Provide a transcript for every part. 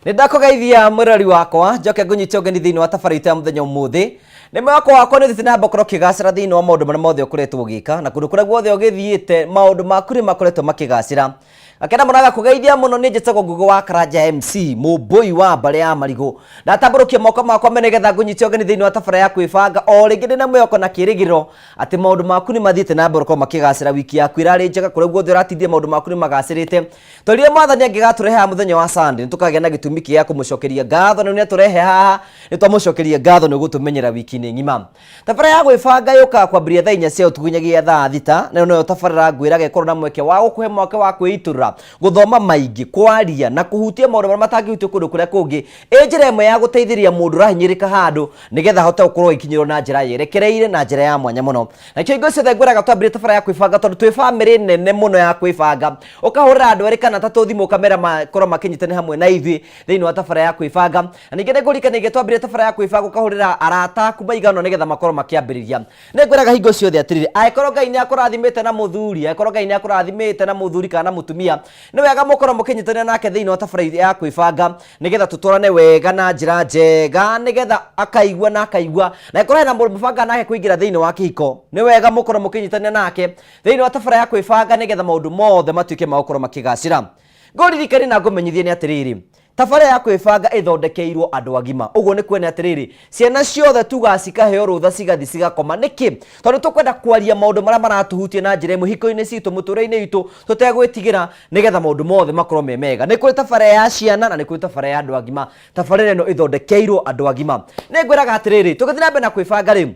Nĩ ndakũgeithia mwĩrori wakwa, njoke ngũnyite ũgeni thĩinĩ wa tabarĩra itũ ya mũthenya ũmũthĩ. Nĩ mwĩhoko wakwa nĩ ũthiĩte na mbere gũkorwo ũkĩgacĩra thĩinĩ wa maũndũ marĩa mothe ũkoretwo ũgĩka, na kũndũ kũrĩa guothe ũgĩthiĩte maũndũ maku nĩ makoretwo makĩgacĩra. Ngakena mũno gakũgeithia mũno, niĩ njĩtagwo Ngũgĩ wa Karanja MC, mũmbũi wa mbarĩ ya marigũ. Ndatambũrũkia moko makwa me nĩgetha ngũnyite ũgeni thĩinĩ wa tabarĩra ya kwĩbanga o rĩngĩ ndĩna mwĩhoko na kĩrĩgĩrĩro atĩ maũndũ maku nĩ mathiĩte na mbere gũkorwo makĩgacĩra. Wiki yaku ĩrarĩ njega, kũrĩa guothe ũratindire maũndũ maku nĩ magacĩrĩte. Tũrire mwathani angĩgatũrehe haha mũthenya wa Sunday, nĩ tũkagĩa na gĩtũmi kĩa kũmũcokeria ngatho, na nĩ atũrehe haha nĩ twamũcokeria ngatho nĩ gũtũmenyera wiki-inĩ ng'ima. Tabarĩra ya gwĩbanga yũkaga kwambĩrĩria thaa 4 cia ũtukũ nginyagia thaa 6, nayo noyo tabarĩra ngwĩraga ĩkorwo na mweke wa gũkũhe mweke wa kwĩitũrũra, gũthoma maingĩ, kwaria na kũhutia maũndũ marĩa matangĩhutio kũndũ kũrĩa kũngĩ, ĩ njĩra ĩmwe ya gũteithĩrĩria mũndũ ũrahinyĩrĩrĩka handũ nĩgetha ahote gũkorwo agĩkinyĩrwo na njĩra yerekereire na njĩra ya mwanya mũno. Nakĩo hingo ciothe ngwĩraga twambĩrĩrie tabarĩra ya kwĩbanga tondũ twĩ bamĩrĩ nene mũno ya kwĩbanga. Ũkahũrĩra andũ erĩ kana atatũ thimũ ũkamera makorwo makĩnyitanĩra hamwe na ithuĩ thĩinĩ wa tabarĩra ya kwĩbanga. Na ningĩ nĩ ngũririkanagia twambĩrĩria tabarĩra ya kwĩbanga ũkahũrĩra arata aku maigana ũna nĩgetha makorwo makĩambĩrĩria. Nĩ ngwĩraga hingo ciothe atĩrĩrĩ, angĩkorwo Ngai nĩ akũrathimĩte na mũthuri, angĩkorwo Ngai nĩ akũrathimĩte na mũthuri kana na mũtumia, nĩ wega mũkorwo mũkĩnyitanĩra nake thĩinĩ wa tabarĩra ya kwĩbanga nĩgetha tũtwarane wega na njĩra njega, nĩgetha akaigua na akaigua. Na angĩkorwo hena mũndũ mũbangaga nake kũingĩra thĩinĩ wa kĩhiko, nĩ wega mũkorwo mũkĩnyitanĩra nake thĩinĩ wa tabarĩra ya kwĩbanga nĩgetha maũndũ mothe matuĩke ma gũkorwo makĩgacĩra. Ngũririkanie na ngũmenyithie nĩ atĩrĩrĩ, tabarĩra ya kwĩbanga ĩthondekeirwo andũ agima. Ũguo nĩ kuonania atĩrĩrĩ, ciana ciothe tugaga cikaheo rũtha cigathiĩ cigakoma. Nĩkĩ? Tondũ tũkwenda kwaria maũndũ marĩa maratũhutia na njĩra ĩmwe hiko-inĩ citũ, mũtũrĩre-inĩ witũ, tũtegwĩtigĩra, nĩgetha maũndũ mothe makorwo me mega. Nĩ kũrĩ tabarĩra ya ciana na nĩ kũrĩ tabarĩra ya andũ agima. Tabarĩra ĩno ĩthondekeirwo andũ agima. Nĩ ngwĩraga atĩrĩrĩ, tũgĩthiĩ na mbere na kwĩbanga rĩ,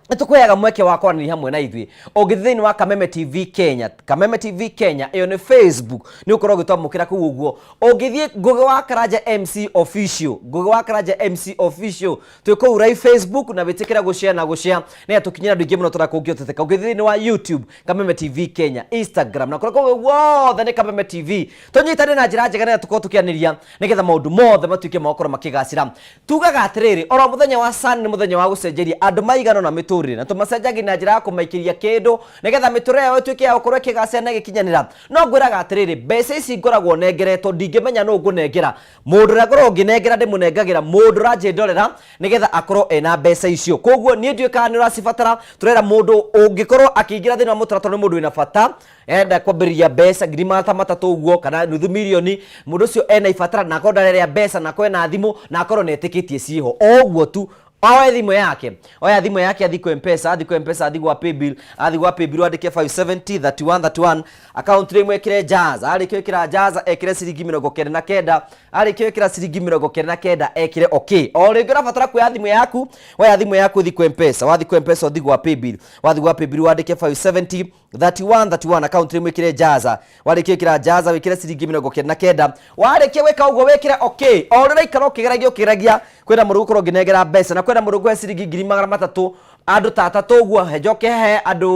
nĩ tũkũheaga mweke wa kwaranĩria hamwe na ithuĩ. Ũngĩthiĩ thĩinĩ wa Kameme TV Kenya, Kameme TV Kenya, ĩyo nĩ Facebook, nĩ ũkorwo ũgĩtwamũkĩra kũu ũguo. Ũngĩthiĩ Ngũgĩ wa Karanja MC Official, Ngũgĩ wa Karanja MC Official, twĩ kũu live Facebook na wĩtĩkĩre gũshare na gũshare nĩgetha tũkinyĩre andũ aingĩ mũno tũrĩa kũngĩhoteteka. Ũngĩthiĩ thĩinĩ wa YouTube, Kameme TV Kenya, Instagram na kũrĩa kũngĩ guothe nĩ Kameme TV. Tũnyitane na njĩra njega nĩgetha tũkorwo tũkĩanĩria nĩgetha maũndũ mothe matuĩke ma gũkorwo makĩgacĩra. Tugaga atĩrĩrĩ, oro mũthenya wa Sunday nĩ mũthenya wa gũcenjeria andũ maigana ũna mĩtũrĩre, na tũmacenjagia na njĩra ya kũmaikĩria kĩndũ nĩgetha mĩtũrĩre yao ĩtuĩke ya gũkorwo ĩkĩgacĩra na ĩgĩkinyanĩra. No ngwĩraga atĩrĩrĩ, mbeca ici ngoragwo nengeretwo ndingĩmenya nũ ngũnengera. Mũndũ ũrĩa ngoragwo ngĩnengera ndĩmũnengagĩra mũndũ ũranjĩndorera nĩgetha akorwo ena mbeca icio. Koguo niĩ ndiũĩ kana nĩ ũracibatara, tũrera mũndũ ũngĩkorwo akĩingĩra thĩinĩ wa mũtaratara nĩ mũndũ wĩna bata, enda kwambĩrĩria mbeca ngiri 300 ũguo kana nuthu mirioni, mũndũ ũcio ena ibatara na akorwo ndarerĩa mbeca na akorwo ena thimũ na akorwo nĩ etĩkĩtie ciĩho o ũguo tu, oe thimũ yake, oya thimũ yake athiĩ kwĩ M-Pesa, athiĩ kwĩ M-Pesa athiĩ gwa paybill, athiĩ gwa paybill andĩke 570 31 31 account name ekĩre Jaza, arĩkia gwĩkĩra Jaza ekĩre ciringi 99, arĩkia gwĩkĩra ciringi 99 ekĩre okay. O rĩngĩ ũrabatara kuoya thimũ yaku, woya thimũ yaku ũthiĩ kwĩ M-Pesa, wathiĩ kwĩ M-Pesa ũthiĩ gwa paybill, wathiĩ gwa paybill wandĩke 570 31 31 account name wĩkĩre Jaza, warĩkia gwĩkĩra Jaza wĩkĩre ciringi 99, warĩkia gwĩka ũguo wĩkĩre okay. O ũrĩa ũraikara ũkĩgeragia ũkĩgeragia, kwĩna mũndũ ũgũkorwo ũngĩnengera mbeca na kwĩna mũndũ ũkũhe ciringi 300,000 andũ ta atatũ ũguo, njoke he andũ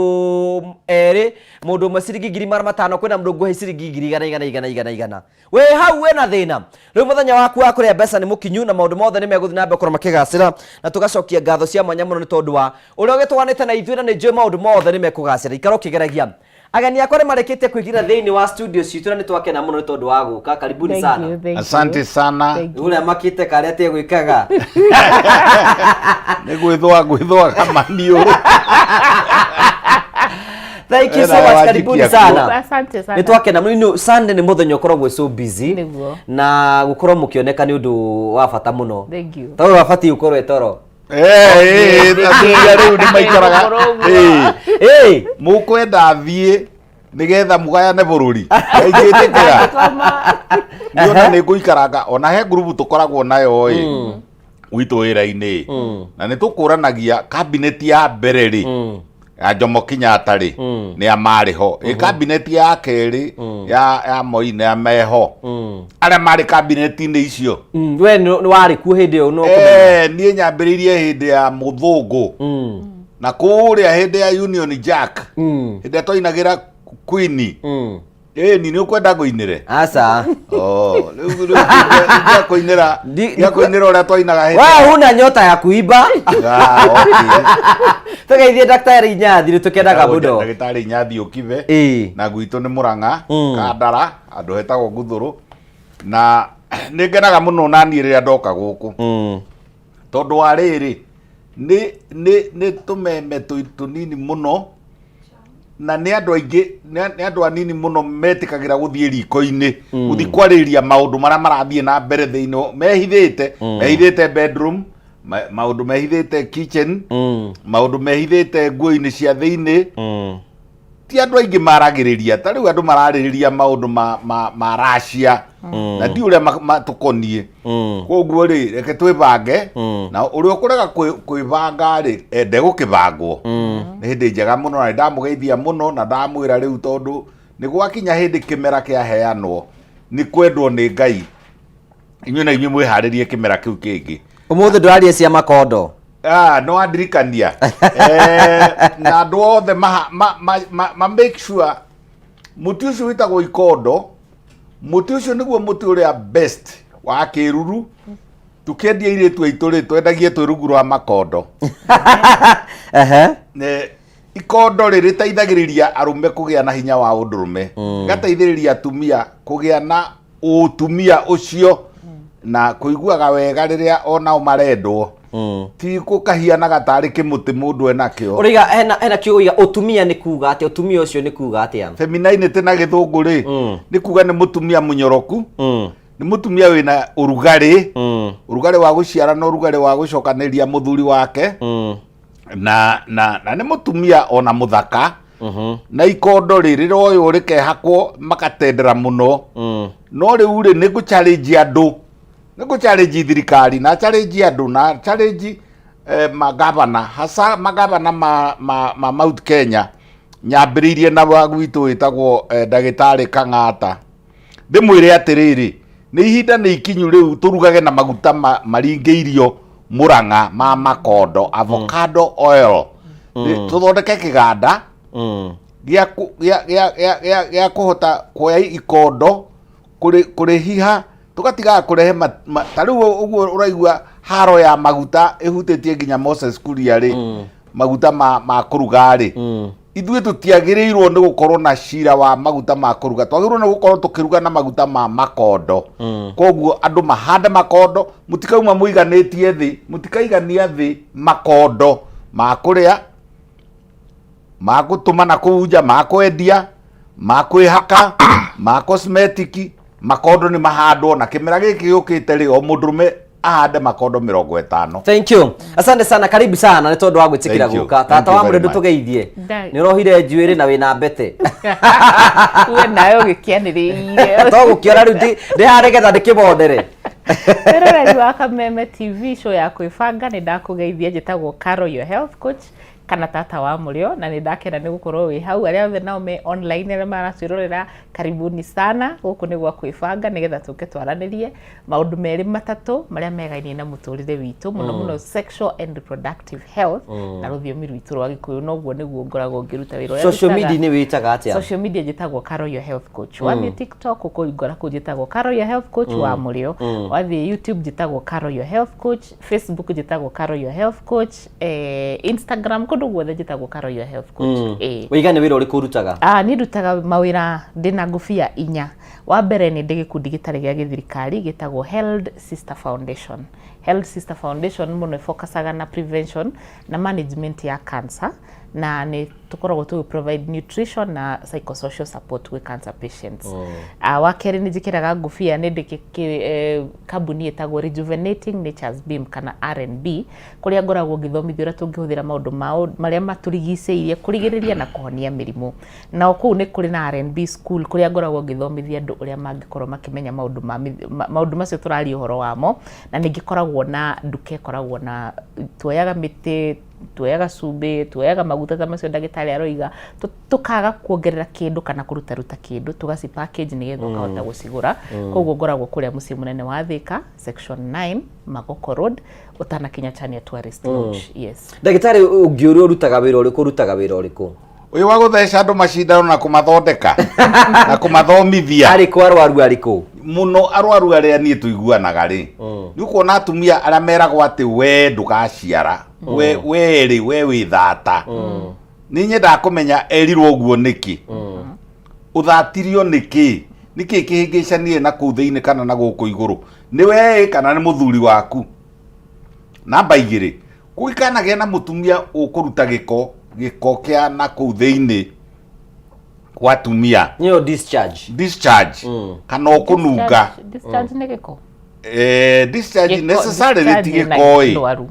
erĩ, mũndũ ũmwe ciringi 500,000, kwĩna mũndũ ũngũhe ciringi ngiri igana igana igana igana igana. Wĩ hau wĩna thĩna. Rĩu mũthenya waku wa kũrĩa mbeca nĩ mũkinyu na maũndũ mothe nĩ megũthiĩ na mbere gũkorwo makĩgacĩra, na tũgacokia ngatho cia mwanya mũno nĩ tondũ wa ũrĩa ũgĩtũganĩte na ithuĩ, na nĩ njũĩ maũndũ mothe nĩ mekũgacĩra. Ikara ũkĩgeragia. Ageni akwa nĩ marĩkĩtie kũingĩra thĩinĩ wa studio citũ na nĩ twakena mũno nĩ tondũ wa gũka. Karibuni Thank sana. you, thank Asante you. sana. Thank you. Ũrĩa makĩte karĩa ategwĩkaga. Nĩ gwĩthũa gwĩthũaga maniũrũ. Thank you so Ena much. wanjikia Karibuni kuo. sana. Asante sana. Nĩ twakena mũno. Nĩ Sunday nĩ mũthenya ũkoragwo so busy. Nĩguo. Na gũkorwo mũkĩoneka nĩ ũndũ wa bata mũno. Thank you. Tondũ wabatiĩ gũkorwo ĩtoro. Eh, eh, athuri rĩu nĩ maikaraga. Eh, Eh, mũkwenda thiĩ nĩgetha mũgayane bũrũri. Ingĩtĩkĩra. Niĩ ona nĩ ngũikaranga ona he ngurubu tũkoragwo nayo ĩ gwitũ wĩra-inĩ na nĩ tũkũranagia kabineti ya mbere rĩ ya Jomo Kenyatta rĩ nĩ a marĩ ho ĩ kabineti ya kerĩ ya Moi nĩ a meho arĩa marĩ kabineti-inĩ icio. We nĩ warĩ kuo hĩndĩ ĩyo no kũmenya? Eh, niĩ nyambĩrĩirie hĩndĩ ya mũthũngũ na kũrĩa hĩndĩ ya Union Jack, hĩndĩ ĩrĩa twainagĩra Queen. Ĩni nĩ ũkwenda ngũinĩre? Aca. Oh, rĩu ingĩakũinĩra ingĩakũinĩra ũrĩa twainaga hĩndĩ We huna nyota ya kuimba. Ah, okay. Tũgeithie Daktari Inyathi, nĩ tũkenaga mũno. Ndagĩtarĩ Inyathi Ũkibe. Ĩĩ. Na gwitũ nĩ Mũrang'a, Kandara, handũ hetagwo Nguthũrũ. Na Nĩ ngenaga mũno naniĩ rĩrĩa ndoka gũkũ, tondũ wa rĩrĩ, nĩ tũmeme tũnini mũno, na nĩ andũ aingĩ, nĩ andũ anini mũno metĩkagĩra gũthiĩ riko-inĩ, gũthiĩ kwarĩrĩria maũndũ marĩa marathiĩ na mbere thĩinĩ, mehithĩte bedroom, maũndũ mehithĩte kitchen, maũndũ mehithĩte nguo-inĩ cia thĩinĩ. Ti andũ aingĩ maragĩrĩria ta rĩu andũ mararĩrĩria maũndũ ma Russia, na ndi ũrĩa matũkoniĩ. Koguo rĩ, reke twĩbange, na ũrĩa ũkũrega kwĩbanga rĩ, ende gũkĩbangwo. Nĩ hĩndĩ njega mũno, na nĩndamũgeithia mũno, na ndamwĩra rĩu, tondũ nĩ gwakinya hĩndĩ kĩmera kĩaheanwo nĩ kwendwo nĩ Ngai, inyuĩ na inyuĩ mwĩharĩrie kĩmera kĩu kĩngĩ. Ũmũthĩ ndũraria cia makondo. Ah, no andirikania na andũ othe ma make sure mũtĩ ũcio wĩtagwo ikondo, mũtĩ ũcio nĩguo mũtĩ ũrĩa best wa kĩruru. Tũkĩendia airĩtu aitũ rĩ, twendagie twĩ rungu rwa makondo. Ikondo rĩ, rĩteithagĩrĩria arũme kũgĩa na hinya wa ũndũrũme, rĩgateithĩrĩria atumia kũgĩa na ũtumia ũcio na kũiguaga wega rĩrĩa onao marendwo, ti gũkahianaga tarĩ kĩmũtĩ mũndũ enakĩo. Ũraiga hena kiugo iga ũtumia, nĩ kuga atĩa? Ũtumia ũcio nĩ kuga atĩa? Femininity na gĩthũngũ rĩ, nĩ kuga nĩ mũtumia mũnyoroku, nĩ mũtumia wĩna ũrugarĩ, ũrugarĩ wa gũciara na ũrugarĩ wa gũcokanĩria mũthuri wake, na nĩ mũtumia ona mũthaka. Na ikondo rĩ, rĩroywo rĩkehakwo makatendera mũno. No rĩu rĩ, nĩ ngũ challenge andũ, nĩ ngũ challenge thirikari, na challenge andũ, na challenge magavana, hasa magavana ma Mount Kenya, nyambĩrĩirie na wa gwitũ wĩtagwo ndagĩtarĩ Kang'ata. Ndĩmwĩre atĩrĩrĩ, nĩ ihinda nĩ ikinyu rĩu tũrugage na maguta maringĩirio mũrang'a ma makondo, avocado oil. Tũthondeke kĩganda gĩa kũhota kuoya ikondo, kũrĩhiha, tũgatigaga kũrehe ta rĩu ũguo ũraigua haro ya maguta ĩhutĩtie nginya Moses Kuria rĩ, maguta ma kũruga rĩ, ithuĩ tũtiagĩrĩirwo nĩ gũkorwo na cira wa maguta ma kũruga, twagĩrĩirwo nĩ gũkorwo tũkĩruga na maguta ma makondo. Koguo andũ mahande makondo, mũtikauma mũiganĩtie thĩ, mũtikaigania thĩ makondo ma kũrĩa, ma gũtũma na kũu nja, ma kwendia, ma kwĩhaka, ma cosmetic. Makondo nĩ mahandwo, na kĩmera gĩkĩ gĩũkĩte rĩ, o mũndũrũme ahande makondo 50. Thank you, asante sana, karibu sana nĩ tondũ wa gwĩtĩkĩra Thank you. gũka. Thank Tata you wa very mũrĩ, much. ndũtũgeithie. Nĩ ũrohire njuĩrĩ na wĩna mbete. We nawe ũgĩkĩanĩrĩire. To gũkĩona rĩu ndĩ haha nĩgetha ndĩkĩmondere. Mwĩroreri wa Kameme TV show ya kwĩbanga, nĩ ndakũgeithia. Njĩtagwo Carol, your health coach, kana tata wa mũrĩo, na nĩ ndakena nĩ gũkorwo wĩ hau. Arĩa othe nao me online, arĩa maratwĩrorera, karibuni sana. Gũkũ nĩ gwa kwĩbanga, nĩgetha tũke twaranĩrie maũndũ merĩ matatũ marĩa megainie na mũtũrĩre witũ, mũno mũno sexual and reproductive health na rũthiomi rwitũ rwa Gĩkũyũ. Noguo nĩguo ngoragwo ngĩruta wĩra ũrĩa Social ndutaga. media nĩ wĩtaga atĩa? Social media njĩtagwo Carol your health coach. Wathiĩ TikTok ũkũngora kũu, njĩtagwo Carol your health coach wa mũrĩo. Wathiĩ YouTube njĩtagwo Carol your health coach, Facebook njĩtagwo Carol your health coach, Instagram, kũndũ guothe njĩtagwo Carol your health coach. Wĩiga nĩ wĩra ũrĩkũ ũrutaga? Ah, niĩ ndutaga mawĩra, ndĩna ngũbia inya. Wa mbere, nĩ ndĩ gĩkundi gĩtarĩ gĩa gĩthirikari gĩtagwo Held Sister Foundation. Held Sister Foundation mũno ĩfocusaga na prevention na management ya cancer, na nĩ tũkoragwo tũgĩ provide nutrition na psychosocial support gwĩ cancer patients. Wa kerĩ, nĩ njĩkĩraga ngũbia, nĩ ndĩ kambuni ĩtagwo Rejuvenating Nature's Beam kana R&B, kũrĩa ngoragwo ngĩthomithia ũrĩa tũngĩhũthĩra maũndũ marĩa matũrigicĩirie kũrigĩrĩria na kũhonia mĩrimũ. Na o kũu nĩ kũrĩ na R&B school, kũrĩa ngoragwo ngĩthomithia andũ ũrĩa mangĩkorwo makĩmenya maũndũ macio tũraria ũhoro wamo. Na ningĩ koragwo na nduka ĩkoragwo na tuoyaga mĩtĩ, tuoyaga cumbĩ, tuoyaga maguta ta macio ndagĩtarĩ aroiga, tũkaga kuongerera kĩndũ kana kũrutaruta kĩndũ, tũgaci package nĩgetha ũkahota gũcigũra. Koguo ngoragwo kũrĩa mũciĩ mũnene wa Thika, section 9, Magoko Road, ũtanakinya Chania Tourist Lodge, yes. Ndagĩtarĩ, ũngĩũrio ũrutaga wĩra ũrĩkũ, ũrutaga wĩra ũrĩkũ? Ũyũ wa gũtheca andũ macindano na kũmathondeka na kũmathomithia. Arĩkũ arwaru arĩkũ? Mũno arwaru arĩa niĩ tũiguanaga rĩ, nĩ ũkuona atumia arĩa meragwo atĩ we ndũgaciara, we rĩ, we wĩ thata. Nĩ nyendaga kũmenya erirwo ũguo nĩkĩ, ũthatirio nĩkĩ? Nĩkĩ kĩhĩngĩcanire na kũu thĩinĩ kana na gũkũ igũrũ? Nĩ wee kana nĩ mũthuri waku? Namba igĩrĩ, gũgĩkanagĩa na mũtumia ũkũruta gĩko, gĩko kĩa na kũu thĩinĩ kwa atumia. Nĩyo discharge. Discharge kana ũkũnunga. Discharge nĩ gĩko. Discharge Gĩko- necessarily ti discharge na gĩko ĩ. ndwaru.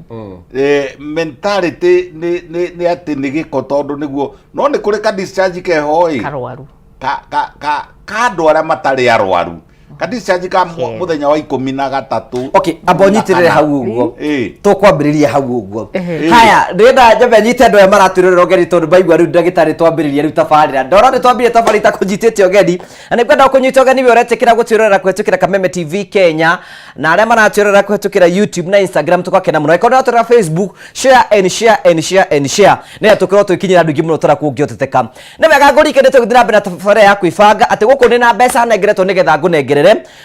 Mentality nĩ atĩ nĩ gĩko tondũ nĩguo, no nĩ kũrĩ ka discharge keho ĩ. Karwaru. Ka ka ka ka andũ arĩa matarĩ arwaru. Ka discharge ka mũthenya wa 13. Okay, amba ũnyitĩrĩre hau ũguo. Tũkwambĩrĩria hau ũguo. Haya, ndĩrenda nyambe nyite andũ aya maratwĩrorera ũgeni tondũ maigua rĩu ndagĩtarĩ twambĩrĩria rĩu tabarĩra. Ndona nĩ twambire tabarĩra itakũnyitĩte ũgeni. Na nĩ ngwenda gũkũnyita ũgeni we ũretĩkĩra gũtwĩrorera kũhetũkĩra Kameme TV Kenya na arĩa maratwĩrorera kũhetũkĩra YouTube na Instagram tũgakena mũno. Angĩkorwo nĩ ũratwĩrorera Facebook, share and share and share and share. Nĩgetha tũkorwo tũgĩkinyĩra andũ aingĩ mũno tũrĩa kũngĩhoteteka. Nĩ wega ngũrike nĩ tũgĩthiĩ na mbere na tabarĩra ya kwĩbanga atĩ gũkũ ndĩna mbeca nengeretwo nĩgetha ngũnengerere.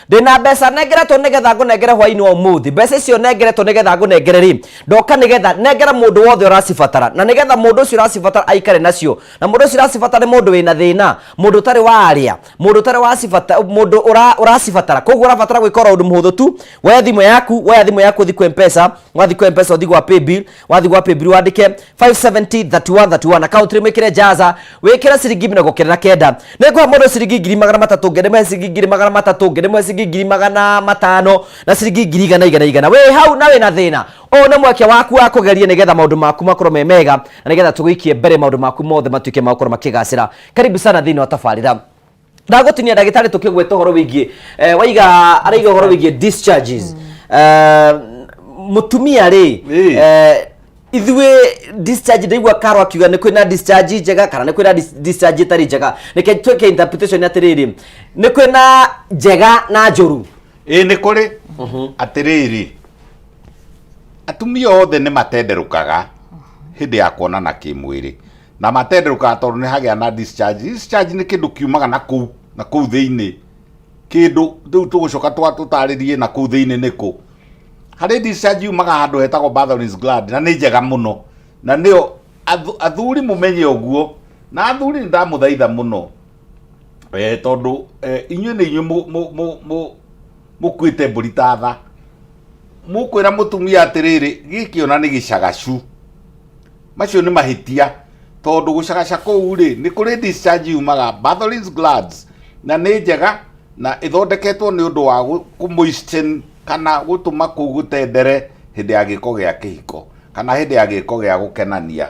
Ndĩna mbeca nengeretwo nĩgetha ngũnengere hwaĩ-inĩ wa ũmũthĩ. Mbeca icio nengeretwo nĩgetha ngũnengere rĩ, ndoka nĩgetha nengere mũndũ wothe ũracibatara. Na nĩgetha mũndũ ũcio ũracibatara aikare nacio. Na mũndũ ũcio ũracibatara nĩ mũndũ wĩna thĩna, mũndũ ũtarĩ warĩa, mũndũ ũtarĩ wacibata, mũndũ ũracibatara. Koguo ũrabatara gwĩka oro ũndũ mũhũthũ tu, woya thimũ yaku, woya thimũ yaku ũthiĩ kwĩ M-Pesa, wathiĩ kwĩ M-Pesa ũthiĩ gwa paybill, wathiĩ gwa paybill wandĩke 570 31 31 account name wĩkĩre jaza, wĩkĩre ciringi 99. Nĩngũhe mũndũ ciringi 300,000, ngĩndĩmũhe ciringi 300,000, ngĩndĩmũhe ciringi 500,000 na ciringi ngiri igana igana igana. Wĩ hau na wĩna thĩna, ũyũ nĩ mweke waku wa kũgeria nĩgetha maũndũ maku makorwo me mega, na nĩgetha tũgũikie mbere maũndũ maku mothe matuĩke ma gũkorwo makĩgacĩra. Karibu sana thĩinĩ wa tabarĩra. Ndagũtinia ndagĩtarĩ tũkĩgweta ũhoro wĩgiĩ waiga araiga ũhoro wĩgiĩ discharges. Mũtumia rĩ, ithuĩ discharge ndaigua Karo akiuga nĩ kwĩna discharge njega kana nĩ kwĩna discharge ĩtarĩ njega. Reke twĩke interpretation atĩrĩrĩ, nĩ kwĩna njega na njũru. Ĩĩ nĩ kũrĩ. Atĩrĩrĩ, atumia othe nĩ matenderũkaga hĩndĩ ya kuonana kĩmwĩrĩ, na matenderũkaga tondũ nĩ hagĩa na discharge. Discharge nĩ kĩndũ kiumaga na kũu, na kũu thĩinĩ, kĩndũ rĩu tũgũcoka tũtarĩrie na kũu thĩinĩ nĩkũ. Harĩ discharge yumaga handũ hetagwo Bartholin's gland, na nĩ njega mũno, na nĩyo athuri mũmenye ũguo. Na athuri nĩ ndamũthaitha mũno, tondũ inyuĩ nĩ inyuĩ mũkuĩte mbũri ta tha. Mũkwĩra mũtumia atĩrĩrĩ, gĩkĩ ona nĩ gĩcagacu. Macio nĩ mahĩtia, tondũ gũcagaca kũu rĩ, nĩ kũrĩ discharge yumaga Bartholin's glands, na nĩ njega na ĩthondeketwo nĩ ũndũ wa kũ moisten kana gũtũma kũu gũtendere hĩndĩ ya gĩko gĩa kĩhiko kana hĩndĩ ya gĩko gĩa gũkenania.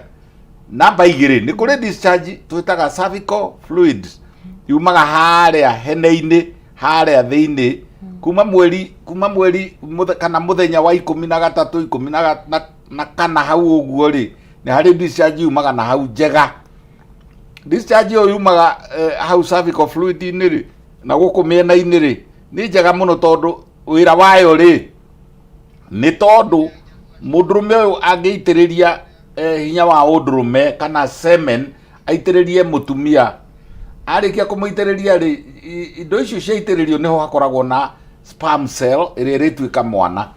Namba igĩrĩ, nĩ kũrĩ discharge twĩtaga cervical fluid, yumaga harĩa hene-inĩ, harĩa thĩinĩ, kuma mweri, kuma mweri kana mũthenya wa 13, ikũmi na kana hau ũguo rĩ, nĩ harĩ discharge yumaga na hau njega. Discharge ĩyo yumaga hau cervical fluid-inĩ rĩ, na gũkũ mĩena-inĩ rĩ, nĩ njega mũno tondũ wĩra wayo rĩ, nĩ tondũ mũndũrũme ũyũ angĩitĩrĩria hinya wa ũndũrũme kana semen aitĩrĩrie mũtumia, arĩkia kũmũitĩrĩria rĩ, indo icio ciaitĩrĩrio nĩho hakoragwo na sperm cell ĩrĩa ĩrĩtuĩka mwana.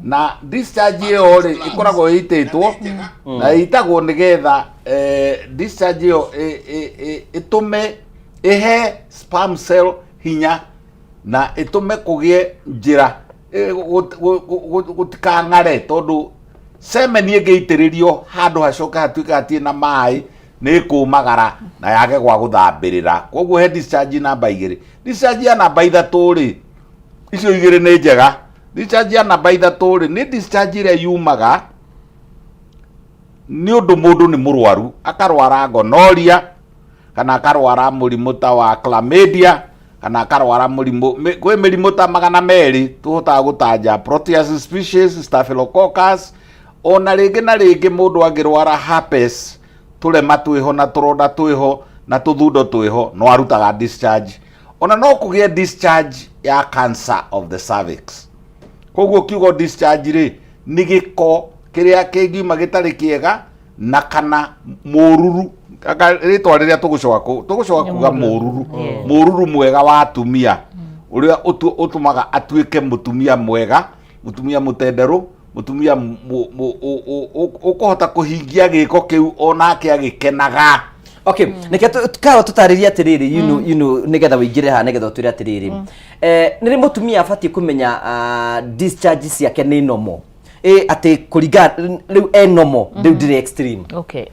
Na discharge ĩyo rĩ, ĩkoragwo ĩitĩtwo na ĩitagwo nĩgetha discharge ĩyo ĩtũme ĩhe sperm cell hinya na ĩtũme kũgĩe njĩra gũtikang'are, tondũ semen ĩngĩitĩrĩrio handũ hacoke hatuĩke hatirĩ na maĩ, nĩ ĩkũmagara na yage gwa gũthambĩrĩra. Koguo he discharge namba igĩrĩ. Discharge ya namba ithatũ rĩ, icio igĩrĩ nĩ njega. Discharge ya namba ithatũ rĩ, nĩ discharge ĩrĩa yumaga nĩ ũndũ mũndũ nĩ mũrwaru, akarwara gonorrhea kana akarwara mũrimũ ta wa chlamydia kana akarwara mũrimũ, kwĩ mĩrimũ ta 200 tũhotaga gũtanja, Proteus species, Staphylococcus, ona rĩngĩ na rĩngĩ mũndũ angĩrwara herpes, tũrema twĩho na tũronda twĩho na tũthundo twĩho, no arutaga discharge. Ona no kũgĩe discharge ya cancer of the cervix. Koguo kiugo discharge rĩ, nĩ gĩko kĩrĩa kĩngiuma gĩtarĩ kĩega na kana mũruru. Anga rĩtwa rĩrĩa tũgũcoka kuga mũruru, mũruru mwega wa atumia, ũrĩa ũtũmaga atuĩke mũtumia mwega, mũtumia mũtenderũ, mũtumia ũkũhota kũhingia gĩko kĩu onake agĩkenaga. Okay, nĩkĩo Karo tũtarĩrie atĩrĩrĩ, nĩgetha ũingĩre haha nĩgetha ũtwĩre atĩrĩrĩ, nĩ rĩ mũtumia abatiĩ kũmenya discharge ciake nĩ normal, atĩ kũringana rĩu e normal, rĩu ndĩrĩ extreme? Okay,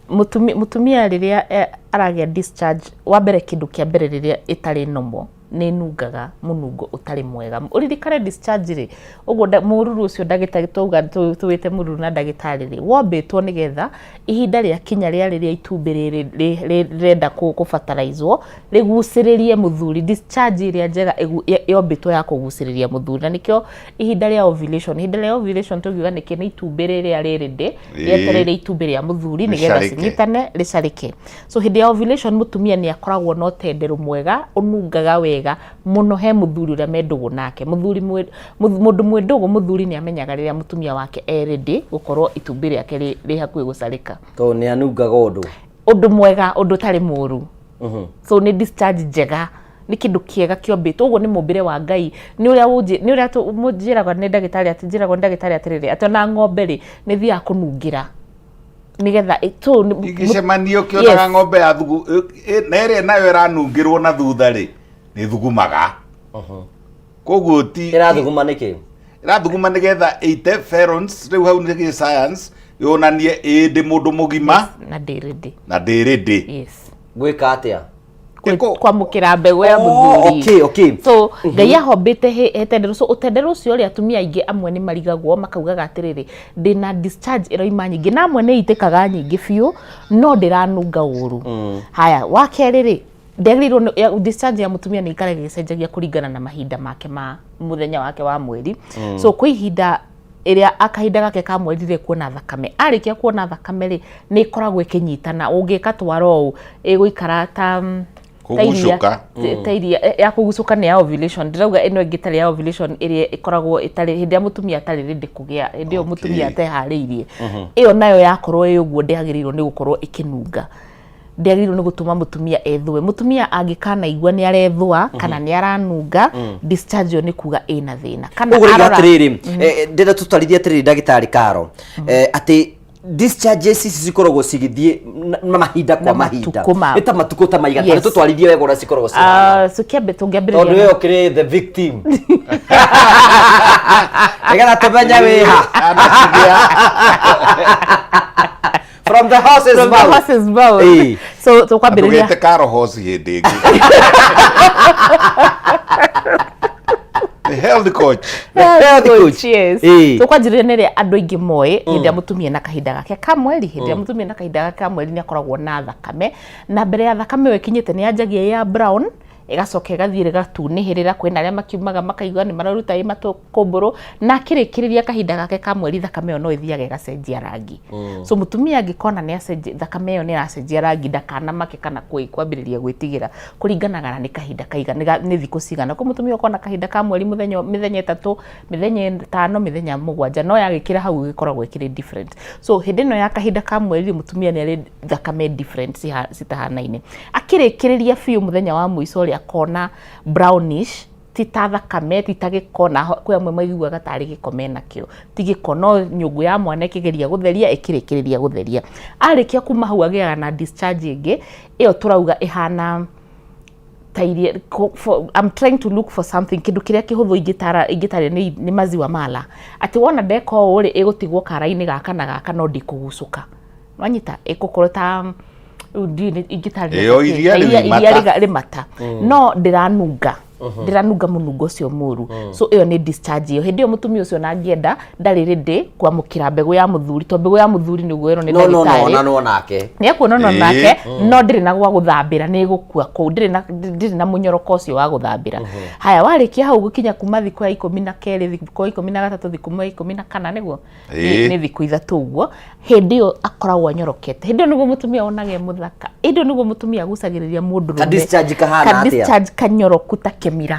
mũtumia rĩrĩa aragĩa discharge, wa mbere, kĩndũ kĩa mbere rĩrĩa ĩtarĩ normal nĩ nungaga mũnungo ũtarĩ mwega. Ũririkane discharge rĩ, ũguo mũruru ũcio ndagĩtarĩ twauga tũwĩte mũruru na ndagĩtarĩ rĩ, wombĩtwo nĩgetha ihinda rĩakinya rĩa rĩrĩa itumbĩ rĩrĩ rĩrenda kũbataraizwo rĩgucĩrĩrie mũthuri. Discharge ĩrĩa njega yombĩtwo ya kũgucĩrĩria mũthuri, na nĩkĩo ihinda rĩa ovulation, ihinda rĩa ovulation tũngiuga nĩkĩ, nĩ itumbĩ rĩrĩa rĩrĩ ndĩ rĩetereire itumbĩ rĩa mũthuri nĩgetha Rĩcarĩke. cinyitane rĩcarĩke. So hĩndĩ ya ovulation mũtumia nĩ akoragwo na ũtenderũ mwega ũnungaga wega mũno he mũthuri ũrĩa me ndũgũ nake. Mũthuri mũndũ mwĩ ndũgũ, mũthuri nĩ amenyaga rĩrĩa mũtumia wake e ready gũkorwo itumbĩ rĩake rĩ hakuhĩ gũcarĩka. Tondũ nĩ anungaga ũndũ ũndũ mwega, ũndũ ũtarĩ mũru. So nĩ discharge njega, nĩ kĩndũ kĩega kĩombĩtwo ũguo nĩ mũmbĩre wa Ngai. Nĩ ũrĩa nĩ ũrĩa njĩragwo nĩ ndagĩtarĩ atĩ, njĩragwo nĩ ndagĩtarĩ atĩrĩrĩ, atĩ ona ng'ombe rĩ, nĩ thiaga kũnungĩra nĩgetha so Igĩcemanio kĩonaga ng'ombe ya thugu na ĩrĩa nayo ĩranungĩrwo na thutha rĩ, nĩ thugumaga, koguo ti Ĩrathuguma nĩkĩ? Ĩrathuguma nĩgetha ĩite pheromones. Rĩu hau nĩ gĩ science yonanie ĩ ndĩ mũndũ mũgima na ndĩ ready. Na ndĩ ready. Gwĩka atĩa? Kwamũkĩra mbegũ ya Oh, mũthuri. So Ngai ahombĩte he tenderũ. So ũtenderũ ũcio rĩ, atumia aingĩ amwe nĩ marigagwo makaugaga atĩrĩrĩ, ndĩna discharge ĩroima nyingĩ, na amwe nĩ itĩkaga nyingĩ biũ no ndĩranunga ũru. Haya, wa kerĩ rĩ, ndĩagĩrĩirwo discharge ya mũtumia nĩ ikaraga ĩgĩcenjagia kũringana na mahinda make ma mũthenya wake wa mweri. So kwĩ ihinda ĩrĩa akahinda gake ka mweri rĩ, kuona thakame, arĩkia kuona thakame rĩ, nĩ ĩkoragwo ĩkĩnyitana. Ũngĩka twara ũũ ĩgũikara ta ta iria Kũgucũka. Ta iria ya kũgucũka nĩ ya ovulation. Ndĩrauga ĩno ĩngĩ ĩtarĩ ya ovulation, ĩrĩa ĩkoragwo ĩtarĩ hĩndĩ ĩrĩa mũtumia atarĩ ready kũgĩa, hĩndĩ ĩyo mũtumia ateharĩirie. Ĩyo nayo yakorwo ĩ ũguo, ndĩagĩrĩirwo nĩ gũkorwo ĩkĩnunga, ndĩagĩrĩirwo nĩ gũtũma mũtumia ethũe. Mũtumia angĩkanaigua nĩ arethũa kana nĩ aranunga discharge, ĩyo nĩ kuga ĩna thĩna kana Ũguo rĩu arora atĩrĩrĩ, ndĩrenda tũtarithie atĩrĩrĩ, ndagĩtarĩ Karo, atĩ discharges ici cikoragwo cigĩthiĩ na mahinda kwa Na mahinda matukũ nĩ ta matukũ ta maigana? Nĩ tũtwarithie wega ũrĩa cikoragwo cihana. Ah, so kĩambe Tondũ tũngĩambĩrĩria we ũkĩrĩ the victim, nĩgetha tũmenye wĩha Anacigĩa. From the horse's From the mouth. horse's mouth. So tũkwambĩrĩria Ndũgete Karo horse hĩndĩ ĩngĩ. The health coach. Health coach. Yes. Tũkwanjĩrĩria nĩ ĩrĩa andũ aingĩ moĩ, hĩndĩ ĩrĩa mũtumia na kahinda gake ka mweri. Hĩndĩ ĩrĩa mũtumia na kahinda gake ka mweri nĩ akoragwo na thakame, na mbere ya thakame ĩyo ĩkinyĩte nĩ yanjagia ĩ ya brown, ĩgacoka ĩgathiĩ ĩgatunĩhĩrĩra. Kwĩna arĩa makiumaga makaigua nĩ mararuta ĩ matũkũmbũrũ, na akĩrĩkĩrĩria kahinda gake ka mweri thakame ĩyo no ĩthiaga ĩgacenjia rangi. So mũtumia angĩkona nĩ acenjia, thakame ĩyo nĩ ĩracenjia rangi, ndakanamake kana kwambĩrĩria gwĩtigĩra. Kũringanaga na nĩ kahinda kaigana, nĩ thikũ cigana. Kwĩ mũtumia ũkona kahinda ka mweri mũthenya, mĩthenya 3, mĩthenya 5, mĩthenya 7, no yagĩkĩra hau ĩgĩkoragwo ĩkĩrĩ different. So hĩndĩ ĩno ya kahinda ka mweri mũtumia nĩ arĩ thakame different citahanaine. Akĩrĩkĩrĩria biũ mũthenya wa mũico rĩ, akona brownish, ti ta thakame, ti ta gĩko, na kwĩ amwe maiguaga tarĩ gĩko menakĩo. Ti gĩko, no nyũngũ ya mwana ĩkĩgeria gũtheria, ĩkĩrĩkĩrĩria gũtheria. Arĩkia kuma hau agĩaga na discharge ĩngĩ, ĩyo tũrauga ĩhana ta iria. I'm trying to look for something, kĩndũ kĩrĩa kĩhũthũ ingĩtara ingĩtarĩ nĩ maziwa mala, atĩ wona ndeka ũũ rĩ, ĩgũtigwo kara-inĩ gaka na gaka no ndĩkũgucũka. Wanyita, ĩgũkorwo ta rĩu ndiũĩ ingĩtarĩria Ĩyo ta kĩ, iria ta rĩu iria imata. rĩmata, no ndĩranunga mũnungo ũcio mũru. So ĩyo nĩ discharge ĩyo. Hĩndĩ ĩyo mũtumia ũcio ona angĩenda ndarĩ ready kwamũkĩra mbegũ ya mũthuri, tondũ mbegũ ya mũthuri nĩguo ĩrwo nĩ No no no ndagĩtarĩ. Ona no nake. Nĩ ekuonana nake, no ndĩrĩ na gwa gũthambĩra, nĩ ĩgũkua kũu, ndĩrĩ na mũnyoroko ũcio wa gũthambĩra. Haya, warĩkia hau gũkinya kuma thikũ ya 12, thikũ ya 13, thikũ ya 14, nĩguo nĩ thikũ 3 ũguo, hĩndĩ ĩyo akoragwo anyorokete. Hĩndĩ ĩyo nĩguo mũtumia wonaga e mũthaka, hĩndĩ ĩyo nĩguo mũtumia agucagĩrĩria mũndũ. Ka discharge kahana Ka atĩa? Discharge kanyoroku ta kĩmira,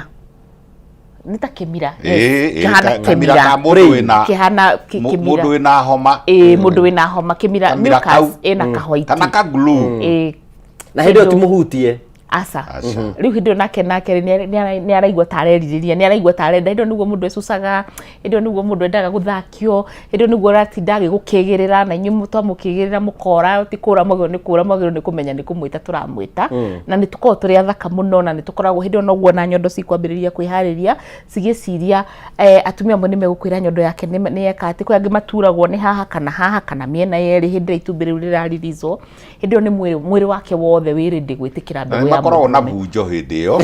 nĩ ta kĩmira. Yes, kĩhana Kamira kĩmira. ka mũndũ wĩna Kĩhana kĩmira. Mũndũ wĩna homa. Ĩĩ, mũndũ wĩna homa, kĩmira. Kamira Mucus kau. ĩna kahwaiti kana ka glue. Ĩĩ. Na hĩndĩ ĩyo Kĩndũ ti mũhutie. Aca. Aca. Rĩu hĩndĩ ĩyo nake nĩ araigua ta arerirĩria, nĩ araigua ta arenda. Hĩndĩ ĩyo nĩguo mũndũ ecucaga, hĩndĩ ĩyo nĩguo mũndũ endaga gũthakio, hĩndĩ ĩyo nĩguo ũratinda agĩgũkĩgĩrĩra, na inyuĩ twamũkĩgĩrĩra mũkora, ti kũra mwagĩrĩirwo nĩ kũra, mwagĩrĩirwo nĩ kũmenya nĩ kũmwĩta tũramwĩta. Na nĩ tũkoragwo tũrĩ athaka mũno, na nĩ tũkoragwo hĩndĩ ĩyo noguo ona nyondo cikwambĩrĩria kwĩharĩria cigĩciria. Atumia amwe nĩ megũkwĩra nyondo yake nĩ yeka atĩ, kwĩ angĩ maturagwo nĩ haha kana haha kana mĩena yerĩ hĩndĩ ĩrĩa itumbĩ rĩu rĩraririzwo. Hĩndĩ ĩyo nĩ mwĩrĩ wake wothe wĩ ready gwĩtĩkĩra Na mbegũ ya makoragwo na mũndũrũme. bunjo hĩndĩ ĩyo.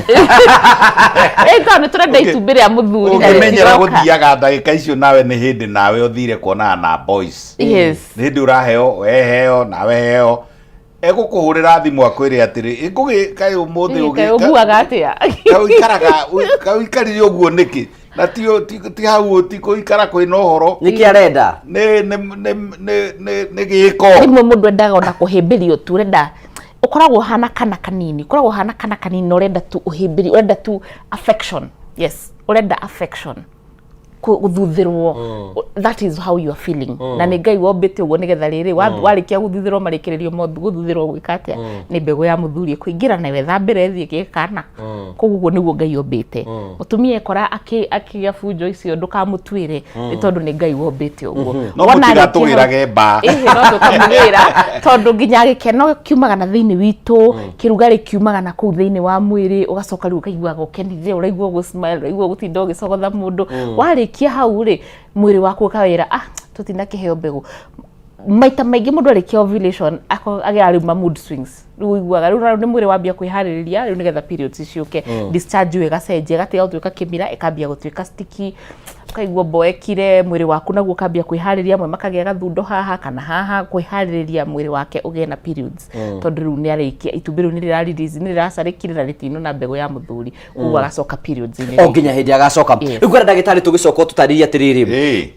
Ĩ, tondũ nĩ tũrenda itumbĩ rĩa mũthuri na Ũngĩmenyera rĩtiroka. Gũthiaga ndagĩka icio nawe nĩ hĩndĩ nawe ũthire kuonana na boys. Nĩ hĩndĩ ũraheo, weheo nawe heo, egũkũhũrĩra thimũ akwĩre atĩrĩ, "Ĩ, kaĩ ũmũthĩ Ĩ, kaĩ ũguaga atĩa?" Kaĩ ũikaraga kaĩ ũikarire ũguo nĩkĩ? Na ti hau ti kũikara kwĩna ũhoro. Nĩkĩ arenda? Nĩ gĩko. Rĩmwe mũndũ endaga ona kũhĩmbĩrio tu, ũrenda ũkoragwo ũhana kana kanini, ũkoragwo ũhana kana kanini na ũrenda tu ũhĩmbĩrio, ũrenda tu affection. Yes, ũrenda affection, gũthuthĩrwo. That is how you are feeling. Na nĩ Ngai wombĩte ũguo nĩgetha rĩrĩ warĩkia gũthuthĩrwo, marĩkĩrĩrio mothe gũthuthĩrwo gwĩka atĩa, nĩ mbegũ ya mũthuri ĩkũingĩra na wethambĩre ĩthiĩ ĩgĩe kana. Koguo ũguo nĩguo Ngai ombĩte mũtumia. Ekora akĩgĩa bunjo icio, ndũkamũtuĩre, nĩ tondũ nĩ Ngai wombĩte ũguo. No Wona arĩkia mũtigatũgĩrage mba. Ĩhĩ, no tũkamũgĩra, tondũ nginya gĩkeno kiumaga na thĩinĩ witũ, kĩrugarĩ kiumaga na kũu thĩinĩ wa mwĩrĩ, ũgacoka rĩu ũkaiguaga ũkenire, ũraigua ũgũ smile, ũraigua gũtinda ũgĩcogotha mũndũ. Warĩkia hau rĩ, mwĩrĩ waku ũkawĩra, "Ah, tũtinakĩheo mbegũ." Maita maingĩ mũndũ arĩkia ovulation agĩaga rĩu ma mood swings. Rĩu ũiguaga rĩu nĩ mwĩrĩ wambia kwĩharĩrĩria rĩu nĩgetha periods ciũke. Discharge ĩyo ĩgacenjia, ĩgatiga gũtuĩka kĩmira, ĩkambia gũtuĩka sticky, ũkaigua mboekire. Mwĩrĩ waku naguo ũkambia kwĩharĩria, amwe makagĩa gathundo haha kana haha, kwĩharĩrĩria mwĩrĩ wake ũgĩe na periods, tondũ rĩu nĩ arĩkia, itumbĩ rĩu nĩ rĩra release, nĩ rĩracarĩkire na rĩtinona mbegũ ya mũthuri, koguo agacoka periods inĩ. O nginya hĩndĩ agacoka. Yes. Rĩu kwĩra ndagĩtarĩ, tũgĩcoka ũtũtarĩrie atĩrĩrĩ, Ĩĩ.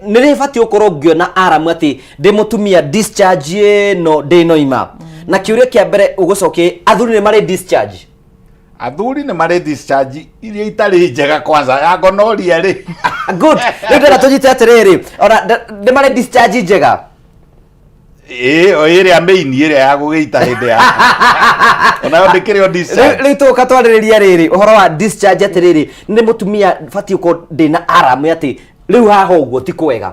Nĩ rĩ batiĩ gũkorwo ngĩona aramu atĩ ndĩ mũtumia discharge ĩno ndĩnoima? Na kĩũria kĩa mbere ũgũcokia, athuri nĩ marĩ discharge? Athuri nĩ marĩ discharge iria itarĩ njega, kwanza ya gonorrhea rĩ. Good. Rĩu ndĩrenda tũnyite atĩrĩrĩ, ona nĩ marĩ discharge njega? Ĩĩ, o ĩrĩa main, ĩrĩa ya gũgĩita hĩndĩ ya onayo ndĩkĩrĩ o discharge. Rĩu tũgũka twarĩrĩria rĩrĩ ũhoro wa discharge, atĩrĩrĩ, nĩ mũtumia batiĩ gũkorwo ndĩna aramu atĩ rĩu haha ũguo ti kwega.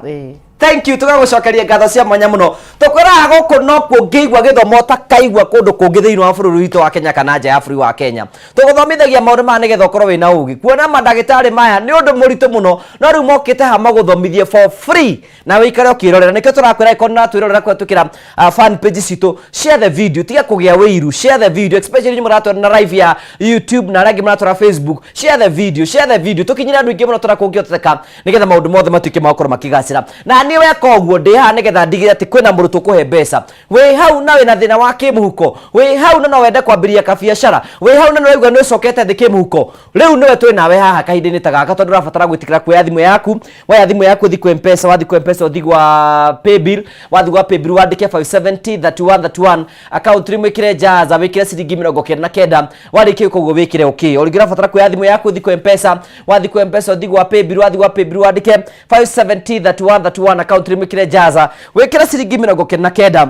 Thank you. Tũgagũcokeria ngatho cia mwanya mũno. Tũkwĩraga gũkũ nokuo ngĩigua gĩthomo ũtakaigua kũndũ kũngĩ thĩinĩ wa bũrũri witũ wa Kenya kana nja ya bũrũri wa Kenya. Tũgũthomithagia maũndũ maya nĩgetha ũkorwo wĩna ũgĩ. Kuona mandagĩtarĩ maya nĩ ũndũ mũritũ mũno, no rĩu mokĩte haha magũthomithie for free na wĩikare ũkĩrorera. Nĩkĩo tũrakwĩra angĩkorwo nĩũratwĩrorera kũhetũkĩra fan page citũ, share the video, tiga kũgĩa wĩiru, share the video, especially inyuĩ mũratwĩrora na live ya YouTube na arĩa angĩ mũratwĩrora Facebook. Share the video, share the video, tũkinyĩre andũ aingĩ mũno tũrĩa kũngĩhotekeka nĩgetha maũndũ mothe matuĩke ma gũkorwo makĩgacĩra. Na niĩ weka ũguo ndĩ haha nĩgetha ndigĩre atĩ kwĩna mũndũ tũkũhe mbeca. Wĩ hau na wĩna thĩna wa kĩmũhuko, wĩ hau na no wende kwambĩrĩria kabiacara, wĩ hau na nĩũraigua nĩ ũcokete thĩ kĩmũhuko, rĩu nĩwe twĩ nawe haha kahinda-inĩ ta gaka, tondũ ũrabatara gwĩtĩkĩra kuoya thimũ yaku. Woya thimũ yaku, ũthiĩ kwĩ Mpesa. Wathiĩ kwĩ Mpesa, ũthiĩ gwa paybill. Wathiĩ gwa paybill, wandĩke 570 31 31, account rĩmwe wĩkĩre Jaza, wĩkĩre ciringi 99. Warĩkia gwĩka ũguo, wĩkĩre okay. O rĩngĩ ũrabatara kuoya thimũ yaku, ũthiĩ kwĩ Mpesa. Wathiĩ kwĩ Mpesa, ũthiĩ gwa paybill. Wathiĩ gwa paybill, wandĩke 570 31 31, account rĩmwe wĩkĩre Jaza, wĩkĩre ciringi 99.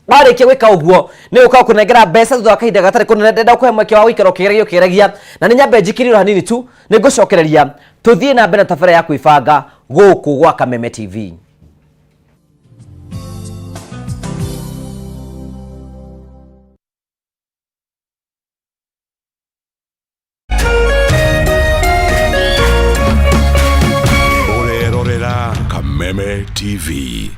Warĩkia gwĩka ũguo, nĩ gũka kũnengera mbeca thutha wa kahinda gatarĩ kũnene. Ndenda gũkũhe mweke wa gũikara ũkĩgeragia ũkĩgeragia, na nĩ nyambe njikĩrĩrwo hanini tu, nĩ ngũcokereria tũthiĩ na mbere na tabarĩra ya kwĩbanga gũkũ gwa Kameme TV. Ũrerorera Kameme TV.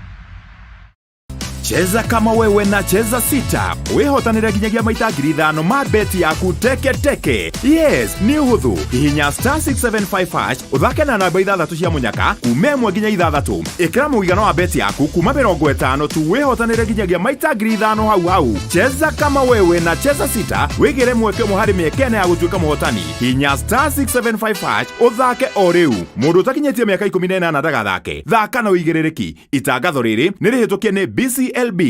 Cheza kama wewe na Cheza Sita wĩhotanĩre nginyagia maita 5,000 ma beti yaku teke teke. Yes, nĩ ũhũthũ. Hihinya star 675 hash, ũthake na namba ithathatũ cia mũnyaka kuma 1 nginya 6. Ĩkĩra mũigana wa beti yaku kuma 50 tu, wĩhotanĩre nginyagia maita 5,000 hau hau. Cheza kama wewe na Cheza Sita, wĩgĩre mweke ũmwe harĩ mĩeke 4 ya gũtuĩka mũhotani. Hinya star 675 hash ũthake o rĩu. Mũndũ ũtakinyĩtie mĩaka 18 ndagathake. Thaka na ũigĩrĩrĩki. Itangatho rĩrĩ nĩ rĩhĩtũkie nĩ BCLB.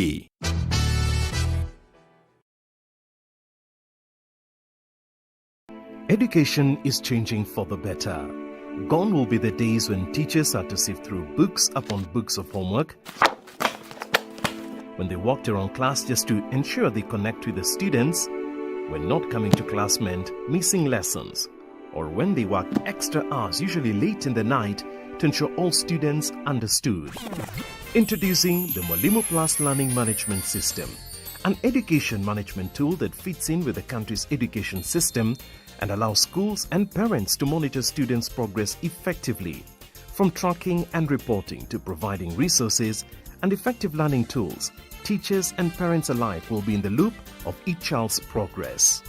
Education is changing for the better. Gone will be the days when teachers had to sift through books upon books of homework, when they walked around class just to ensure they connect with the students, When not coming to class meant missing lessons, or when they worked extra hours, usually late in the night, to ensure all students understood. Introducing the Mwalimu Plus Learning Management System, an education management tool that fits in with the country's education system and allows schools and parents to monitor students' progress effectively. From tracking and reporting to providing resources and effective learning tools, teachers and parents alike will be in the loop of each child's progress.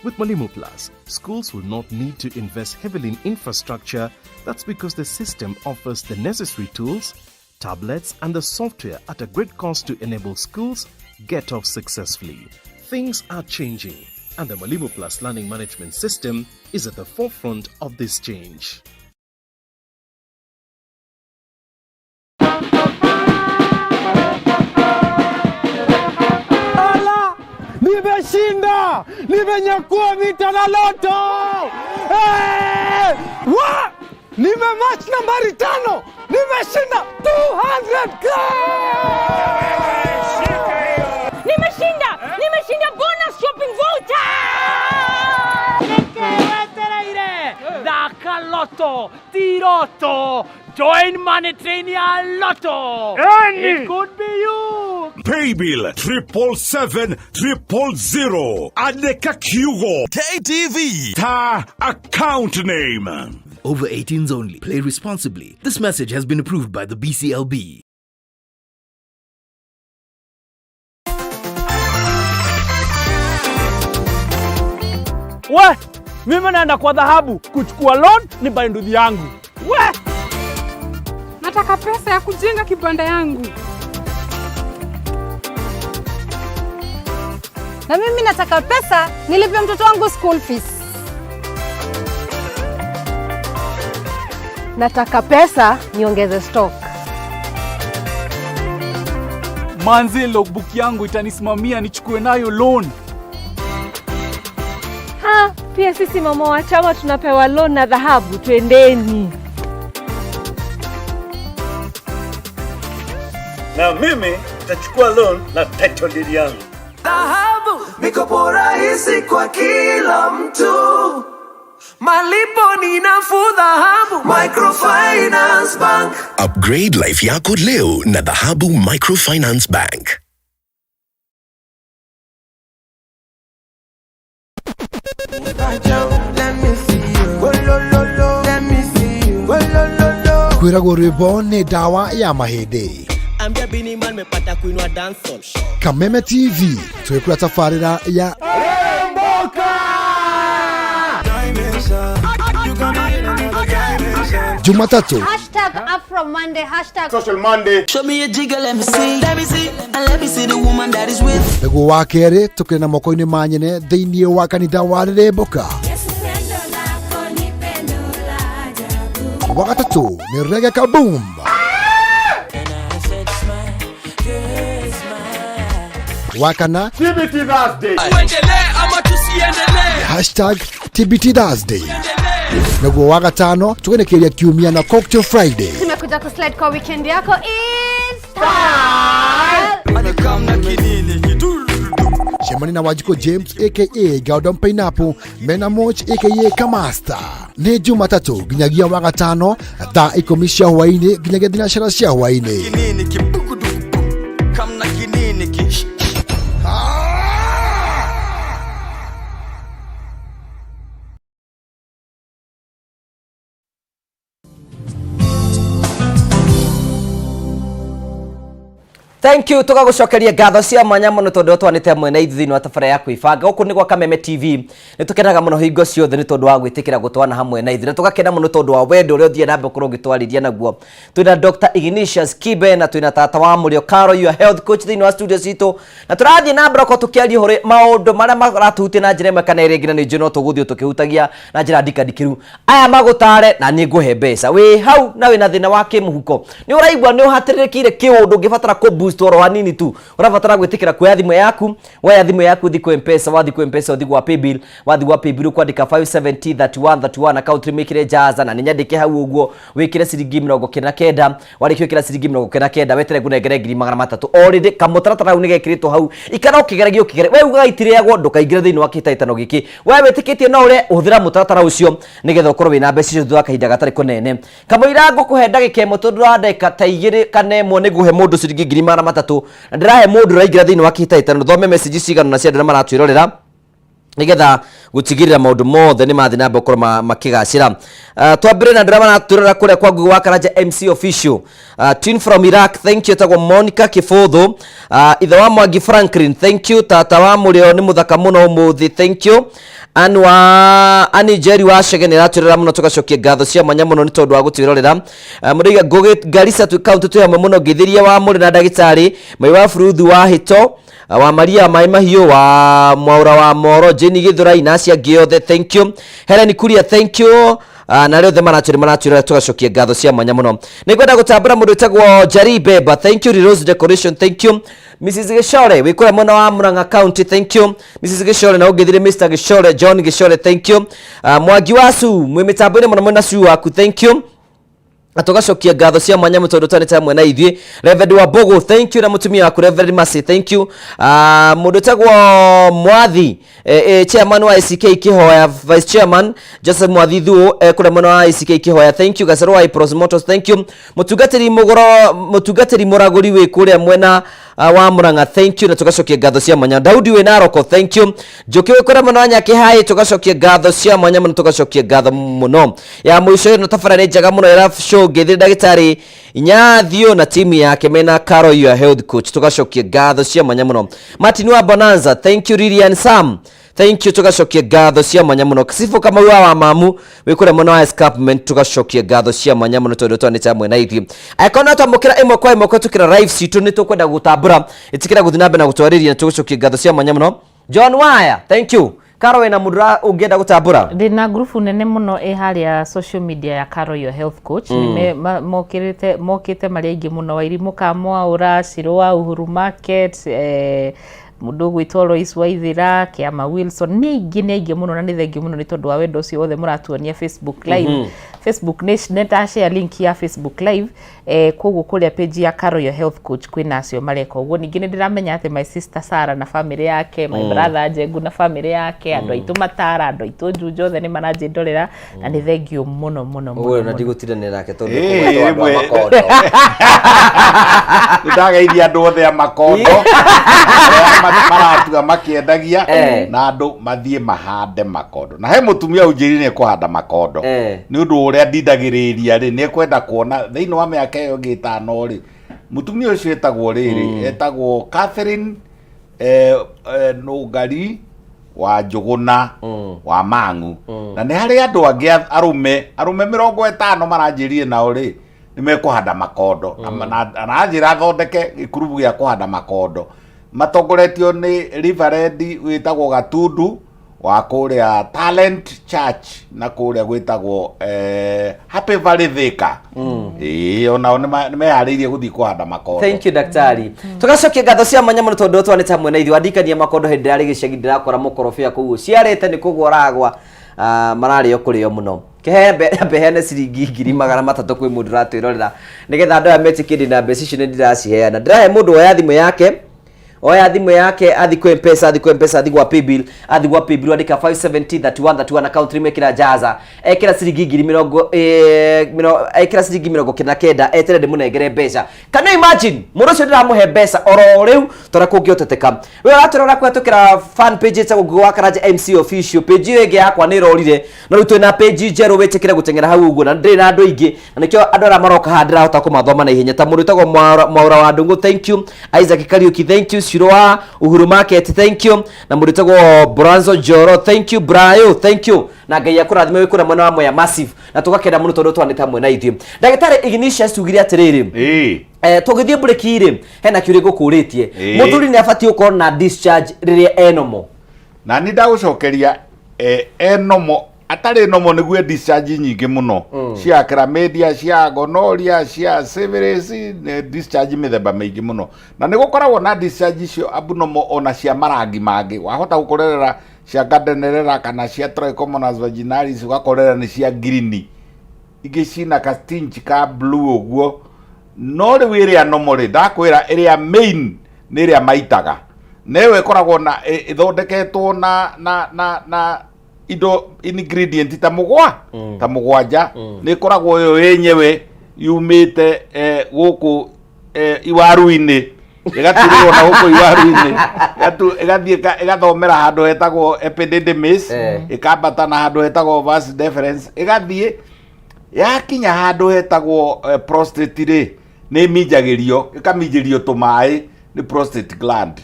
With Mwalimu Plus, schools will not need to invest heavily in infrastructure. That's because the system offers the necessary tools, tablets, and the software at a great cost to enable schools get off successfully. Things are changing, and the Mwalimu Plus Learning Management System is at the forefront of this change. Ala, nimeshinda, nimenyakua mita na loto. Hey! Wa! Nimematch nambari 5, nimeshinda 200K! Nimeshinda! Nimeshinda bonus shopping voucher! Thaka Lotto, Tiroto, join Money Train ya Lotto. It could be you. Paybill 777 000. Andĩka kiugo KTV. Ta account name. Over 18s only. Play responsibly. This message has been approved by the BCLB. We, mimi naenda kwa dhahabu kuchukua loan ni buy nduthi yangu. We! Nataka pesa ya kujenga kibanda yangu. Na mimi nataka pesa nilipe mtoto wangu school fees. Nataka pesa niongeze stock. Manze, logbook yangu itanisimamia nichukue nayo loan. Ha, pia sisi mama wa chama tunapewa loan na dhahabu, twendeni. Na mimi nitachukua loan na title deed yangu. Dhahabu, mikopo rahisi kwa kila mtu, malipo ni nafuu. Dhahabu Microfinance Bank. Upgrade life yako leo na Dhahabu Microfinance Bank. Let me see you. Oh, lo, lo, lo. Let me see you. Oh, lo, lo, lo. Kwĩragwo rwĩmbo nĩ ndawa ya mahĩndĩ. Ambia Bini Man mepata kuinua dancehall. Kameme TV twĩkũra tabarĩra ya Jumatatu #AfroMonday, hashtag Social Monday. Show me a jigger, let me see. Let me see. And let me see the woman that is with. Nĩguo wa kerĩ tũkĩrĩ na moko-inĩ ma nyene thĩinĩ wa kanitha wa Rĩrĩmbũka. Wa gatatũ nĩ Reggae Kaboom. Wa kana TBT Thursday. Tuendelee ama tusiendelee? #TBTThursday. Naguo wa gatano tũgenekeria kiumia na Cocktail Friday. Tumekuja kuslide kwa weekend yako is style. Cemani na Wanjikũ James aka Galdon Pineapple mena Moch aka Kamasta nĩ Jumatatũ nginyagia wa gatano thaa 10 cia hwaĩ-inĩ nginyagia thinacara cia hwaĩ-inĩ. Kinini kibukuduku kamna kinini ki Thank you, tugagucokeria ngatho cia mwanya muno tondu twanite hamwe na ithuĩ thĩinĩ wa tabara ya kwĩbanga. Gũkũ nĩ gwa Kameme TV. Nĩ tũkenaga mũno hingo ciothe nĩ tondũ wa gwĩtĩkĩra gũtwana hamwe na ithuĩ, na tũgakena mũno tondũ wa wendo ũrĩa ũthiĩ na mbere gũkorwo ũgĩtwarĩria naguo. Twĩna Dr. Ignatius Kibe na twĩna tata wa Mũrĩo Caro, your health coach, thĩinĩ wa studio citũ, na tũrathiĩ na mbere gũkorwo tũkĩaria ũhoro maũndũ marĩa maratũhutia na njĩra ĩmwe kana ĩrĩa ĩngĩ, na nĩ njũĩ no tũgũthiĩ tũkĩhutagia na njĩra ndikandikĩru. Aya magũtare na niĩ ngũhe mbeca wĩ hau na wĩna thĩna wa kĩmũhuko, nĩ ũraigua nĩ ũhatĩrĩrĩkĩire kĩũndũ ũngĩbatara kũ boost. boost oro hanini tu ũrabatara gwĩtĩkĩra kuoya thimũ yaku woya thimũ yaku ũthiĩ kwĩ mpesa wathiĩ kwĩ mpesa ũthiĩ gwa paybill wathiĩ gwa paybill ũkwandĩka 570 31 31 account mĩkĩre jaza na nĩ nyandĩke hau ũguo wĩkĩre ciringi 99 warĩkia gwĩkĩra ciringi 99 wetere ngũnengere 300,000 already kamũtaratara hau nĩgekĩrĩtwo hau ikara ũkĩgeragia ũkĩgera we ugaga itirĩagwo ndũkaingĩre thĩinĩ wa kĩhĩtahĩtano gĩkĩ we wĩtĩkĩtie no ũrĩe hũthĩra mũtaratara ũcio nĩgetha ũkorwo wĩna mbeca icio thutha wa kahinda gatarĩ kũnene kamũira ngũkũhe ndagĩka ĩmwe tondũ wa ndagĩka ta igĩrĩ kana ĩmwe nĩ ngũhe mũndũ ciringi 300,000 na ndĩrahe mũndũ ũraingĩra thĩinĩ wa kĩhĩtahĩtano thome message cigana na cia andũ arĩa maratwĩrorera nigetha gutigirira maundu mothe ni mathi na mbere gukorwo makigacira. Twambire na ndĩra maratwĩrora kũrĩa kwa Ngugi wa Karanja MC official, twin from Iraq, thank you, etagwo Monica Kibũthũ, ithe wa Mwangi Franklin, thank you, tata wa Mũrĩo nĩ mũthaka mũno ũmũthĩ, thank you, Ann wa Ann Jerry wa Chege nĩ aratwĩrora mũno, tũgacokia ngatho cia mwanya mũno nĩ tondũ wa gũtwĩrorera. Mũrĩiga Ngũgĩ Garissa twĩ county twĩ hamwe mũno, ngĩthĩria wa Mũrĩ na ndagĩtarĩ Mai wa Buruthu wa Hĩto wa Maria Maĩ Mahiũ wa Mwaura wa Moro Jane Githurai na acio angĩ othe, thank you, Helen Kuria, thank you, na arĩa othe maratwĩra maratwĩra tũgacokia ngatho cia mwanya mũno. Nĩ ngwenda gũtambũra mũndũ wĩtagwo Jari Beba, thank you, Rose Decoration, thank you, Mrs Gĩcore wĩ kũrĩa mwena wa Murang'a County, thank you Mrs Gĩcore, na ũngĩthire Mr Gĩcore John Gĩcore, thank you, Mwangi wa Su mwĩ mĩtambo-inĩ mũno mwĩna Su waku, thank you, na tũgacokia ngatho cia mwanya mũno tondũ twanĩte hamwe na ithuĩ. Reverend wa Mbogo, thank you, na mũtumia waku Reverend Mercy, thank you, mũndũ ũtagwo Mwathi, chairman wa ACK Kihoya, vice chairman Joseph Mwathi Thuo, kũrĩa mwena wa ACK Kihoya, thank you, Gacerũ wa Ipros Motors, thank you, mũtungatĩri mũgoro mũtungatĩri mũragũri wĩ kũrĩa mwena wa Murang'a, thank you, na tũgacokia ngatho cia mwanya. Daudi wĩ Naroko, thank you, Njũkĩ wĩ kũrĩa mwena wa Nyakĩhai, tũgacokia ngatho cia mwanya mũno, tũgacokia ngatho mũno. Ya mũico ĩno tabara nĩ njega mũno ĩra show ngĩthire ndagĩtarĩ Nyathio na timu yake mena Carol your health coach, tũgacokia ngatho cia mwanya mũno. Martin wa Bonanza, thank you, Lilian Sam, thank you, tũgacokia ngatho cia mwanya mũno. Sifo Kamau wa Mamu wĩ kũrĩa mwena wa escarpment, tũgacokia ngatho cia mwanya mũno tondũ twanĩte hamwe na ithuĩ. Angĩkorwo no twamũkĩra ĩmwe kwa ĩmwe kũhetũkĩra live citũ, nĩ tũkwenda gũtambũra, ĩtĩkĩra gũthiĩ na mbere na gũtwarĩria na tũgũcokia ngatho cia mwanya mũno. John Waya, thank you. Karo, wĩna mũndũ ũngĩenda gũtambũra? Ndĩna ngurubu nene mũno ĩ harĩa social media ya Caro Your Health Coach. Nĩ mokĩte marĩ aingĩ mũno, Wairimũ Kamwaũra, Shiro wa Uhuru Market, mũndũ ũgwĩtwo Lois Waithĩra, Kĩama Wilson, nĩ aingĩ, nĩ aingĩ mũno, na nĩ thengiũ mũno nĩ tondũ wa wendo ũcio wothe mũratuonia Facebook Live. Facebook nĩ nda share link ya Facebook Live, koguo kũrĩa page ya Caro Your Health Coach kwĩna acio mareka ũguo. Ningĩ nĩ ndĩramenya atĩ my sister Sarah na family yake, my brother Njengu na family yake, andũ aitũ Matara, andũ aitũ Njunja, othe nĩ maranjĩndorera na nĩ thengiũ mũno mũno mũno Ũguo na mũno. ndigũtindanĩra nake tondũ Ĩĩ, kũgwetwo andũ a rĩmwe. makondo. Nĩndageithia andũ othe a makondo arĩa maratua makĩendagia na andũ mathiĩ mahande makondo, na he mũtumia ũnjĩrire nĩ ekũhanda makondo nĩ ũndũ wa ũrĩa ndindagĩrĩria rĩ, nĩ ekwenda kuona thĩinĩ wa mĩaka ĩyo ĩngĩ 5 rĩ. Mũtumia ũcio etagwo rĩrĩ, etagwo Catherine Nũngari wa Njũgũna wa Mang'u, na nĩ harĩ andũ angĩ arũme 50 maranjĩrire nao rĩ nĩ mekũhanda makondo, na aranjĩra thondeke gĩkurubu gĩa kũhanda makondo matongoretio nĩ Reverend wĩtagwo Gatundu wa kũrĩa Talent Church na kũrĩa gwĩtagwo Happy Valley Thika. Ĩĩ, onao nĩ meharĩirie gũthiĩ kũhanda makondo. Thank you daktari. Tugacokia ngatho cia mwanya mũno tondũ twanĩte hamwe na ithuĩ. Wandikania makondo hĩndĩ ndĩrarĩ gĩcagi ndĩrakora mũkorobia kũu ũciarĩte nĩ kũgwa ũragwa, mararĩo kũrĩo mũno. Kĩhe mbeheane ciringi 300,000 kwĩ mũndũ ũratwĩrorera nĩgetha andũ aya metĩkie ndĩna mbeca icio nĩ ndĩraciheana. Ndĩrahe mũndũ oya thimũ yake, oya thimũ yake athi kwĩ mpesa, athi kwĩ mpesa, athi gwa paybill, athi gwa paybill andĩka 570 31 31 account name ĩkĩra jaza, ekĩra ciringi ngiri mĩrongo ekĩra ciringi 99, etere ndĩmũnengere mbeca. Can you imagine mũndũ ũcio ndĩramũhe mbeca oro rĩu tondũ kũngĩhoteteka. We ũratũrora kũhetũkĩra fan page ĩtagwo Ngugi wa Karanja MC official, page ĩyo ĩngĩ yakwa nĩ ĩrorire, no rĩu twĩna page njerũ, wĩtĩkĩre gũteng'era hau ũguo, na ndĩrĩ na andũ aingĩ na nĩkĩo andũ arĩa maroka haha ndĩrahota kũmathoma na ihenya, ta mũndũ wĩtagwo Mwaura wa Ndung'u, thank you, Isaac Kariuki, thank you, Ciro wa Uhuru Market, thank you, na mũndũ wĩtagwo Bronzo Njoro, thank you, Brayo, thank you, na Ngai akũrathime wĩ kũrĩa mwena wa Mwea Massive, na tũgakena mũno tondũ twanĩte hamwe na ithuĩ. Ndagĩtarĩ Ignatius tugire atĩrĩrĩ, tũgĩthiĩ break rĩ, hena kĩũria ngũkũrĩtie. Mũthuri nĩ abatiĩ gũkorwo na discharge rĩrĩa enomo? Na nĩ ndagũcokeria, enomo. Atarĩ normal nĩguo discharge nyingĩ mũno cia chlamydia, cia gonorrhea, cia syphilis, nĩ discharge mĩthemba mĩingĩ mũno. Na nĩ gũkoragwo na discharge icio abnormal ona cia marangi mangĩ. Wahota gũkorerera cia Gardnerella kana cia Trichomonas vaginalis, ũgakorerera nĩ cia green. Ingĩ cina ka tinge ka blue ũguo. No rĩu ĩrĩa normal rĩ, ndakwĩra ĩrĩa main nĩ ĩrĩa maitaga. Na ĩyo ĩkoragwo na ĩthondeketwo na na na na indo ingredient ta mũgwa ta mũgwanja. Nĩ ĩkoragwo ĩyo yenyewe yumĩte gũkũ iwaru-inĩ, ĩgaturĩrwo na gũkũ iwaru-inĩ, ĩgathiĩ ĩgathomera handũ hetagwo epididymis, ĩkambata na handũ hetagwo vas deferens, ĩgathiĩ yakinya handũ hetagwo prostate rĩ, nĩ ĩminjagĩrio, ĩkaminjĩrio tũmaĩ nĩ prostate gland,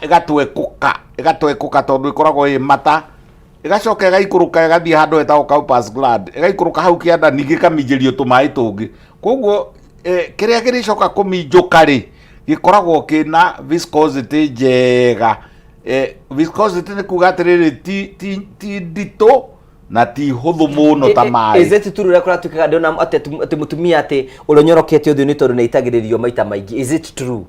ĩgatwekũka, ĩgatwekũka tondũ ĩkoragwo ĩ mata, ĩgacoka ĩgaikũrũka ĩgathiĩ handũ hetagwo Cowper's gland, ĩgaikũrũka hau kĩanda ningĩ ĩkaminjĩrio tũmaĩ tũngĩ. Koguo kĩrĩa kĩrĩcoka kũminjũka rĩ, gĩkoragwo kĩna viscosity njega. Viscosity nĩ kuga atĩrĩrĩ, ti nditũ na ti hũthũ mũno ta maĩ. Is it true ũrĩa kũratuĩkaga ndĩrona atĩ mũtumia atĩ ũrĩa ũnyorokete ũthiũ nĩ tondũ nĩ aitagĩrĩrio maita maingĩ? Is it true?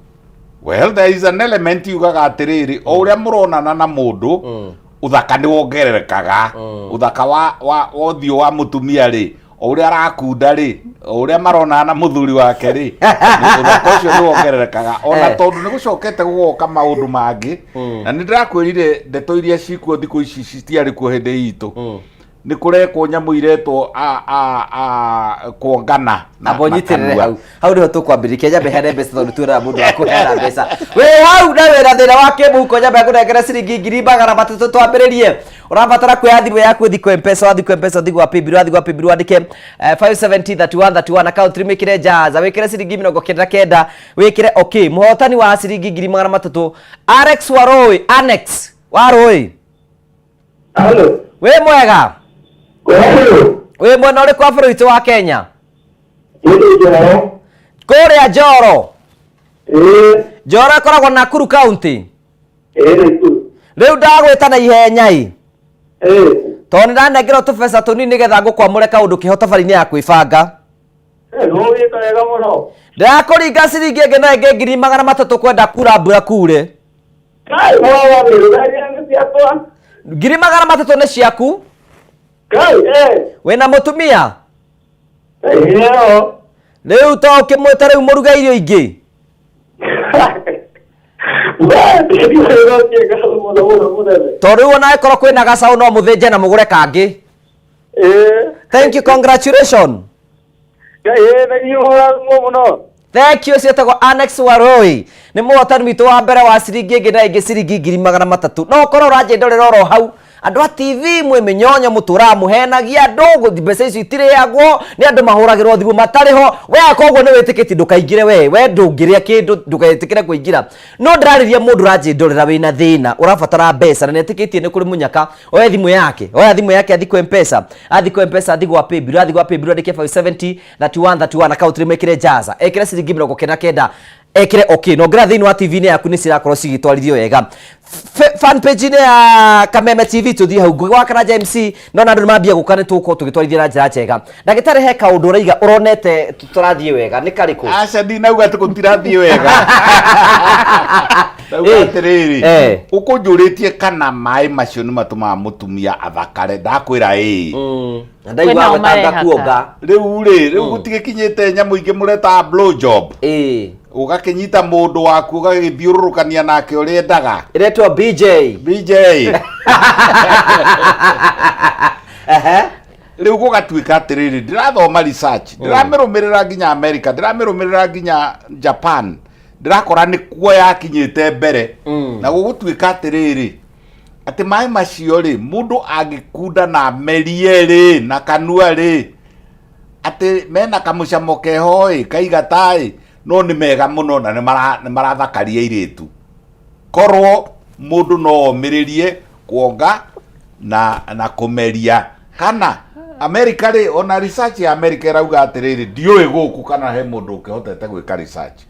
Well, there is an element yugaga atĩrĩrĩ, o ũrĩa mũronana na mũndũ, ũthaka nĩ wongererekaga. Ũthaka wa ũthiũ wa mũtumia rĩ, o ũrĩa arakunda rĩ, o ũrĩa maronana na mũthuri wake rĩ, ũthaka ũcio nĩ wongererekaga. Ona tondũ nĩ gũcokete gũgoka maũndũ mangĩ, na nĩ ndĩrakwĩrire ndeto iria cikuo thikũ ici citiarĩ kuo hĩndĩ itũ. Nĩ kũrekwo nyamũ iretwo a kuongana na Amba na ũnyitĩrĩre kanua. Hau hau nĩho tũkwambĩrĩria. Nyambe heane mbeca tondũ tuonaga mũndũ wa kũheana mbeca wĩ hau na wĩna thĩna wa kĩmũhuko. Nyambe ngũnengere ciringi 300,000 twambĩrĩrie. Ũrabatara kuoya thimũ yaku, ũthiĩ kwa Mpesa, wathiĩ kwa Mpesa ũthiĩ gwa Paybill, wathiĩ gwa Paybill wandĩke 570 31 31, account wĩkĩre Jaza, wĩkĩre ciringi 99, wĩkĩre okay. Mũhotani wa ciringi 300,000, Alex Warũĩ, Annex Warũĩ. Halo. Wĩ mwega? Wĩ mwena ũrĩkũ wa bũrũri witũ wa Kenya? Kũrĩa Njoro. Njoro ĩkoragwo Nakuru County. Rĩu ndagwĩta na ihenya ĩ, tondũ nĩ ndanengerwo tũbeca tũnini nĩgetha ngũkwamũre kaũndũ kĩho tabarĩ-inĩ ya kwĩbanga. Nĩwĩka wega mũno. Ndĩrakũringa ciringi ĩngĩ na ĩngĩ 300,000 kwenda kura mbura kure. Kai, mwawa nĩ nĩ ciakwa. 300,000 nĩ ciaku. Kai, eh. Wĩna mũtumia? Ĩyo. Rĩu to ũkĩmwĩte rĩu mũruge irio ingĩ. Tondũ rĩu ona ĩkorwo kwĩna gacaũ no mũthĩnje na mũgũre kangĩ. Thank you, congratulations. Thank you. Ciĩtagwo Annex Waroi, nĩ mũhotani witũ wa mbere wa ciringi ĩngĩ na ĩngĩ ciringi 300,000. No ũkorwo ũranjĩndorera oro hau, andũ a TV mwĩ mĩnyonyo, mũtũraga mũhenagia andũ mbeca icio itirĩagwo nĩ andũ, mahũragĩrwo thimũ matarĩ ho. We koguo nĩ wĩtĩkĩtie ndũkaingĩre, we ndũngĩrĩa kĩndũ, ndũgetĩkĩre kũingĩra. No ndĩrarĩria mũndũ ũranjĩndorera wĩna thĩna, ũrabatara mbeca na nĩetĩkĩtie nĩ kũrĩ mũnyaka. Oya thimũ yake, oya thimũ yake, athiĩ kwa Mpesa, athiĩ kwa Mpesa, athiĩ gwa Paybill, athiĩ gwa Paybill andĩke 570 31 31, account rĩmwĩkĩre Jaza, ekĩre ciringi 99, ekĩre okay. Na ongera thĩinĩ wa TV-inĩ yaku nĩ cirakorwo cigĩtwarithio wega. Fan page-inĩ ya Kameme TV, tũthiĩ hau Ngũgĩ wa Karanja MC, no na andũ nĩ mambia gũka, nĩ tũgũkorwo tũgĩtwarithia na njĩra njega. Ndagĩtarĩ, he kaũndũ ũraiga ũronete tũrathiĩ wega, nĩ karĩkũ? Aca, ndinauga atĩ gũtirathiĩ wega. Ndauga atĩrĩrĩ, ũkũnjũrĩtie kana maĩ macio nĩ matũmaga mũtumia athakare, ndakwĩra ĩĩ. Na ndaigua Kwĩnao gwetanga marehaka. kuonga. Rĩu rĩ, rĩu gũtigĩkinyĩte nyamũ ingĩ mũretaga blow job, ũgakĩnyita mũndũ waku ũgagĩthiũrũrũkania nake ũrĩa endaga. Ĩretwo BJ. BJ. Rĩu gũgatuĩka atĩrĩrĩ, ndĩrathoma research, ndĩramĩrũmĩrĩra nginya America, ndĩramĩrũmĩrĩra nginya Japan, ndĩrakora nĩ kuo yakinyĩte mbere. Na gũgũtuĩka atĩrĩrĩ, atĩ maĩ macio rĩ, mũndũ angĩkunda na amerie rĩ na kanua rĩ, atĩ mena kamũcamo keho ĩ, kaigata ĩ, no nĩ mega mũno na nĩ marathakaria airĩtu. Korwo mũndũ no omĩrĩrie kuonga na kũmeria. Kana America rĩ, ona research ya America ĩrauga atĩrĩrĩ, ndiũĩ gũkũ kana he mũndũ ũkĩhotete gwĩka research,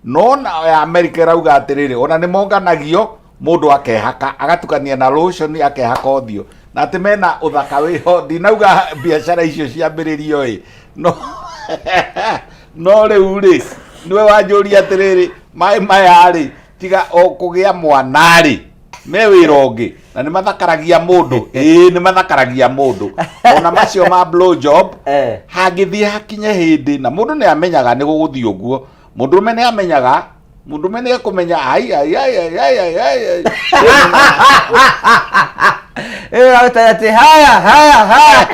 no na ya America ĩrauga atĩrĩrĩ, ona nĩ monganagio, mũndũ akehaka, agatukania na lotion, akehaka ũthiũ. Na atĩ mena ũthaka wĩho, ndinauga biacara icio ciambĩrĩrio ĩ, no no rĩu rĩ, nĩwe wanjũria atĩrĩrĩ, maĩ maya rĩ, tiga o kũgĩa mwana rĩ, me wĩra ũngĩ na nĩ mathakaragia mũndũ. Ĩĩ, nĩ mathakaragia mũndũ. Ona macio ma blow job, hangĩthiĩ hakinye hĩndĩ na mũndũ nĩ amenyaga nĩ gũgũthiĩ ũguo, mũndũrũme nĩ amenyaga, mũndũrũme nĩ ekũmenya ai ai ai ai ai ai ai ai. Ĩyo agũtara atĩ haya haya haya.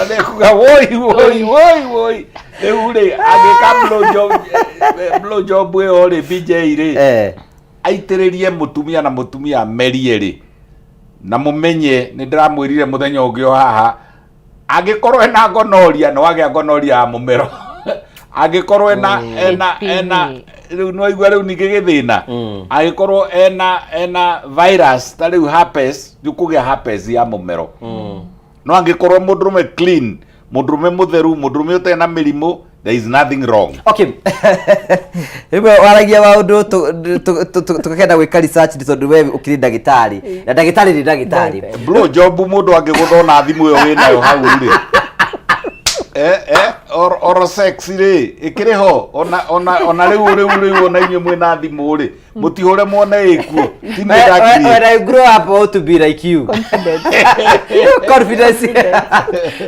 Nĩ kuga woi woi woi woi. Rĩu rĩ, angĩka blow job, blow job ĩyo rĩ, BJ rĩ, aitĩrĩrie mũtumia na mũtumia amerie rĩ, na mũmenye nĩ ndĩramwĩrire mũthenya ũngĩ o haha, angĩkorwo ena gonorrhea nĩ wagĩa gonorrhea ya mũmero, angĩkorwo ena ena ena rĩu nĩwaigua rĩu ningĩ gĩthĩna, angĩkorwo ena virus ta rĩu herpes, rĩu kũgĩa herpes ya mũmero. No angĩkorwo mũndũrũme clean, mũndũrũme mũtheru, mũndũrũme ũtarĩ na mĩrimũ, there is nothing wrong. Okay, rĩmwe waragia maũndũ tũkenda gwĩka research nĩ tondũ we ũkĩrĩ ndagĩtarĩ na ndagĩtarĩ nĩ ndagĩtarĩ. Blow job mũndũ angĩgũtha na thimũ ĩyo wĩnayo hau rĩ, oro sex rĩ, ĩkĩrĩ ho ona rĩu ona inyuĩ mwĩna thimũ rĩ, mũtihũre muone ĩkuo ti nĩ When I grow up, I want to be like you. Confidence.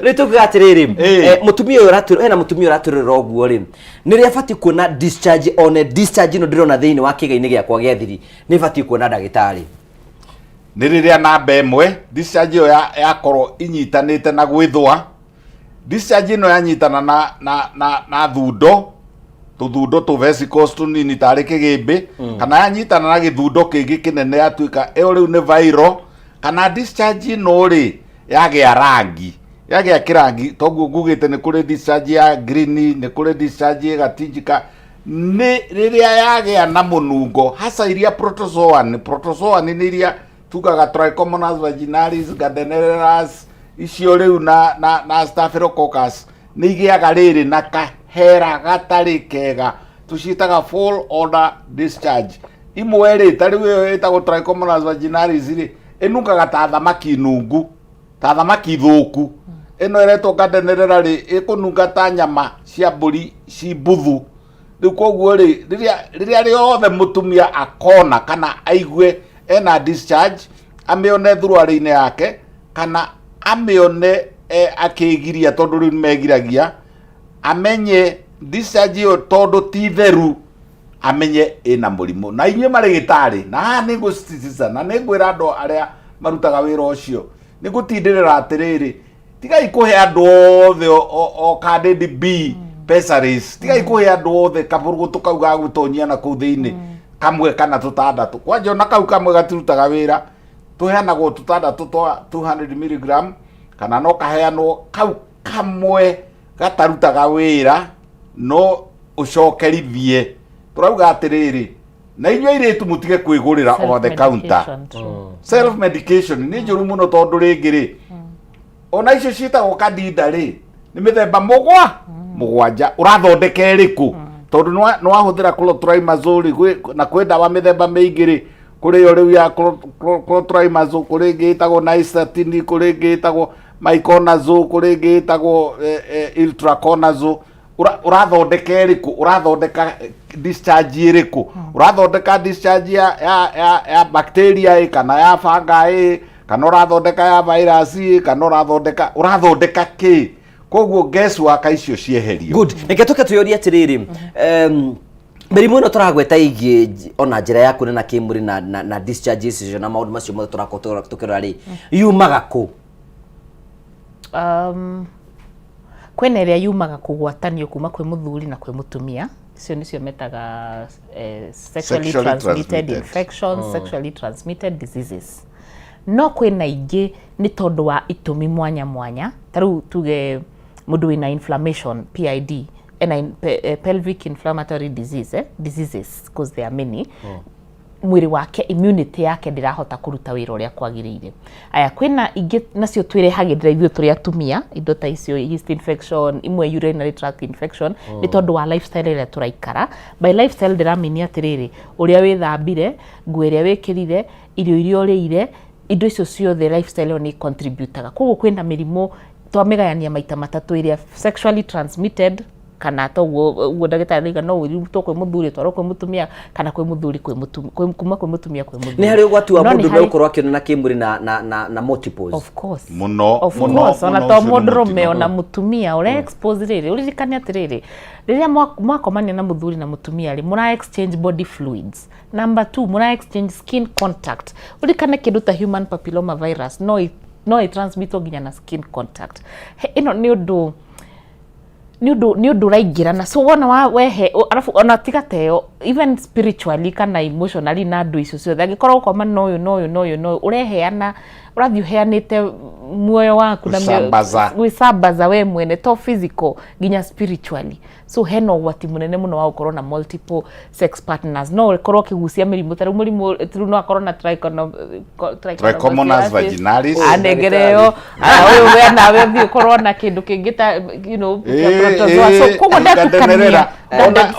Rĩu tugaga atĩrĩrĩ, mũtumia ũyũ ũratwĩra, hena mũtumia ũratwĩrĩra ũguo rĩ, nĩ rĩ abatiĩ kuona discharge, one discharge ĩno ndĩrona thĩinĩ wa kĩga-inĩ gĩakwa gĩa thiri, nĩ batiĩ kuona ndagĩtarĩ? Nĩ rĩrĩa namba ĩmwe discharge ĩyo yakorwo inyitanĩte na gwĩthũa, discharge ĩno yanyitana na thundo, tũthundo tũ vesicles tũnini tarĩ kĩgĩmbĩ, kana yanyitana na gĩthundo kĩngĩ kĩnene yatuĩka ĩyo rĩu nĩ viral, kana discharge ĩno rĩ yagĩa rangi, yagĩa kĩrangi, toguo ngugĩte nĩ kũrĩ discharge ya green, nĩ kũrĩ discharge ĩgatinjika, nĩ rĩrĩa yagĩa na mũnungo, hasa iria protozoan. Protozoan nĩ iria tugaga Trichomonas vaginalis, Gardnerella, icio rĩu na Staphylococcus, nĩ igĩaga rĩrĩ na kahera gatarĩ kega, tũciĩtaga foul odor discharge. Imwe rĩ, ta rĩu ĩyo ĩtagwo Trichomonas vaginalis rĩ, ĩnungaga ta thamaki nungu, ta thamaki thũku. Ĩno ĩretwo Gardnerella rĩ, ĩkũnunga ta nyama cia mbũri ci mbuthu. Rĩu koguo rĩ, rĩrĩa rĩothe mũtumia akona kana aigue ena discharge, amĩone thuruarĩ-inĩ yake kana amĩone akĩgiria, tondũ rĩu nĩmegiragia, amenye discharge ĩyo tondũ ti theru, amenye ĩna mũrimũ. Na inyuĩ marĩgĩtarĩ, na haha nĩ ngũsisitiza na nĩ ngwĩra andũ arĩa marutaga wĩra ũcio, nĩ ngũtindĩrĩra atĩrĩrĩ, tigai kũhe andũ othe o Candid B pessaries, tigai kũhe andũ othe kabũrũgũtũ kau ga gwĩtonyia na kũu thĩinĩ, kamwe kana tũtandatũ. Kwanja ona kau kamwe gatirutaga wĩra, tũheanagwo tũtandatũ twa 200 milligram, kana no kaheanwo kau kamwe gatarutaga wĩra, no ũcokerithie. Tũrauga atĩrĩrĩ, na inyuĩ airĩtu mũtige kwĩgũrĩra over the counter. Self medication nĩ njũru mũno, tondũ rĩngĩ rĩ, ona icio ciĩtagwo Candida rĩ, nĩ mĩthemba 7 ũrathondeka ĩrĩkũ, tondũ nĩ wahũthĩra clotrimazole na kwĩ ndawa mĩthemba mĩingĩ rĩ, kũrĩ ĩyo rĩu ya clotrimazole, kũrĩ ĩngĩ ĩtagwo nystatin, kũrĩ ĩngĩ ĩtagwo miconazole, kũrĩ ĩngĩ ĩtagwo itraconazole. Ũrathondeka ĩrĩkũ? Ũrathondeka discharge ĩrĩkũ? Ũrathondeka discharge ya bacteria ĩ, kana ya fungi ĩ, kana ũrathondeka ya virus ĩ, kana ũrathondeka kĩ? Koguo guesswork icio cieherio. Good, reke tũke twĩyũrie atĩrĩrĩ, mĩrimũ ĩno tũragweta ĩgiĩ ona njĩra ya kuonana kĩmwĩrĩ na discharges icio na maũndũ macio mothe tũrakorwo tũkĩrora rĩ, yumaga kũ? Kwĩna ĩrĩa yumaga kũgwatanio kuma kwĩ mũthuri na kwĩ mũtumia, icio nĩcio metaga sexually sexually transmitted transmitted infections, sexually transmitted diseases. No kwĩna ingĩ nĩ tondũ wa itũmi mwanya mwanya, ta rĩu tuge mũndũ wĩna inflammation, PID, ena pelvic inflammatory disease, diseases, because there are many. Mwĩrĩ wake, immunity yake ndĩrahota kũruta wĩra ũrĩa kwagĩrĩire. Aya, kwĩna ingĩ nacio twĩrehagĩrĩra ithuĩ tũrĩ atumia, indo ta icio yeast infection, imwe urinary tract infection, nĩ tondũ wa lifestyle ĩrĩa tũraikara. By lifestyle ndĩramini atĩrĩrĩ, ũrĩa wĩthambire, nguo ĩrĩa wĩkĩrire, irio iria ũrĩire. Indo icio ciothe, lifestyle ĩyo nĩ contributaga. Koguo kwĩna mĩrimũ twamĩgayania maita matatũ, ĩrĩa sexually transmitted, kana toguo ũguo ndagĩtarĩ arauga, no ũrutwo kwĩ mũthuri ũtwarwo kwĩ mũtumia, kana kwĩ mũthuri kwĩ mũtumia, kuma kwĩ mũtumia kwĩ mũthuri. Nĩ harĩ ũgwati wa No nĩ mũndũ harĩ- gũkorwo akĩonana kĩmwĩrĩ na multiples? Of course. Mũno. Of mũno, course, ona mũno, to ũcio nĩ mũndũrũme, mũtino. ona mũtumia ũrĩa expose rĩrĩ, ũririkane atĩrĩrĩ, rĩrĩa mwakomania na mũthuri na mũtumia rĩ, mũra exchange body fluids. Number two, mũra exchange skin contact. Ũririkane kĩndũ ta human papilloma virus no ĩtransmitwo nginya na skin contact. Ĩno nĩ ũndũ ũraingĩrana. So wona wa wehe arabu ona tiga teyo, even spiritually kana emotionally na andũ icio ciothe, angĩkorwo ũkoma na ũyũ na ũyũ na ũyũ na ũyũ, ũreheana, ũrathiĩ ũheanĩte muoyo waku na Gwĩcambaza. Gwĩcambaza we mwene, to physical, nginya spiritually. So hena ũgwati mũnene mũno wa gũkorwo na multiple sex partners. No ũkorwo ũkĩgucia mĩrimũ, ta rĩu mũrimũ rĩu no akorwo na Trichomonas vaginalis. Anengere ĩyo. Aya, ũyũ we nawe ũthiĩ ũkorwo na kĩndũ kĩngĩ ta kĩa protozoa. So koguo ndatukania. Ngadenerera.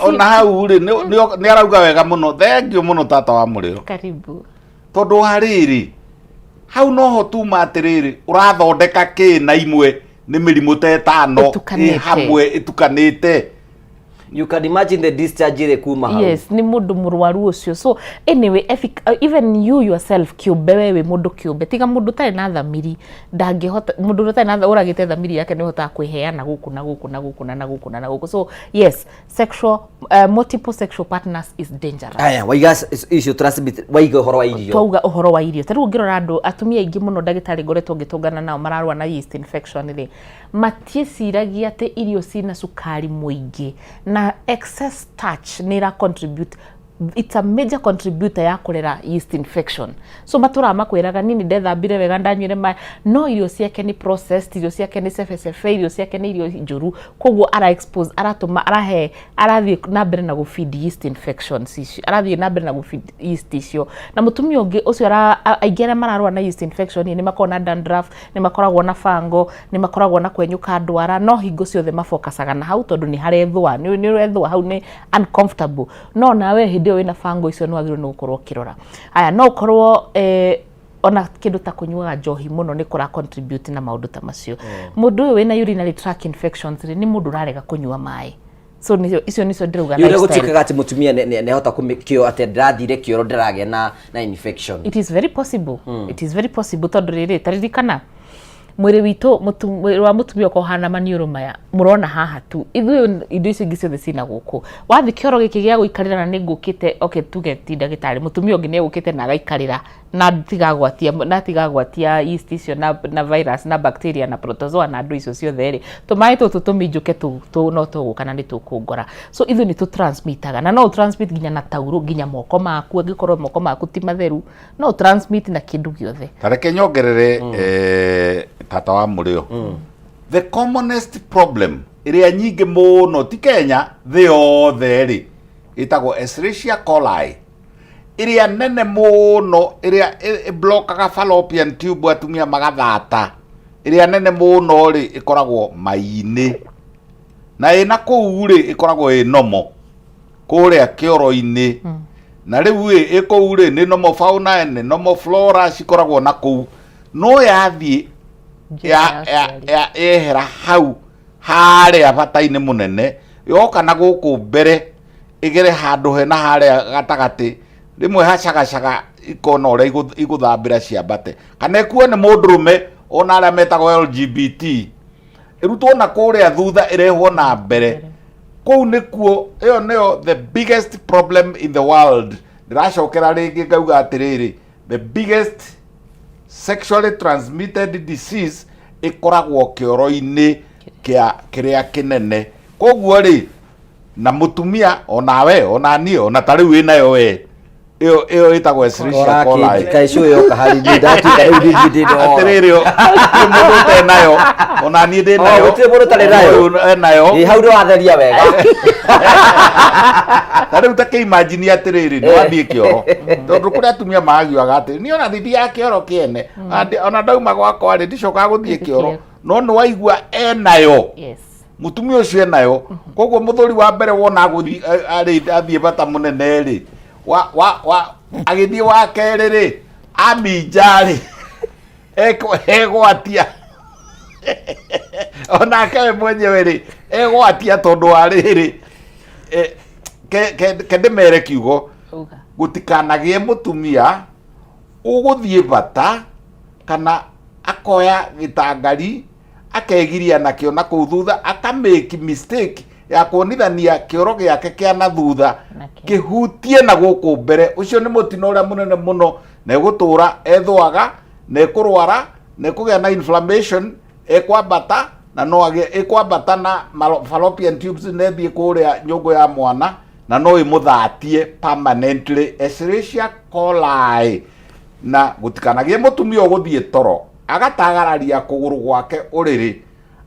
Ona hau rĩ, nĩ arauga wega mũno, thengio mũno, tata wa mũrĩo. Karibu. Tondũ wa rĩrĩ, hau noho tuma atĩrĩrĩ, ũrathondeka kĩ na imwe nĩ mĩrimũ ta ĩtano ĩ Ĩtukanĩte. hamwe ĩtukanĩte. You can imagine the discharge ĩrĩ kuma hau. Yes, nĩ mũndũ mũrwaru ũcio. So anyway, even you yourself kĩũmbe, we wĩ mũndũ kĩũmbe, tiga mũndũ ũtarĩ na thamiri ndangĩhota, mũndũ ũtarĩ na ũragĩte thamiri yake nĩ ũhotaga kwĩheana gũkũ na gũkũ na gũkũ na gũkũ na gũkũ. So yes, sexual multiple sexual partners is dangerous. Aya, waiga icio transmit, waiga ũhoro wa irio. Twauga ũhoro wa irio. Ta rĩu ũngĩrora andũ, atumia aingĩ mũno, ndagĩtarĩ, ngoretwo ngĩtũngana nao mararũa na yeast infection rĩ, matiĩciragia atĩ irio cina cukari mũingĩ na excess starch nĩ ĩra contribute, it's a major contributor ya kũrera yeast infection. So matũraga makwĩraga, "Niĩ nĩ ndethambire wega, ndanyuire maĩ," no irio ciake nĩ processed, irio ciake nĩ cebecebe, irio ciake nĩ irio njũru. Koguo ara expose, aratũma, arahe, arathiĩ na mbere na gũfeed yeast infections icio, arathiĩ na mbere na gũfeed yeast icio. Na mũtumia ũngĩ ũcio aingĩ arĩa mararũa na yeast infection nĩ makoragwo na dandruff, nĩ makoragwo na fango, nĩ makoragwo na kwenyũka ndwara, no hingo ciothe mafokacaga na hau tondũ nĩ harethũa, nĩ ũrethũa hau, nĩ uncomfortable. No nawe hĩndĩ ĩyo wĩna fango icio nĩ wagĩrĩirwo nĩ gũkorwo ũkĩrora aya. No ũkorwo ona kĩndũ ta kũnyuaga njohi mũno nĩ kũra contribute na maũndũ ta macio. Mũndũ ũyũ wĩna urinary tract infections rĩ, nĩ mũndũ ũrarega kũnyua maĩ. So nĩcio icio nĩcio ndĩrauga Nĩ ũrĩa lifestyle. gũtuĩkaga atĩ mũtumia nĩ ahota kũmĩkĩo atĩ ndĩrathire kĩoro, ndĩragĩa na infection? It is very possible. It is very possible, tondũ rĩrĩ, taririkana mwĩrĩ witũ, mwĩrĩ wa mũtumia ũkoragwo ũhana maniũrũ maya mũrona haha tu. Ithuĩ indo icio ingĩ ciothe cina gũkũ. Wathiĩ kĩoro gĩkĩ gĩa gũikarĩra na nĩ ngũkĩte, okay, tuge ti ndagĩtarĩ, mũtumia ũngĩ nĩ egũkĩte na agaikarĩra na tigagwatia yeast icio na virus na bacteria na protozoa na andũ icio ciothe rĩ, tũmaĩ tũtũ tũminjũke tũ no tũgũka na nĩ tũkũngora. So ithuĩ nĩ tũtransmitaga, na no ũtransmit nginya na taurũ, nginya moko maku, angĩkorwo moko maku ti matheru, no ũtransmit na kĩndũ gĩothe. Ta reke nyongerere, tata wa mũrĩo, the commonest problem ĩrĩa nyingĩ mũno, ti Kenya, thĩ yothe rĩ, ĩtagwo Escherichia coli, ĩrĩa nene mũno, ĩrĩa ĩblokaga fallopian tube, atumia magathata, ĩrĩa nene mũno rĩ, ĩkoragwo mai-inĩ na ĩna kũu rĩ, ĩkoragwo ĩ nomo kũrĩa kĩoro-inĩ. Na rĩu ĩ kũu rĩ, nĩ normal fauna, nĩ normal flora cikoragwo na kũu, no yathiĩ yehera hau harĩa bata-inĩ mũnene, yoka na gũkũ mbere, ĩgere handũ hena harĩa gatagatĩ, rĩmwe hacagacaga, ikona ũrĩa igũthambĩra ciambate, kana ĩkuo nĩ mũndũrũme, ona arĩa metagwo LGBT, ĩrutwo na kũrĩa thutha ĩrehwo na mbere. Kũu nĩkuo, ĩyo nĩyo the biggest problem in the world. Ndĩracokera rĩngĩ ngauga atĩrĩrĩ, the biggest sexually transmitted disease ĩkoragwo kĩoro-inĩ kĩa kĩrĩa kĩnene. Koguo rĩ, na mũtumia onawe, ona niĩ, ona ta rĩu wĩnayo we, ĩyo ĩtagwo Escherichia coli. Kaĩ cũ yoka harĩ niĩ, ndatuĩka rĩu niĩ ndĩ na ũhoro. Atĩrĩrĩ, gũtirĩ mũndũ ũtarĩ nayo, ona niĩ ndĩ Oh, nayo. gũtirĩ mũndũ ũtarĩ nayo. Ũyũ enayo. Ĩ, hau nĩ watheria wega. Ta rĩu ta kĩimagine atĩrĩrĩ, nĩ wathiĩ kĩoro, tondũ kũrĩ atumia magiuaga atĩ niĩ ona ndithiaga kĩoro kĩene. Ona ndauma gwakwa rĩ, ndicokaga gũthiĩ kĩoro, no nĩ waigua enayo. Mũtumia ũcio enayo. Koguo mũthuri wa mbere wona agũthiĩ arĩ athiĩ bata mũnene rĩ, wa wa wa agĩthiĩ wa kerĩ rĩ, aminja rĩ. Egwatia onake we mwenyewe rĩ, egwatia tondũ wa rĩrĩ, ke ndĩmere kiugo, gũtikanagĩe mũtumia ũgũthiĩ bata kana akoya gĩtangari akegiria nakĩo na kũu thutha, akamake mistake ya kuonithania kĩoro gĩake kĩa na thutha kĩhutie na gũkũ mbere. Ũcio nĩ mũtino ũrĩa mũnene mũno, na egũtũra ethũaga, na ekũrwara, na ekũgĩa na inflammation, ekwambata na no agĩe ĩkwambata na fallopian tubes, na ĩthiĩ kũrĩa nyũngũ ya mwana, na no ĩmũthatie permanently. Escherichia coli. Na gũtikanagĩe mũtumia ũgũthiĩ toro agatagararia kũgũrũ gwake ũrĩrĩ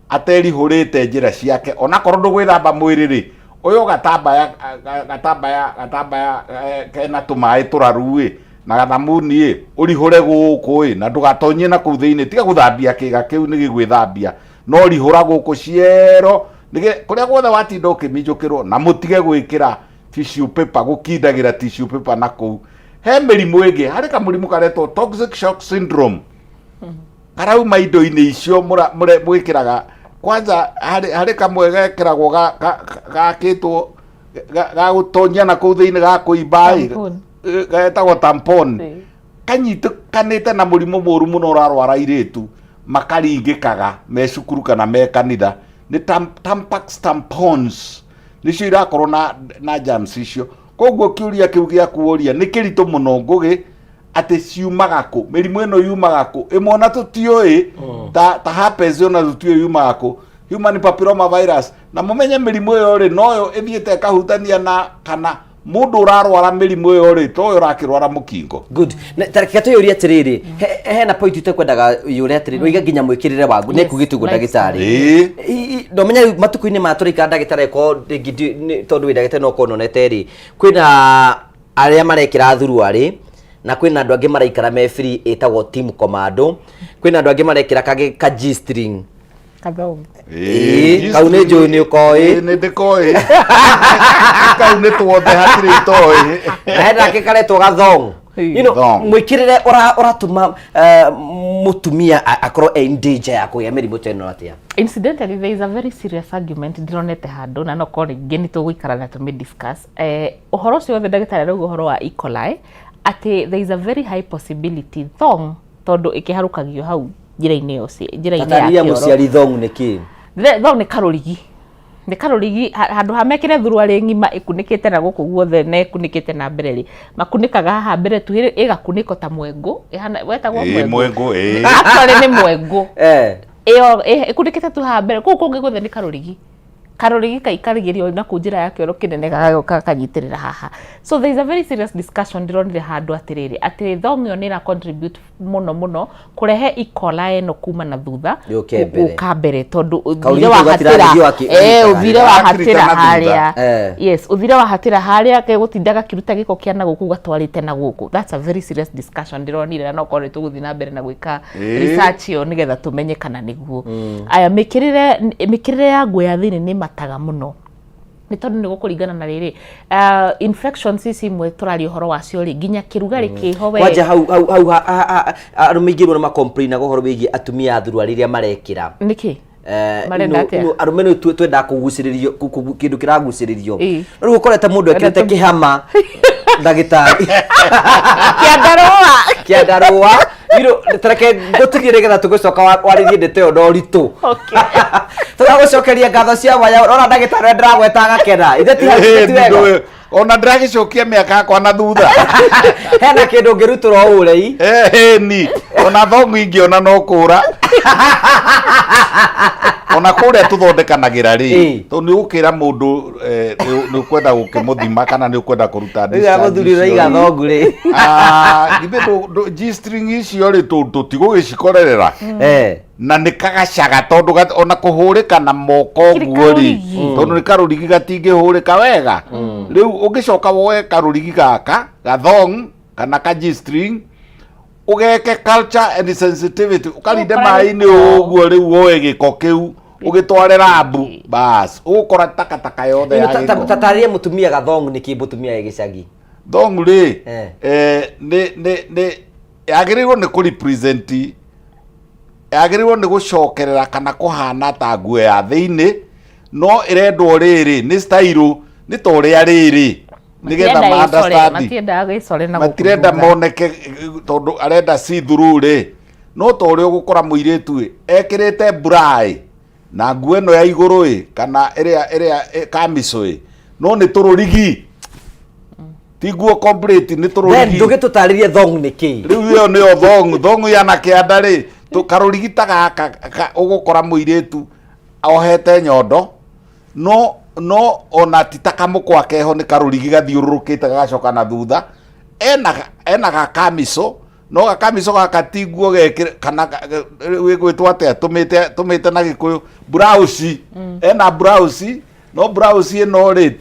aterihũrĩte njĩra ciake, onakorwo ndũgwĩthamba mwĩrĩ rĩ, ũyũ gatambaya gatambaya gatambaya kena tũmaĩ tũraru ĩ na gathamuni ĩ, ũrihũre gũkũ ĩ, na ndũgatonyie na kũu thĩinĩ. Tiga gũthambia kĩga kĩu nĩ gĩgwĩthambia, no rihũra gũkũ ciero kũrĩa guothe watinda ũkĩminjũkĩrwo. Na mũtige gwĩkĩra tissue paper, gũkindagĩra tissue paper na kũu. He mĩrimũ ĩngĩ, harĩ kamũrimũ karetwo toxic shock syndrome, karauma indo-inĩ icio mwĩkĩraga. Kwanza harĩ kamwe gekĩragwo gakĩtwo ga gũtonyia na kũu thĩinĩ, ga kũimba ĩ, Tampon. Getagwo tampon, kanyitĩkanĩte na mũrimũ mũru mũno ũrarwara airĩtu makaringĩkaga me cukuru kana me kanitha. Nĩ Tampax tampons nĩcio irakorwo na germs icio. Koguo kĩũria kĩu gĩaku ũria nĩ kĩritũ mũno, Ngũgĩ, atĩ ciumaga kũ, mĩrimũ ĩno yumaga kũ. Ĩmwe ona tũtiũĩ, ta herpes, ona tũtiũĩ yumaga kũ, human papilloma virus. Na mũmenye mĩrimũ ĩyo rĩ, noyo ĩthiĩte ĩkahutania na kana mũndũ ũrarwara mĩrimũ ĩyo rĩ, toyo ũrakĩrwara mũkingo. Good. Na tareke tuyũrie atĩrĩrĩ, hena point itekwendaga yũre atĩrĩrĩ, ũiga nginya mwĩkĩrĩre wagu nĩ kugĩte ũguo ndagĩtarĩ. Ndomenya rĩu matukũ-inĩ maya tũraikara, ndagĩtarĩ, ko rĩngĩ tondũ wĩ ndagĩtarĩ no ũkorwo nonete rĩ, kwĩna arĩa marekĩra thuruarĩ, na kwĩna andũ angĩ maraikara me free ĩtagwo team commando, kwĩna andũ angĩ marekĩra kagĩ ka G-string. Kathongo. Ĩĩ, kau nĩ njũĩ nĩ ũkoĩ. Ĩĩ, nĩ ndĩkoĩ kau, nĩ tuothe hatirĩ itoĩ. Na hena kangĩ karetwo gathong. Thong. Mwĩkĩrĩre ũratũma mũtumia akorwo e in danger ya kũgĩa mĩrimũ ta ĩno atĩa? Incidentally, there is a very serious argument ndironete handũ, na no korwo rĩngĩ nĩ tũgũikara na tũmĩ discuss ũhoro ũcio wothe. Ndagĩtarĩ arauga ũhoro wa E. coli, atĩ there is a very high possibility thong, tondũ ĩkĩharũkagio hau njĩra-inĩ ĩyo njĩra-inĩ ya Tatarĩria kĩoro. Mũciari, thong nĩ kĩ? Thong nĩ karũrigi, handũ ha mekĩre thuruarĩ ng'ima ĩkunĩkĩte na gũkũ guothe na ĩkunĩkĩte na mbere rĩ, makunĩkaga haha mbere tu, ĩgakunĩko ta mwengũ ĩhana wetagwo. Ĩĩ, mwengũ, ĩĩ. Actually nĩ mwengũ. Ĩyo ĩkunĩkĩte tu haha mbere, kũu kũngĩ guothe nĩ karũrigi kaikarigĩrio na kũu njĩra ya kĩoro kĩnene, gagaũka gakanyitĩrĩra haha. So there is a very serious discussion ndĩronire handũ atĩrĩrĩ, atĩ thong ĩyo nĩ ĩra contribute mũno mũno kũrehe E. coli ĩno kuma na thutha Yũke mbere. gũka mbere, tondũ ũthire Kaũrigi kau wahatĩra gatirarigio ũthire wahatĩra Karakirita na thutha. harĩa. Yes, ũthire wahatĩra harĩa gegũtinda gakĩruta gĩko kĩa na gũkũ gatwarĩte na gũkũ. That's a very serious discussion ndĩronire, na no korwo nĩ tũgũthiĩ na mbere na gwĩka research ĩyo nĩgetha tũmenye kana nĩguo. Aya, mĩkĩrĩre ya nguo ya thĩinĩ nĩ mataga mũno, nĩ tondũ nĩ gũkũringana na rĩrĩ, infections ici imwe tũraria ũhoro wacio rĩ, nginya kĩrugarĩ kĩho we. Kwanja hau arũme aingĩ mũno makomplainaga ũhoro wĩgiĩ atumia a thuruarĩ iria marekĩra. Nĩkĩ? Marenda atĩa? Arũme nĩ twendaga kũgucĩrĩrio, kĩndũ kĩragucĩrĩrio. No rĩu ũkorete mũndũ ekĩrĩte Wenda kĩhama, ndagĩtarĩ, kĩandarũa. Kĩandarũa. Tareke ngũtigie nĩgetha tũgĩcoka warĩrie ndeto ĩyo na ũritũ. Tũragũcokeria ngatho cia mwanya. Ũrona ndagĩtarĩ ũrĩa ndĩragweta agakena. Ithe ti hau, Ĩĩ, ti wega? ndũĩ. Ona ndĩragĩcokia mĩaka yakwa na thutha. Hena kĩndũ ũngĩrutũra ũrei. Ni ona thongu ingĩona no kũra, ona kũrĩa tũthondekanagĩra rĩ, tondũ nĩ ũgũkĩra mũndũ nĩ ũkwenda gũkĩmũthima kana nĩ ũkwenda kũruta Rĩu discharge mũthuri icio ũraiga rĩ. thongu rĩ. Ah, githĩ G-string icio rĩ, tũtigũgĩcikorerera na nĩ kagacaga, tondũ ona kũhũrĩka na moko Kĩrĩ ũguo rĩ, karũrigi. tondũ nĩ karũrigi gatingĩhũrĩka wega. Rĩu ũngĩcoka woe karũrigi gaka gathong kana ka G-string, ũgeke culture and sensitivity, ũkarinde Ũkore maĩ-inĩ gĩko. ũguo, rĩu woe gĩko kĩu ũgĩtware rambu, bas, ũgũkora takataka yothe ya gĩko. Tatarĩria mũtumia gathongu nĩ kĩ, mũtumia wĩ gĩcagi. Thongu rĩ, nĩ yagĩrĩirwo nĩ kũ represent Yagĩrĩirwo nĩ gũcokerera kana kũhana ta nguo ya thĩinĩ, no ĩrendwo rĩrĩ nĩ style, nĩ ta ũrĩa rĩrĩ nĩgetha Matienda ma ĩcore, understand. matiendaga gĩcore na gũkũ Matirenda thutha. moneke tondũ arenda see through rĩ, no ta ũrĩa ũgũkora mũirĩtu ĩ ekĩrĩte bra ĩ na nguo ĩno ya igũrũ ĩ kana ĩrĩa ĩrĩa kamico ĩ, no nĩ tũrũrigi, ti nguo complete, nĩ Then tũrũrigi. ndũgĩtũtarĩrie thong nĩ kĩĩ? Rĩu ĩyo nĩyo thong, thong ya na kĩanda rĩ, karũrigi ta gaka ũgũkora mũirĩtu ohete nyondo, no no ona ti ta kamũkwa keho, nĩ karũrigi gathiũrũrũkĩte gagacoka na thutha, ena gakamico, no gakamico gaka ti nguo gekĩre kana gwĩtwo atĩa, tũmĩte tũmĩte na Gĩkũyũ blouse. Ena blouse, no blouse ĩno rĩ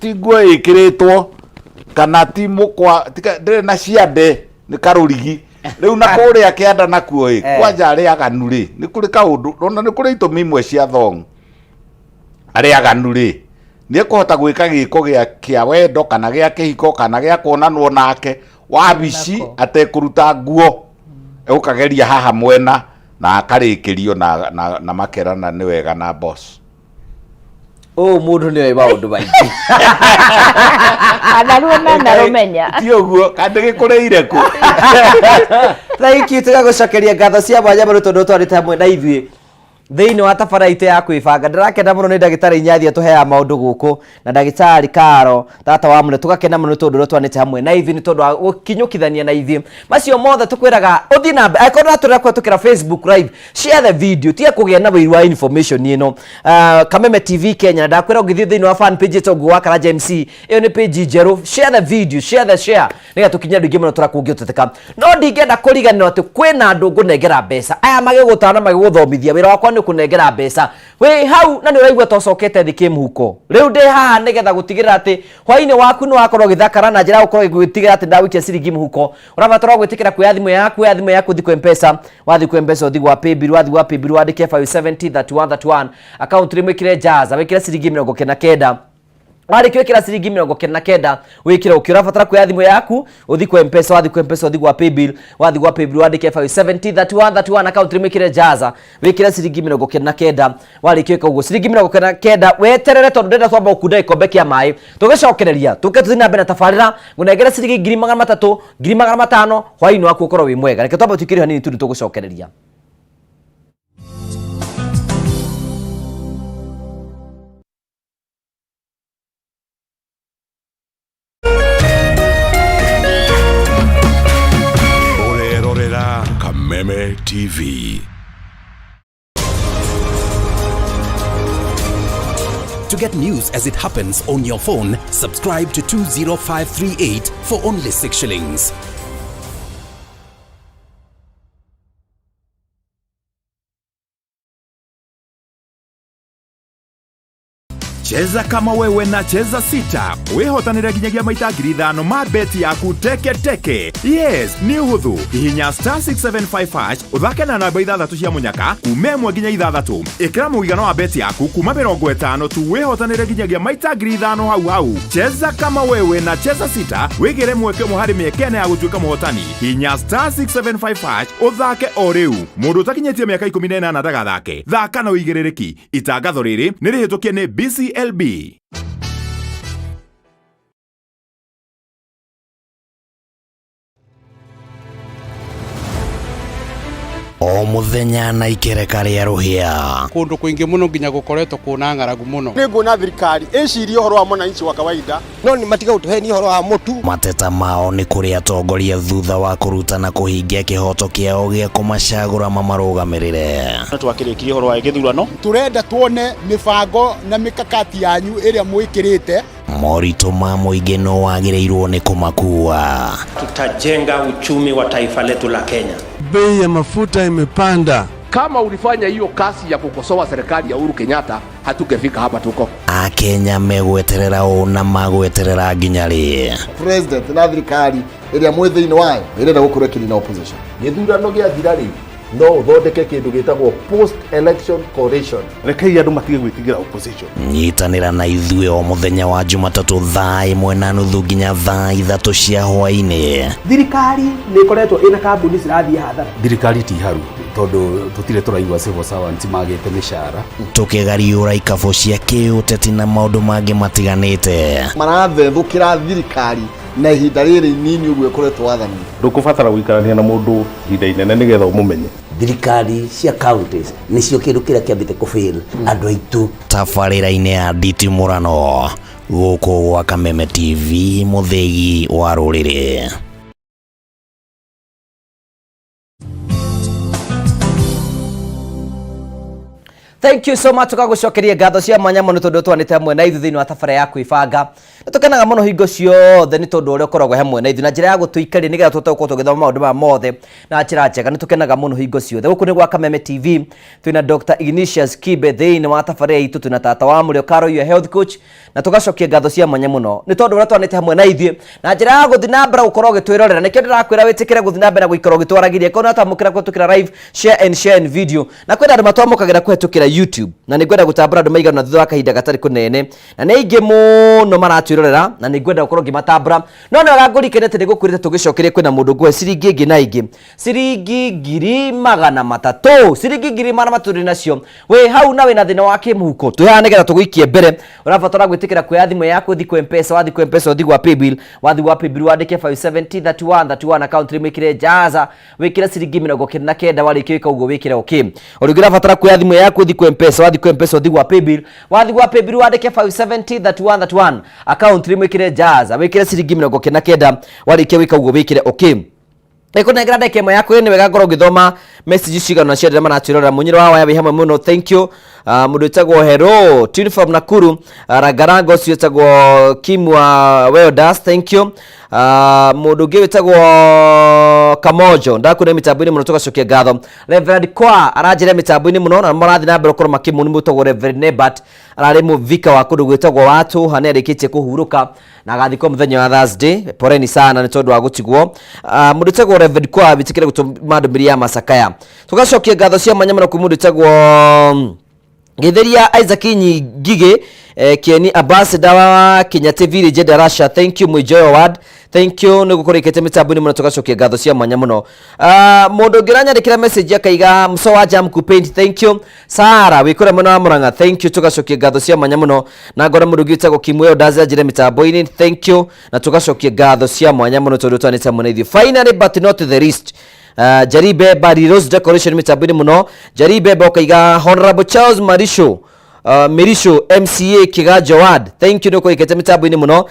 ti nguo ĩkĩrĩtwo kana ti mũkwa, ndĩrĩ na ciande, nĩ karũrigi. Rĩu na kũrĩa kĩanda nakuo ĩ, kwanja arĩa aganu rĩ, nĩ kũrĩ kaũndũ, ona nĩ kũrĩ itũmi imwe cia thong. Arĩa aganu rĩ, nĩ ekũhota gwĩka gĩko gĩa kĩa wendo kana gĩa kĩhiko kana gĩa kuonanwo nake wabici atekũruta nguo, egũkageria haha mwena na akarĩkĩrio na makerana nĩ wega na boss. Ũũ mũndũ nĩ oĩ maũndũ maingĩ. Anaruo na narũmenya. Ti ũguo kandi gĩkũrĩire kũ. Thank you, tũgagũcokeria ngatho cia mwanya mũno tondũ twarĩte hamwe na ithuĩ thĩinĩ wa tabara itũ ya kwĩbanga. Ndĩrakena mũno nĩ ndagĩtarĩ Inyathi atũheaga maũndũ gũkũ na ndagĩtarĩ Karo tata wa mũno, tũgakena mũno tondũ ũrĩa twanĩte hamwe na ithuĩ nĩ tondũ wa gũkinyũkithania na ithuĩ. Macio mothe tũkwĩraga ũthiĩ na mbere, angĩkorwo ũratũrora kũhetũkĩra Facebook live, share the video, tiga kũgĩa na wĩiru wa information ĩno. Kameme TV Kenya, na ndakwĩra ũngĩthiĩ thĩinĩ wa fan page ĩtagwo wa Karanja MC, ĩyo nĩ page njerũ, share the video, share the share nĩgetha tũkinyĩre andũ aingĩ mũno tũrakũngĩũteteka. No ndingĩenda kũriganĩrwo atĩ kwĩna andũ ngũnengera mbeca, aya magĩgũtara na magĩgũthomithia, wĩra wakwa nĩ kũnengera mbeca wĩ hau na nĩ ũraigua ta ũcokete thĩ kĩmũhuko. Rĩu ndĩ haha nĩgetha gũtigĩrĩra atĩ hwainĩ waku nĩ wakorwo ũgĩthakara na njĩra ya gũkorwo gũtigĩrĩra atĩ ndagũikia ciringi mũhuko. Ũrabatara gwĩtĩkĩra kuoya thimũ yaku, oya thimũ yaku ũthiĩ kwĩ M-Pesa, wathiĩ kwĩ M-Pesa ũthiĩ gwa Paybill, wathiĩ gwa Paybill wandĩke 570 31 31, account rĩmwe ĩkĩre Jaza, wĩkĩre ciringi 99. Warĩkia gwĩkĩra ciringi 99, wĩkĩre ũkĩ. Ũrabatara kuoya thimũ yaku ũthiĩ kwa M-Pesa, wathiĩ kwa M-Pesa ũthiĩ gwa Paybill, wathiĩ gwa Paybill wandĩke 570 31 31, account rĩmwe ĩkĩre Jaza, wĩkĩre ciringi 99. Warĩkia gwĩka ũguo ciringi 99, weterere tondũ ndĩrenda twamba gũkunda gĩkombe kĩa maĩ, tũgĩcokereria tũke tũthiĩ na mbere na tabarĩra ngũnengere ciringi 300,000, 500,000, hwaĩ-inĩ waku ũkorwo wĩ mwega. Reke twambe tũikĩre hanini tu nĩ tũgũcokereria. Ũrerorera Kameme TV. To get news as it happens on your phone, subscribe to 20538 for only 6 shillings. Cheza kama wewe na Cheza Sita, wĩhotanĩre nginyagia maita 5,000 ma beti yaku teke teke. Yes, nĩ ũhũthũ, hihinya star 675 hash ũthake na namba ithathatũ cia mũnyaka kuma 1 nginya 6, ĩkĩra mũigana wa beti yaku kuma 50 tu, wĩhotanĩre nginyagia maita 5,000 hau hau. Cheza kama wewe na Cheza Sita, wĩgĩre mweke ũmwe harĩ mĩeke ĩna ya gũtuĩka mũhotani. Hihinya star 675 hash ũthake o rĩu. Mũndũ ũtakinyĩtie mĩaka 18 ndagathake. Thaka na ũigĩrĩrĩki. Itangatho rĩrĩ nĩ rĩhĩtũkie nĩ BCLB. O mũthenya na ikereka rĩa rũhĩa. Kũndũ kũingĩ mũno nginya gũkoretwo kũna ng'aragu mũno. Nĩ nguona thirikari ĩcirie ũhoro wa mwananchi wa kawaida, no nĩ matiga gũtũhenia ũhoro wa mũtu. Mateta mao nĩ kũrĩ atongoria thutha wa kũruta na kũhingia kĩhoto kĩao gĩa kũmacagũra mamarũgamĩrĩre. Twakĩrĩkirie ũhoro wa gĩthurano. Tũrenda tuone mĩbango na mĩkakati yanyu ĩrĩa mwĩkĩrĩte. Moritũ ma mũingĩ no wagĩrĩirwo nĩ kũmakua. Tutajenga uchumi wa taifa letu la Kenya. Bei ya mafuta imepanda. Kama ulifanya hiyo kazi ya kukosoa serikali ya Uhuru Kenyatta, hatungefika hapa tuko. Akenya megweterera ũ na magweterera nginya rĩ? President na thirikari ĩrĩa mwĩ thĩinĩ wayo ĩrenda gũkorwo ĩkĩnina opposition. Gĩthurano gĩathira rĩ, No ũthondeke kĩndũ gĩtagwo post election coalition. Rekei andũ matige gwĩtigĩra opposition. Nyitanĩra na ithuĩ o mũthenya wa Jumatatũ thaa 1:30 nginya thaa 3 cia hwaĩ-inĩ. Thirikari nĩ ĩkoretwo ĩna kambuni cirathiĩ hathara. Thirikari ti haru tondũ tũtirĩ tũraigua civil servants magĩte mĩcara. Tũkĩgariũra ikabũ cia kĩũteti na maũndũ mangĩ matiganĩte. Marathethũkĩra thirikari na ihinda rĩrĩ inini ũguo ĩkoretwo wathani. Ndũkũbatara gũikarania na mũndũ ihinda inene nĩgetha ũmũmenye. Thirikari cia counties nĩcio kĩndũ kĩrĩa kĩambĩte kũ fail andũ aitũ. Tabarĩra-inĩ ya nditimũrano gũkũ gwa Kameme TV mũthĩgi wa rũrĩrĩ. Thank you so much. Tũgagũcokeria ngatho cia mwanya mũno tondũ twanĩte hamwe na ithuĩ thĩinĩ wa tabarĩra ya kwĩbanga. Nĩ tũkenaga mũno hingo ciothe nĩ tondũ ũrĩa ũkoragwo hamwe na ithuĩ na njĩra ya gũtũikaria nĩgetha tũhote gũkorwo tũgĩthoma maũndũ maya mothe na njĩra njega. Nĩ tũkenaga mũno hingo ciothe. Gũkũ nĩ gwa Kameme TV, twĩna Dr. Ignatius Kibe thĩinĩ wa tabarĩra itũ, twĩna tata wa Mũrĩo Karo, your health coach, na tũgacokia ngatho cia mwanya mũno nĩ tondũ ũrĩa twanĩte hamwe na ithuĩ na njĩra ya gũthiĩ na mbere gũkorwo ũgĩtwĩrorera. Nĩkĩo ndĩrakwĩra wĩtĩkĩre gũthiĩ na mbere na gũikara ũgĩtwaragĩria. Korwo nĩwatwamũkĩra kũhetũkĩra live, share and share and video, na kwĩna andũ matwamũkagĩra kũhetũkĩra YouTube, na nĩngwenda gũtambũra andũ maigana thutha wa kahinda gatarĩ kũnene, na nĩ aingĩ mũno maratwĩrorera na nĩngwenda gũkorwo ngĩmatambũra. No nĩ wega ngũririkanie atĩ nĩngũkwĩrĩte tũgĩcokerie kwĩna mũndũ ngũhe ciringi ĩngĩ na ĩngĩ, ciringi 300,000, ciringi 300,000 ndĩ nacio. Wĩ hau na wĩna thĩna wa kĩmũhuko, twĩ haha nĩgetha tũgũikie mbere. Ũrabatara gwĩtĩkĩra kuoya thimũ yaku ũthiĩ kwĩ Mpesa, wathiĩ kwĩ Mpesa ũthiĩ gwa Paybill, wathiĩ gwa Paybill wandĩke 570 31 31 account name wĩkĩre Jaza, wĩkĩre ciringi 99, warĩkia gwĩka ũguo wĩkĩre okay. O rĩngĩ ũrabatara kuoya thimũ yaku ũthiĩ kwĩ Mpesa, wathiĩ kwĩ Mpesa ũthiĩ gwa Paybill, wathiĩ gwa Paybill wandĩke 570 31 31 account name wĩkĩre Jaza, wĩkĩre ciringi 99, warĩkia gwĩka ũguo wĩkĩre okay. Nĩkũnengera ndagĩka ĩmwe yaku nĩ wega ngorwo ngĩthoma message cigana cia arĩa maratwĩrorera. Mũnyĩro wa waya wĩ hamwe mũno, thank you. Mũndũ wĩtagwo Hero tune from Nakuru, Rangaranga ũcio wĩtagwo Kim wa Welders, thank you. Mũndũ ũngĩ wĩtagwo Kamojo ndakuona mĩtambo-inĩ mũno, tũgacokia ngatho. Reverend Kwa aranjĩra mĩtambo-inĩ mũno na marathiĩ na mbere gũkorwo makĩmũ nĩ mũtagwo Reverend Nebat, ararĩ mũvika wa kũndũ gwĩtagwo Watũha, nĩ arĩkĩtie kũhurũka na agathikwo mũthenya wa Thursday. Poleni sana nĩ tondũ wa gũtigwo. Mũndũ wĩtagwo Reverend Kwa wĩtĩkĩre gũtũma ndũmĩrĩri ya macakaya. Tũgacokia ngatho cia mwanya mũno kwĩ mũndũ wĩtagwo Gĩtheria Isaac Ngigĩ, Kieni ambassador wa Kinyatĩ Village Darasha, thank you. Mwijoyo Ward, thank you nĩ gũkorwo ikĩte mĩtambo-inĩ mũno, tũgacokia ngatho cia mwanya mũno. Mũndũ ũngĩ ũranyandĩkĩra message akaiga Muso wa Jam Kupaint, thank you. Sara wĩ kũrĩa mwena wa Murang'a, thank you, tũgacokia ngatho cia mwanya mũno. Na ngona mũndũ ũngĩ wĩtagwo Kimweo Ndazi anjĩre mĩtambo-inĩ, thank you, na tũgacokia ngatho cia mwanya mũno tondũ twanĩte hamwe na ithuĩ. Finally but not the least, Jaribe Bari Rose Decoration mĩtambo-inĩ mũno. Jaribe Beba ũkaiga Honorable Charles Marisho, Mirisho MCA Kiganjo Ward, thank you nĩ ũkũrĩkĩte mĩtambo-inĩ mũno.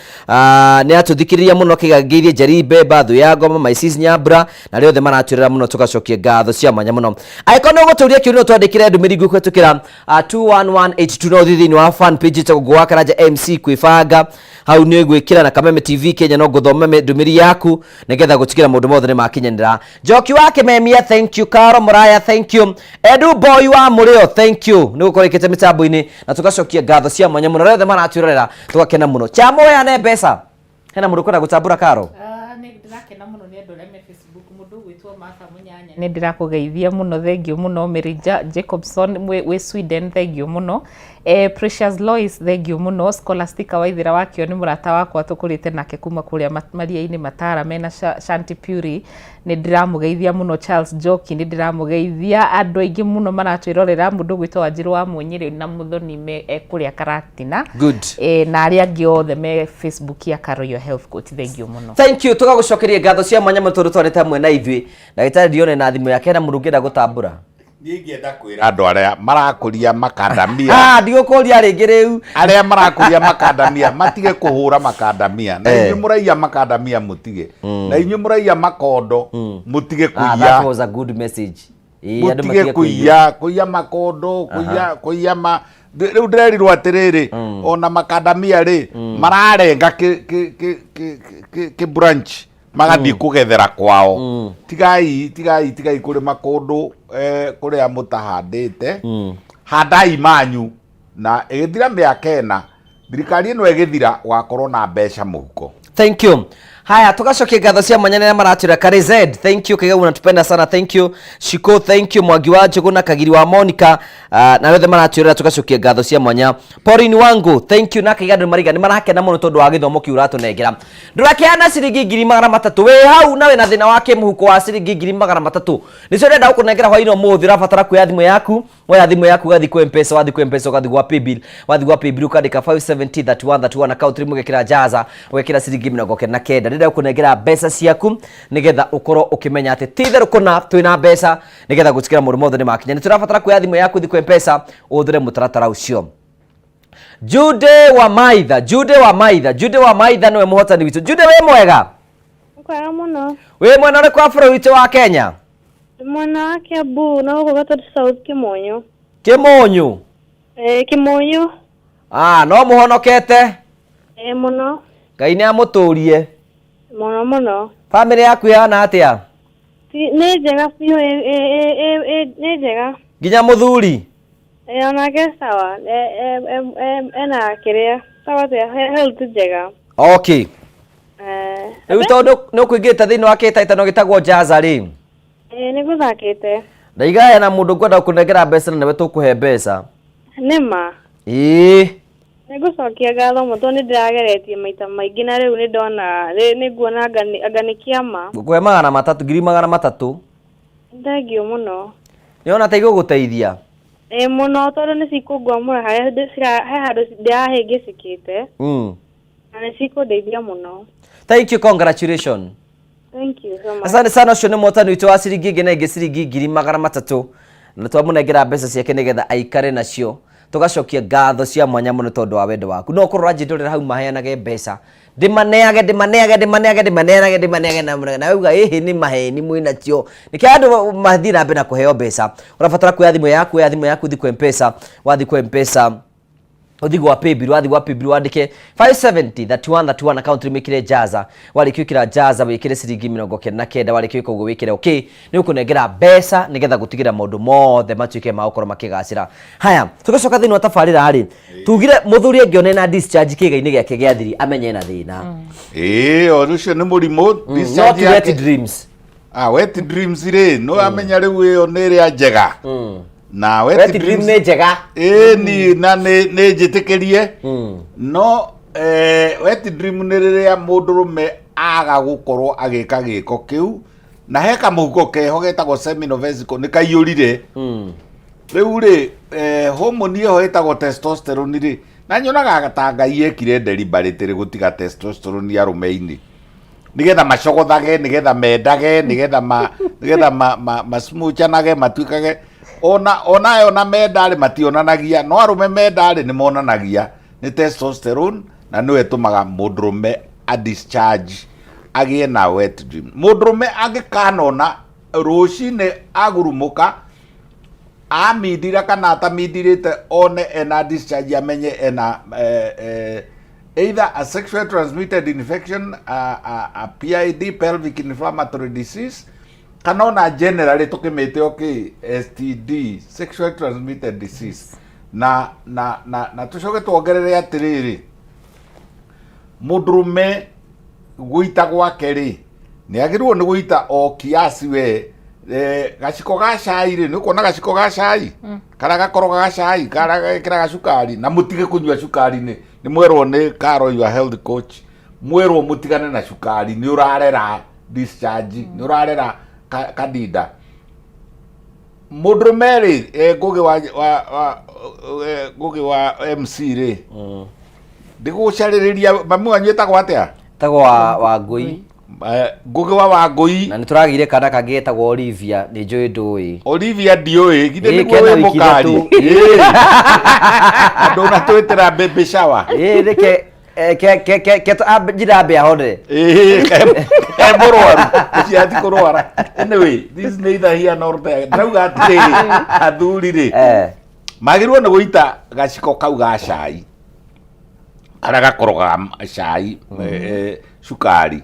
Nĩ atũthikĩrĩria mũno akaiga ngeithie Jaribe Bathu ya Ngoma, my sis Nyambura na arĩa othe maratwĩrora mũno, tũgacokia ngatho cia mwanya mũno. Angĩkorwo nĩ ũgũtũria kĩũria no twandĩkĩre ndũmĩrĩri nguhĩ kũhetũkĩra 21182, no ũthiĩ thĩinĩ wa fan page ĩtagwo Ngũgĩ wa Karanja MC kwĩbanga hau nĩ gwĩkĩra na Kameme TV Kenya, no ngũthome ndũmĩrĩri yaku nĩgetha gũtigĩra maũndũ mothe nĩ makinyanĩra. Njoki wa Kĩmemia, thank you. Karo Mũraya, thank you. Edu Boy wa Mũrĩo, thank you nĩ gũkorwo ĩkĩte mĩtambo-inĩ, na tũgacokia ngatho cia mwanya mũno arĩa othe maratwĩrorera, tũgakena mũno. Chamoyane mbeca hena mũndũ ũkwenda gũtambũra Karo? Nĩ ndĩrakena mũno nĩ andũ arĩa me Facebook, mũndũ ũgwĩtwo Martha Mũnyanya, nĩ ndĩrakũgeithia mũno, thengiũ mũno. Mary Jacobson wĩ Sweden, thengiũ mũno. Precious Lois, thengiũ mũno. Scholastica Waithera wakĩo nĩ mũrata wakwa tũkũrĩte nake kuma kũrĩa maria-inĩ Matara mena Shanti Puri, nĩ ndĩramũgeithia mũno. Charles Njoki, nĩ ndĩramũgeithia. Andũ aingĩ mũno maratwĩrorera, mũndũ ũgwĩtwo Wanjirũ wa Mũnyĩrĩ na Mũthoni me kũrĩa Karatina. Good. Na arĩa angĩ othe me Facebook ya Caro Your Health Coach, thengiũ mũno. Thank you, tũgagũcokeria ngatho cia mwanya mũno tondũ twarĩte hamwe na ithuĩ. Ndagĩtarĩ ndione na thimũ yake na mũndũ ũngĩenda gũtambũra. Niĩ ingĩenda kwĩra andũ arĩa marakũria makandamia. Ah, ndigũkũria rĩngĩ rĩu. Arĩa marakũria makandamia matige kũhũra makandamia. Na inyuĩ mũraiya makandamia mũtige. Na inyuĩ mũraiya makondo mũtige Ah, kũiya. that was a good message. Ĩĩ, andũ Mũtige matige kũiya, kũiya makondo, kũiya kũiya ma rĩu ndĩrerirwo atĩrĩrĩ, ona makandamia rĩ mararenga kĩ kĩ kĩ kĩ kĩ kĩ branch magathiĩ kũgethera kwao. Tigai tigai tigai kũrĩma kũndũ kũrĩa mũtahandĩte. Handai manyu na ĩgĩthira mĩaka ĩna, thirikari ĩno ĩgĩthira ũgakorwo na mbeca mũhuko. Thank you. Haya, tugacokia ngatho cia mwanya nĩarĩa maratwĩra Karĩ Z, thank you. Kĩgau unatupenda sana, thank you. Shiko, thank you. Mwangi wa Njũgũ na Kagiri wa Monica, na arĩa othe maratwĩrora tugacokia ngatho cia mwanya. Pauline Wangu, thank you. Na Kaiga andũ mariga nĩ marakena mũno tondũ wa gĩthomo kĩu ũratũnengera. Ndũrakĩheana ciringi 300,000 wĩ hau na wĩna thĩna wa kĩmũhuko wa ciringi 300,000, nĩcio ndĩrenda gũkũnengera hwaĩ-inĩ ũmũthĩ. Ũrabatara kuoya thimũ yaku, woya thimũ yaku ũgathiĩ kwĩ Mpesa, wathiĩ kwĩ Mpesa ũgathiĩ gwa Paybill, wathiĩ gwa Paybill ũkandĩka 570 31 31 account rĩmwe ũgekĩra jaza, ũgekĩra ciringi 99. Ndĩrenda gũkũnengera mbeca ciaku nĩgetha ũkorwo ũkĩmenya atĩ ti itherũ kũna twĩna mbeca, nĩgetha gũtigĩra maũndũ mothe nĩ makinya. Nĩ tũrabatara kuoya thimũ yaku ũthiĩ kwĩ Mpesa ũhũthĩre mũtaratara ũcio. Jude wa Maitha, Jude wa Maitha, Jude wa Maitha nĩwe mũhotani witũ. Jude, wĩ mwega? Kwega mũno. Wĩ mwena ũrĩkũ wa bũrũri witũ wa Kenya? Mwena wa Kiambu na gũkũ Gatũndũ South Kĩmonyo. Kĩmũnyũ? Ĩĩ, Kĩmonyo. Ah, no mũhonokete? Ĩĩ mũno. Ngai nĩ amũtũrie. Mũno mũno. Bamĩrĩ yaku ĩhana atĩa? Nĩ njega biũ, nĩ njega. Nginya mũthuri? Ĩĩ onake sawa, ena kĩrĩa sawa atĩa, health njega. Okay. Rĩu tondũ nĩ ũkũingĩrĩte thĩinĩ wa kĩhĩtahĩtano gĩtagwo Jaza rĩ, Ĩĩ nĩ ngũthakĩte. Ndaiga hena mũndũ ngwenda gũkũnengera mbeca na nĩwe tũkũhe mbeca. Nĩ ma? Ĩĩ. Nĩ ngũcokia ngatho mũno tondũ nĩ ndĩrageretie maita maingĩ na rĩu nĩ ndona, nĩ nguona anga nĩ kĩama. Ngũkũhe 300, 300,000. Thengiũ mũno. Nĩ wona ta igũgũteithia? Ĩĩ mũno, tondũ nĩ cikũngwamũra harĩa he handũ ndĩrahĩngĩcĩkĩte. Na nĩ cikũndeithia mũno. Thank you, congratulations. Thank you so much. Asante sana. Ũcio nĩ mũhotani witũ wa ciringi ĩngĩ na ĩngĩ, ciringi 300,000, na twamũnengera mbeca ciake nĩgetha aikare nacio. Tũgacokia ngatho cia mwanya mũno tondũ wa wendo waku. No ũkorwo ũranjĩndũrĩra hau maheanage mbeca, ndĩmaneage, ndĩmaneage, ndĩmaneage, ndĩmaneanage, ndĩmaneage na nawe uga ĩhĩ nĩ maheni mwĩnacio. Nĩkĩo andũ mathiĩ na mbere na kũheo mbeca. Ũrabatara kuoya thimũ yaku, oya thimũ yaku, thiĩ kwa Mpesa, wathiĩ kwa Mpesa uthi gwa Paybill, wathi gwa Paybill wandike 570 31 31 account wikire jaza, warĩkia gwĩkĩra jaza wĩkĩre ciringi 99, warĩkia gwĩka ũguo wĩkĩre okay, nĩ ũkũnengera mbeca nĩgetha gũtigĩra maũndũ mothe matuĩke ma gũkorwo makĩgacĩra. Haya, tũgĩcoka thĩinĩ wa tabarĩra rĩ, tugire mũthuri angĩona ena discharge kĩĩga-inĩ gĩake gĩa thiri amenye ena thĩna. Ĩĩ, o ũcio nĩ mũrimũ. Not Discharge wet dreams. Ah, wet dreams rĩ, nĩ wamenya rĩu ĩyo nĩ ĩrĩa njega na wet Wet dream nĩ njega. Ĩĩ ni na nĩ nĩ njĩtĩkĩrie, no wet dream nĩ rĩrĩa mũndũrũme aga gũkorwo agĩka gĩko kĩu na he kamũhuko keho getagwo seminal vesicle nĩ kaiyũrire. Rĩu rĩ, hormone ĩyo ĩtagwo testosterone rĩ, na nyonaga ta Ngai ekire deliberately gũtiga testosterone arũme-inĩ nigetha macogothage, nigetha mendage, nigetha ma nigetha ma, ma, masmuchanage, matuĩkage ona ona ona menda rĩ mationanagia, no arũme menda rĩ nĩ monanagia. Nĩ testosterone na nĩyo ĩtũmaga mũndũrũme a discharge, agĩe na wet dream. Mũndũrũme angĩkanona rũcinĩ agurumũka amindira kana atamindirĩte one ena discharge, amenye ena either a sexually transmitted infection, a PID, pelvic inflammatory disease, kana ona generally tũkĩmĩte okay STD, sexually transmitted disease. Na tũcoke tuongerere atĩrĩrĩ, mũndũrũme gũita gwake rĩ nĩ agĩrĩirwo nĩ gũita o kiasi we gaciko ga cai rĩ, nĩ ũkuona gaciko ga cai karĩa gakoroga gacai karĩa gekĩraga cukari, na mũtige kũnyua cukari. Nĩ mwerwo nĩ Carol, your health coach, mwerwo mũtigane na cukari, nĩ ũrarera discharge, nĩ ũrarera kadinda. Mũndũrũme rĩ, Ngũgĩ wa Ngũgĩ wa MC rĩ, ndĩgũcarĩrĩria mami wanyu ĩtagwo atĩa? Tagwo wa Wangũi. Ngũgĩ wa Wangũi. Na nĩ tũragĩire kana kangĩ getagwo Olivia, nĩ njũĩ ndũĩ. Olivia ndiũĩ, githĩ Ĩĩ, nĩguo kena wĩ wiki mũkari? 3. Ĩĩ. Andũ ũratwĩtĩra baby shower. Ĩĩ, reke ke njira ambe ahone. Ĩĩ, ke mũrwaru ũcio ati kũrwara. Anyway, this is neither here nor there. Ndauga atĩrĩrĩ, athuri rĩ magĩrĩirwo nĩ gũita gaciko kau ga cai karĩa gakorogaga cai cukari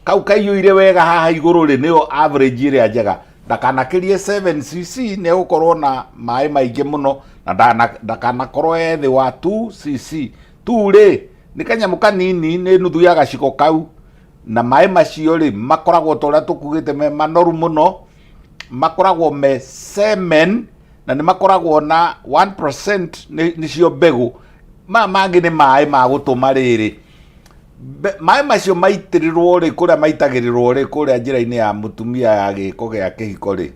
kau kaiyũire wega haha igũrũ rĩ, nĩyo average ĩrĩa njega. Ndakanakĩrie 7 cc, nĩ egũkorwo na maĩ maingĩ mũno, na ndakanakorwo e thĩ wa 2 cc. 2 rĩ nĩ kanyamũ kanini, nĩ nuthu ya gaciko kau. Na maĩ macio rĩ, makoragwo ta ũrĩa tũkugĩte me manoru mũno, makoragwo me semen, na nĩ makoragwo na 1% nĩcio mbegũ. Maya mangĩ nĩ maĩ ma gũtũma rĩrĩ. Maĩ macio maitĩrĩrwo rĩ, kũrĩa maitagĩrĩrwo rĩ, kũrĩa njĩra-inĩ ya mũtumia ya gĩko gĩa kĩhiko rĩ,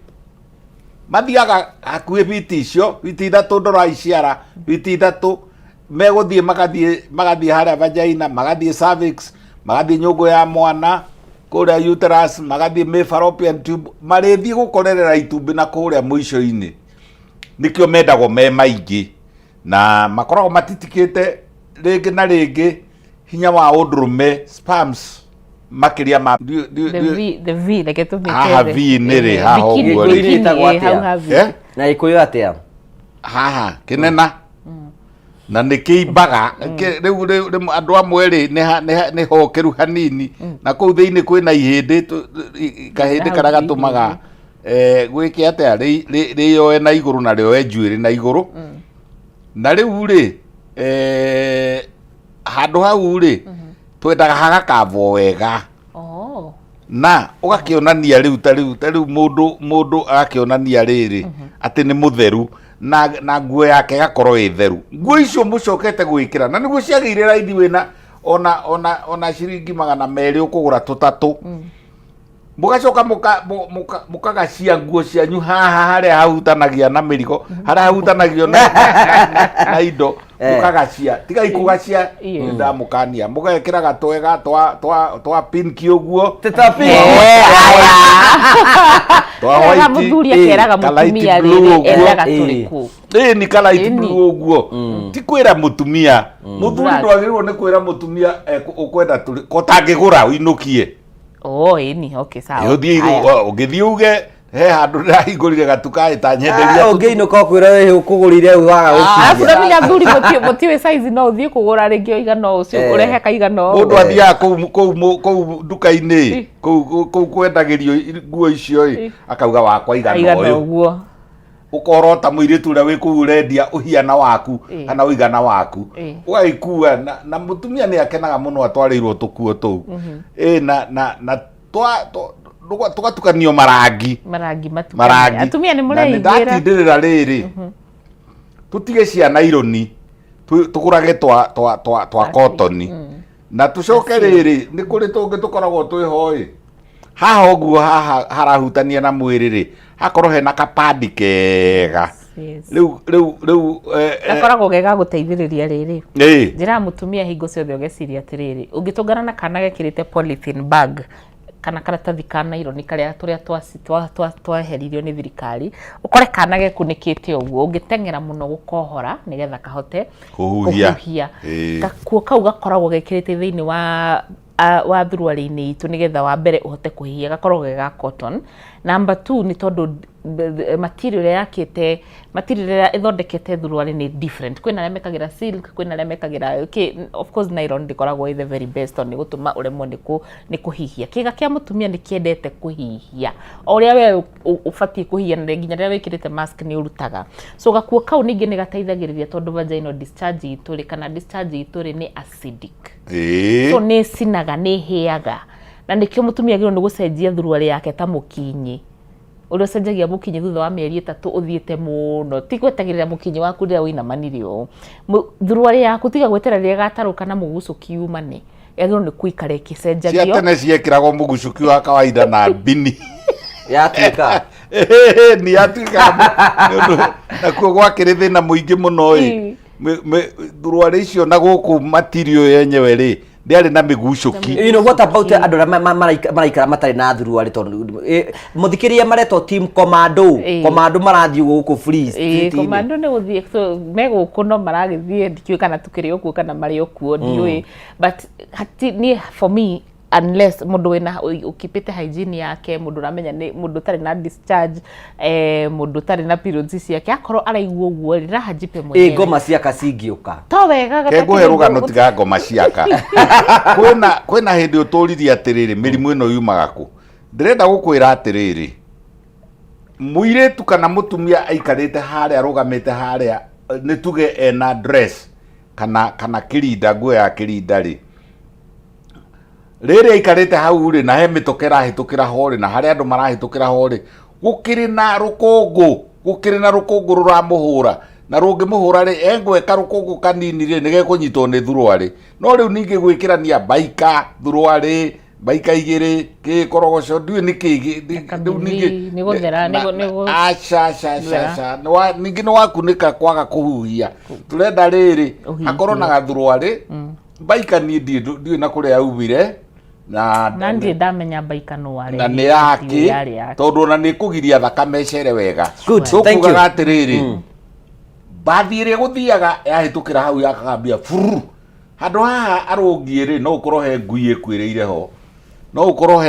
mathiaga hakuhĩ biti icio, biti 3 ndorai ciara, biti 3, megũthiĩ magathiĩ magathiĩ harĩa vagina, magathiĩ cervix, magathiĩ nyũngũ ya mwana, kũrĩa uterus, magathiĩ mĩ fallopian tube, marĩthiĩ gũkorerera itumbĩ na kũrĩa mũico-inĩ. Nĩkĩo mendagwo me maingĩ, na makoragwo matitikĩte rĩngĩ na rĩngĩ hinya wa ũndũrũme, sperms makĩria ma The V, the V, reke tũmĩte Haha the- V nĩ rĩ, haha Bikini, ũguo rĩ. bikini, Ĩtagwo hau atĩa? ha V. Eh? Na gĩkũyũ atĩa? Haha kĩnena na nĩ kĩimbaga. Rĩu rĩu andũ amwe rĩ nĩ hokĩru hanini, na kũu thĩinĩ kwĩna ihĩndĩ kahĩndĩ karĩa gatũmaga gwĩke atĩa, rĩyoe na igũrũ na rĩoe njuĩrĩ na igũrũ. Na rĩu rĩ, handũ hau rĩ, twendaga hagakambwo wega. Na ũgakĩonania rĩu ta rĩu ta rĩu mũndũ mũndũ agakĩonania rĩrĩ atĩ nĩ mũtheru, na nguo yake ĩgakorwo ĩ theru. Nguo icio mũcokete gwĩkĩra na nĩguo ciagĩire raithi, wĩna ona ciringi 200 ũkũgũra tũtatũ. Mũgacoka mũkagacia nguo cianyu haha harĩa hahutanagia na mĩrigo, harĩa hahutanagio na indo, mũkagacia. Tigai kũgacia, ndamũkania. Mũgekĩra gatwega twa pinki ũguo. Twa pinki. Twa Keraga white, mũthuri akeraga ka light mũtumia blue rĩrĩ, ũguo. endaga tũrĩkũ? Ĩĩ, nĩ ka light blue ũguo. Ti kwĩra mũtumia. Mũthuri Black. ndwagĩrĩirwo nĩ kwĩra mũtumia ũkwenda tũrĩkũ, ũtangĩgũra ũinũkie. Oh, ĩni, okay, sawa. Ĩ, ũthiĩ Haya. ũngĩthiĩ uge he handũ ndĩrahingũrire gatuka ĩ ta nyenderia. Ũngĩinũka ũkwĩra wĩ ũkũgũrire waga Arabu gũkinyia. ndamenya athuri mũtiũĩ size, no ũthiĩ kũgũra rĩngĩ ũigana ũcio, ũrehe kaigana ũũ. Mũndũ athiaga kũu nduka-inĩ, kũu kwendagĩrio nguo icio ĩ, akauga wakwa igana Aigana ũyũ. ũguo. Ũkorota mũirĩtu ũrĩa wĩ kũu ũrendia ũhiana waku kana ũigana waku. Ũgagĩkua na mũtumia nĩ akenaga mũno atwarĩirwo tũkuo tũu. Ĩ, na tũgatukanio marangi. Marangi matukanie. Marangi. Atumia nĩ Na nĩ mũreiguĩra. ndatindĩrĩra rĩrĩ, tũtige cia naironi, tũgũrage twa kotoni. Na tũcoke rĩrĩ, nĩ kũrĩ tũngĩ tũkoragwo twĩho ĩ. Haha ũguo haha harahutania na mwĩrĩ rĩ, hakorwo hena kapandi kega. Rĩu rĩu rĩu Gakoragwo ge ga gũteithĩrĩria rĩrĩ. Njĩraga mũtumia hingo ciothe ũgeciria atĩrĩrĩ, ũngĩtũngana na kana gekĩrĩte polythene bag kana karatathi ka naironi karĩa tũrĩa tweheririo nĩ thirikari, ũkore kana gekunĩkĩte ũguo, ũngĩteng'era mũno gũkohora nĩgetha kahote Kũhuhia. kũhuhia. Gakuo kau gakoragwo gekĩrĩte thĩinĩ wa thuruarĩ-inĩ itũ nĩgetha wa mbere ũhote kũhihia, gakoragwo ge ga cotton. Number 2 nĩ tondũ material ĩrĩa yakĩte, material ĩrĩa ĩthondekete thuruarĩ nĩ different. Kwĩna arĩa mekagĩra silk, kwĩna arĩa mekagĩra kĩ, of course nylon ndĩkoragwo ĩ the very best tondũ nĩ ĩgũtũma ũremwo nĩ kũhihia. Kĩga kĩa mũtumia nĩ kĩendete kũhihia. O ũrĩa we ũbatiĩ kũhihia, na nginya rĩrĩa wĩkĩrĩte mask nĩ ũrutaga. So gakuo kau ningĩ nĩ gateithagĩrĩria tondũ vaginal discharge itũ rĩ, kana discharge itũ rĩ, nĩ acidic. So nĩ ĩcinaga, nĩ ĩhĩaga. Na nĩkĩo mũtumia agĩrĩirwo nĩ gũcenjia thuruarĩ yake ta mũkinyĩ. Ũrĩa ũcenjagia mũkinyĩ thutha wa mĩeri 3 ũthiĩte mũno. Ti gwetagĩrĩra mũkinyĩ waku rĩrĩa ũinamanire ũũ. Thuruarĩ yaku tiga gweterera rĩrĩa ĩgatarũka na mũgucũki yumane. Yagĩrĩirwo nĩ gũikara ĩgĩcenjagio. Cia tene ciekĩragwo mũgucũki wa kawaida na mbini. Yatuĩka. Nĩ yatuĩka. Nĩ ũndũ nakuo gwakĩrĩ thĩna mũingĩ mũno ĩ. Thuruarĩ icio na gũkũ material yenyewe rĩ, ndĩarĩ na mĩgucũki. You know what about andũ arĩa maraikara matarĩ na thuruarĩ, tondũ mũthikĩrĩria maretwo team commando. Commando marathiĩ gũkũ free street-inĩ. Commando nĩ gũthiĩ, so, me gũkũ no maragĩthiĩ, ndikĩũĩ kana tũkĩrĩ o kuo kana marĩ o kuo, ndiũĩ. But hati, niĩ for me, unless mũndũ wĩna ũkipĩte hygiene yake, mũndũ ũramenya nĩ mũndũ ũtarĩ na discharge, mũndũ ũtarĩ na periods ciake, akorwo araigua ũguo rĩ, raha jipe mwenyewe. Ngoma ciaka cingĩũka. To wega Ke ngũhe rũgano tiga ngoma ciaka. Kwĩna hĩndĩ ũtũririe atĩrĩrĩ, mĩrimũ ĩno yumaga kũ? Ndĩrenda gũkwĩra atĩrĩrĩ, mũirĩtu kana mũtumia aikarĩte harĩa, arũgamĩte harĩa, nĩ tuge ena dress kana kĩrinda, nguo ya kĩrinda rĩ, Rĩrĩ aikarĩte hau rĩ, na he mĩtoka ĩrahĩtũkĩra ho rĩ, na harĩa andũ marahĩtũkĩra ho rĩ, gũkĩrĩ na rũkũngũ, gũkĩrĩ na rũkũngũ rũramũhũra, na rũngĩmũhũra rĩ, engweka rũkũngũ kanini rĩ, nĩ gekũnyitwo nĩ thurwarĩ. No rĩu ningĩ gwĩkĩrania mbaika, thurwarĩ, mbaika igĩrĩ, kĩ korogoco, ndiũĩ nĩ kĩ, rĩu ningĩ Nĩ gũthera, aca aca aca aca, ningĩ nĩ wakunĩka kwaga kũhuhia. Tũrenda rĩrĩ, Ũhuhie. hakorwo na gathurwarĩ, mbaika niĩ ndiũĩ na kũrĩa yaumire na Na ndirĩ ndamenya mbaika nũ warĩ. Na nĩ yake, Yarĩ yake. Tondũ ona nĩ kũgiria thakame ĩcere wega. Good, thank you. Tũkugaga atĩrĩrĩ, mbathi ĩrĩa ĩgũthiaga yahĩtũkĩra hau yakagambia buru handũ haha arũngiĩ rĩ, no ũkorwo he ngui ĩkuĩrĩire ho, no ũkorwo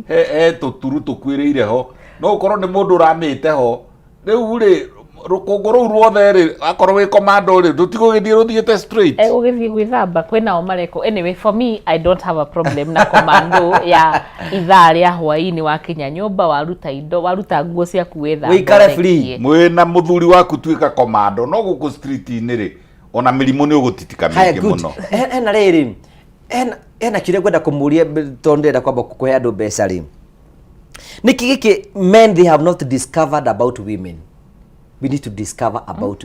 he tũturu tũkuĩrĩire ho, no ũkorwo nĩ mũndũ ũramĩte ho. Rĩu rĩ, rũkũngũ rũu ruothe rĩ, akorwo wĩ komando rĩ, rũtigũgĩthiĩ rũthiĩte straight. Egũgĩthiĩ gwĩthamba, kwĩnao mareko. Anyway, for me, I don't have a problem na komando ya ithaa rĩa hwaĩ-inĩ. Wakinya nyũmba, waruta indo, waruta nguo ciaku, wĩthambe. Wĩikare ũrekie. Free. Mwĩna mũthuri waku tuĩka komando, no gũkũ street-inĩ rĩ, ona mĩrimũ nĩ ũgũtitika Haya, mĩingĩ good. mũno. Hena rĩrĩ, hena kĩũria ngwenda kũmũria tondũ ndĩrenda kwamba kũhe andũ mbeca rĩ. Nĩkĩ gĩkĩ men they have not discovered about women? We need to discover about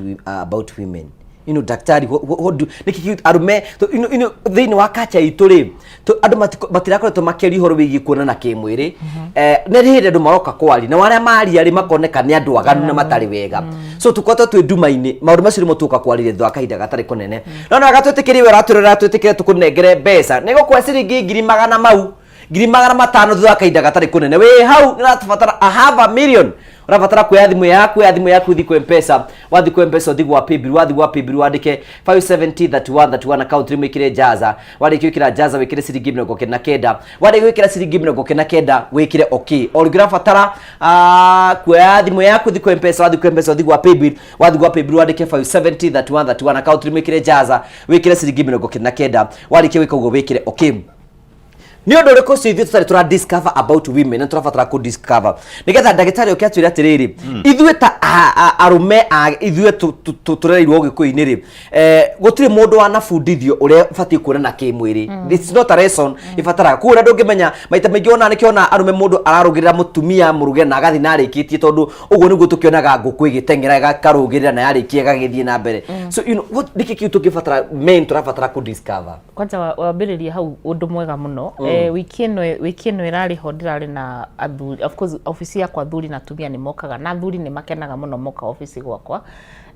women. Daktari, what do nĩkĩ arũme thĩinĩ wa kacha itũ rĩ, andũ matirakoretwo makĩaria ũhoro wĩgiĩ kuonana kĩmwĩrĩ. Nĩ hĩndĩ andũ maroka kwaria, na arĩa maria rĩ, makoneka nĩ andũ aganu na matarĩ wega. So tũkoretwo twĩ nduma-inĩ. Maũndũ macio nĩmo tũka kwarĩria thutha wa kahinda gatarĩ kũnene. No no gatwĩtĩkĩrie, we ũratwĩrorera, twĩtĩkĩre tũkũnengere mbeca. Nĩ gũkũhe ciringi ngiri magana mau, 500,000 thutha wa kahinda gatarĩ kũnene. Wĩ hau nĩ ũrabatara a half a million, ũrabatara kuoya thimũ yaku, oya thimũ yaku, ũthiĩ kwĩ Mpesa. Wathiĩ kwĩ Mpesa, ũthiĩ gwa Paybill. Wathiĩ gwa Paybill, wandĩke 570 31 31, account name wĩkĩre Jaza. Warĩkia gwĩkĩra Jaza, wĩkĩre ciringi 99. Warĩkia gwĩkĩra ciringi 99, wĩkĩre okay. O rĩngĩ ũrabatara kuoya thimũ yaku, ũthiĩ kwĩ Mpesa. Wathiĩ kwĩ Mpesa, ũthiĩ gwa Paybill. Wathiĩ gwa Paybill, wandĩke 570 31 31, account name wĩkĩre Jaza, wĩkĩre ciringi 99. Warĩkia gwĩka ũguo, wĩkĩre okay. Nĩ ũndũ ũrĩkũ ũcio ithuĩ tũtarĩ tũra discover about women na tũrabatara kũ discover nĩgetha ndagĩtarĩ oke atwĩre atĩrĩrĩ, ithuĩ ta arũme ithuĩ tũrereirwo Ũgĩkũyũ-inĩ rĩ, gũtirĩ mũndũ wanabundithio ũrĩa ũbatiĩ kuonana kĩmwĩrĩ. It's not a lesson ĩbataraga koguo ũrĩa ndũngĩmenya. Maita maingĩ ona nĩkĩo arũme, mũndũ ararũgĩrĩra mũtumia mũruge na agathiĩ na arĩkĩtie, tondũ ũguo nĩguo tũkĩonaga ngũkũ ĩgĩteng'era, ĩgakarũgĩrĩra na yarĩkia ĩgagĩthiĩ na mbere. So what nĩkĩ kĩu tũngĩbatara, men tũrabatara kũ discover? Kwanja wambĩrĩria hau ũndũ mwega mũno. Wiki ĩno ĩrarĩ ho, ndĩrarĩ na athuri. Of course, obici yakwa athuri na atumia nĩ mokaga, na athuri nĩ makenaga mũno moka obici gwakwa.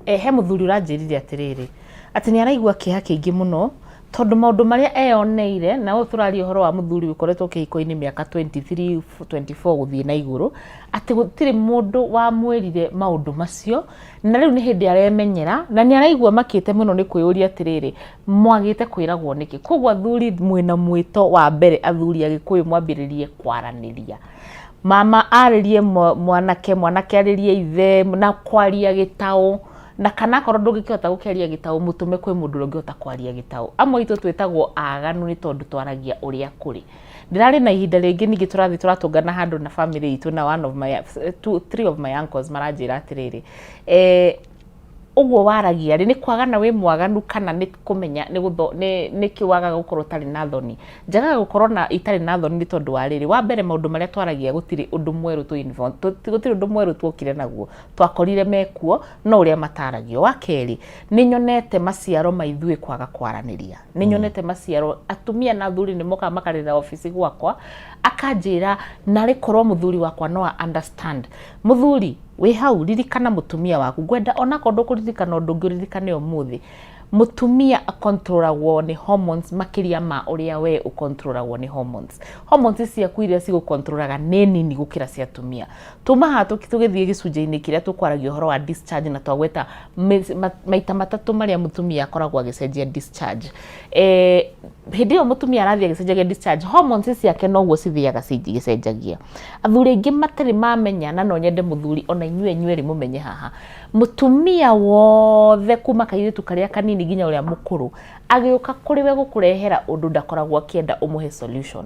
He mũthuri ũranjĩrire atĩrĩrĩ, atĩ nĩ araigua kĩeha kĩingĩ mũno tondũ maũndũ marĩa eyoneire, na ũyũ tũraria ũhoro wa mũthuri ũkoretwo kĩhiko-inĩ mĩaka 23 24 gũthiĩ na igũrũ, atĩ gũtirĩ mũndũ wamwĩrire maũndũ macio, na rĩu nĩ hĩndĩ aremenyera na nĩ araigua makĩte mũno nĩ kwĩyũria atĩrĩrĩ, mwagĩte kwĩragwo nĩkĩ? Koguo athuri, mwĩna mwĩto wa mbere. Athuri a Gĩkũyũ, mwambĩrĩrie kwaranĩria. Mama arĩrie mwanake, mwanake arĩrie ithe, na kwaria gĩtaũ, na kana akorwo ndũngĩkĩhota gũkĩaria gĩtaũ, mũtũme kwĩ mũndũ ũrĩa ũngĩhota kwaria gĩtaũ. Amwe aitũ twĩtagwo aganu nĩ tondũ twaragia ũrĩa kũrĩ. Ndĩrarĩ na ihinda rĩngĩ ningĩ tũrathiĩ tũratũngana handũ na family itũ, na one of my two, three of my uncles maranjĩra atĩrĩrĩ, ũguo waragia rĩ, nĩ kwagana wĩ mwaganu kana nĩ kũmenya nĩ gũtho nĩ nĩkĩ wagaga gũkorwo ũtarĩ na thoni? Njagaga gũkorwo na itarĩ na thoni nĩ tondũ wa rĩrĩ: wa mbere, maũndũ marĩa twaragia gũtirĩ ũndũ mwerũ gũtirĩ ũndũ mwerũ tuokire naguo, twakorire mekuo, no ũrĩa mataragio. Wa kerĩ, nĩ nyonete maciaro ma ithuĩ kwaga kwaranĩria. Nĩ nyonete maciaro. Atumia na athuri nĩ mokaga makarĩra obici gwakwa, akanjĩra, narĩ korwo mũthuri wakwa no a understand. Mũthuri wĩ hau, ririkana mũtumia waku. Ngwenda onakorwo ndũkũririkana ũndũ ũngĩ, ũririkane ũmũthĩ mũtumia akontrolagwo nĩ hormones makĩria ma ũrĩa we ũkontrolagwo nĩ hormones. Hormones ciaku iria cigũkontrolaga nĩ nini gũkĩra cia atumia. Tuma haha tũgĩthiĩ gĩcunjĩ-inĩ kĩrĩa tũkwaragia ũhoro wa discharge, na twagweta maita matatũ marĩa mũtumia akoragwo agĩcenjia discharge. Hĩndĩ ĩyo mũtumia arathiĩ agĩcenjagia discharge, hormones ciake noguo cithiaga cigĩcenjagia. Athuri aingĩ matarĩ mamenya, na no nyende mũthuri ona inyuĩ inyuerĩ mũmenye haha, mũtumia wothe kuma kairĩtu karĩa kanini nginya ũrĩa mũkũrũ agĩũka kũrĩ we gũkũrehera ũndũ, ndakoragwo akĩenda ũmũhe solution,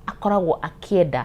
akoragwo akĩenda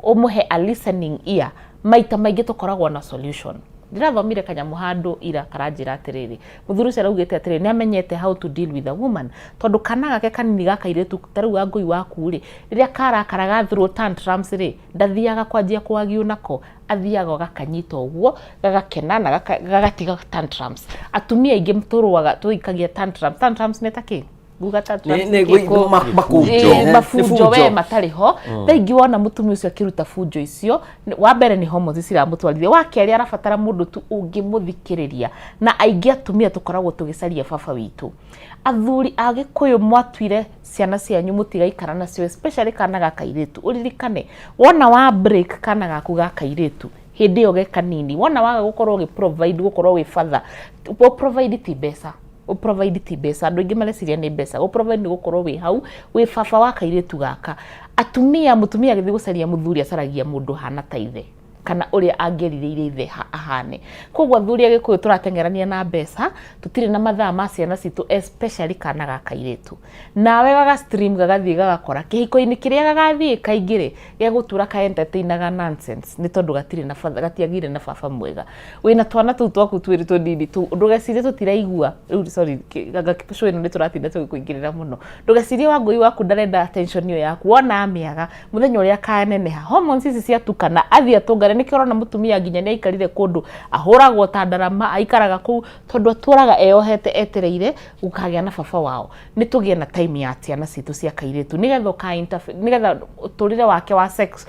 ũmũhe a listening ear. Maita maingĩ tũkoragwo na solution. Ndĩrathomire kanyamũ handũ ira karanjĩra atĩrĩrĩ, mũthuri ũcio araugĩte atĩrĩrĩ, nĩ amenyete how to deal with a woman, tondũ kana gake kanini ga kairĩtu ta rĩu Wangũi waku rĩ, rĩrĩa karakara ga throw tantrums rĩ, ndathiaga kwanjia kũ argue nako, athiaga agakanyita ũguo, gagakena na gagatiga tantrums. Atumia aingĩ tũrũaga tũikagia tantrums. Tantrums nĩ ta kĩ? Nguga tantrums Nĩ- nĩ kĩ? Makũnjo. Ĩĩ, Nĩ mabunjo bunjo. we matarĩ ho. Thaa ingĩ wona mũtumia ũcio akĩruta bunjo icio, wa mbere nĩ hormones ciramũtwarithia, wa kerĩ arabatara mũndũ tu ũngĩmũthikĩrĩria. Na aingĩ atumia tũkoragwo tũgĩcaria baba witũ. Athuri a Gĩkũyũ mwatuire ciana cianyu mũtigaikara nacio, especially kana ga kairĩtu. Ũririkane, wona wa break kana gaku ga kairĩtu, hĩndĩ ĩyo ge kanini, wona waga gũkorwo ũgĩ provide, gũkorwo wĩ father, gũ provide ti mbeca. Gũ provide ti mbeca, andũ aingĩ mareciria nĩ mbeca. Gũ provide nĩ gũkorwo wĩ hau, wĩ baba wa kairĩtu gaka. Atumia, mũtumia agĩthiĩ gũcaria mũthuri acaragia mũndũ ũhana ta ithe, kana ũrĩa angĩrirĩire ithe ahane. Koguo athuri a Gĩkũyũ tũrateng'erania na mbeca, tũtirĩ na mathaa ma ciana citũ especially kana ga kairĩtu. Nawe gaga stream gagathiĩ gagakora kĩhiko-inĩ kĩrĩa gagathiĩ kaingĩ rĩ, gegũtũra ka entertainaga nonsense nĩ tondũ gatirĩ na batha, gatiagĩire na baba mwega. Wĩna twana tũu twaku twĩrĩ tũnini tũu, ndũgecirie tũtiraigua, rĩu sorry, anga show ĩno nĩ tũratinda tũgĩkũingĩrĩra mũno. Ndũgecirie Wangũi waku ndarenda attention ĩyo yaku, wona amĩaga, mũthenya ũrĩa akaneneha, hormones ici ciatukana, athiĩ atũngane, nĩkĩo ũrona mũtumia nginya nĩ aikarire kũndũ, ahũragwo ta ndarama, aikaraga kũu, tondũ atũraga eyohete etereire gũkagĩa na baba wao. Nĩ tũgĩe na time ya ciana citũ cia kairĩtu, nĩgetha ũka interfere, nĩgetha ũtũrĩre wake wa sex,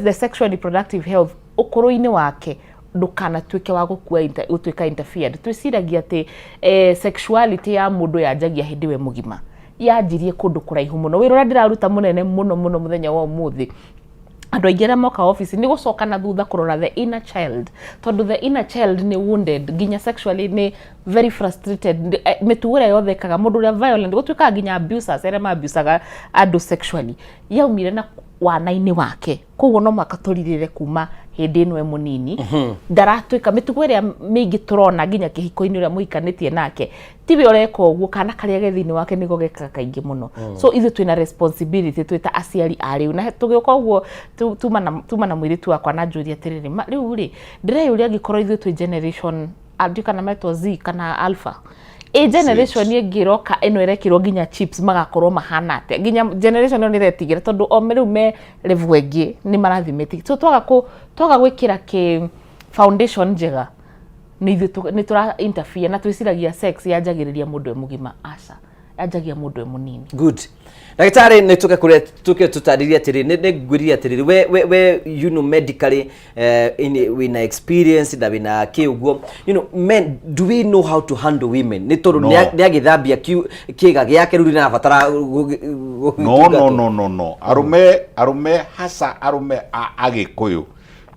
the sexual reproductive health, ũkũrũ-inĩ wake, ndũkanatuĩke wa gũkua gũtuĩka interfered. Twĩciragia atĩ sexuality ya mũndũ yanjagia hĩndĩ we mũgima, yanjirie kũndũ kũraihu mũno. Wĩra ũrĩa ndĩraruta mũnene mũno mũno mũthenya wa ũmũthĩ, andũ aingĩ arĩa moka ofici nĩ gũcoka na thutha kũrora the inner child, tondũ the inner child nĩ wounded nginya sexually, nĩ very frustrated. Mĩtugo ĩrĩa yothe ĩkaga mũndũ ũrĩa violent, gũtuĩkaga nginya abusers arĩa ma-abusaga andũ sexually, yaumire na wana-inĩ wake. Koguo no mũhaka tũrirĩre kuma hĩndĩ ĩno e mũnini, ndaratuĩka mĩtugo ĩrĩa mĩingĩ tũrona nginya kĩhiko-inĩ ũrĩa mũhikanĩtie nake tiwe ũreka ũguo, kana karĩa ge thĩinĩ wake nĩko gekaga kaingĩ mũno. So ithuĩ twĩna responsibility twĩ ta aciari a rĩu, na tũgĩũka ũguo tuma na mũirĩtu wakwa na njũria atĩrĩrĩ, rĩu rĩ ndĩreyũria angĩkorwo ithuĩ twĩ generation ndiũ kana metwo Z kana Alpha, ĩ generation ĩngĩ ĩroka ĩno ĩrekĩrwo nginya chips magakorwo mahana atĩa? Nginya generation ĩyo nĩ ĩretigĩra tondũ o rĩu me level ĩngĩ nĩ marathiĩ metigĩra. So twaga gwĩkĩra kĩ foundation njega, nĩ ithuĩ nĩ tũra interfere. Na twĩciragia sex yanjagĩrĩria mũndũ e mũgima, aca, yanjagia mũndũ e mũnini. Good. Ndagĩtarĩ, nĩ tũke kũrĩa tũke tũtarĩrie atĩrĩ, nĩ ngwĩrire atĩrĩrĩ, we medically wĩna experience na wĩna kĩ ũguo, men, do we know how to handle women? Nĩ tondũ No. nĩ agĩthambia kĩga gĩake rĩu nĩarabatara No, no, no, no, no, arũme hasa arũme a Agĩkũyũ,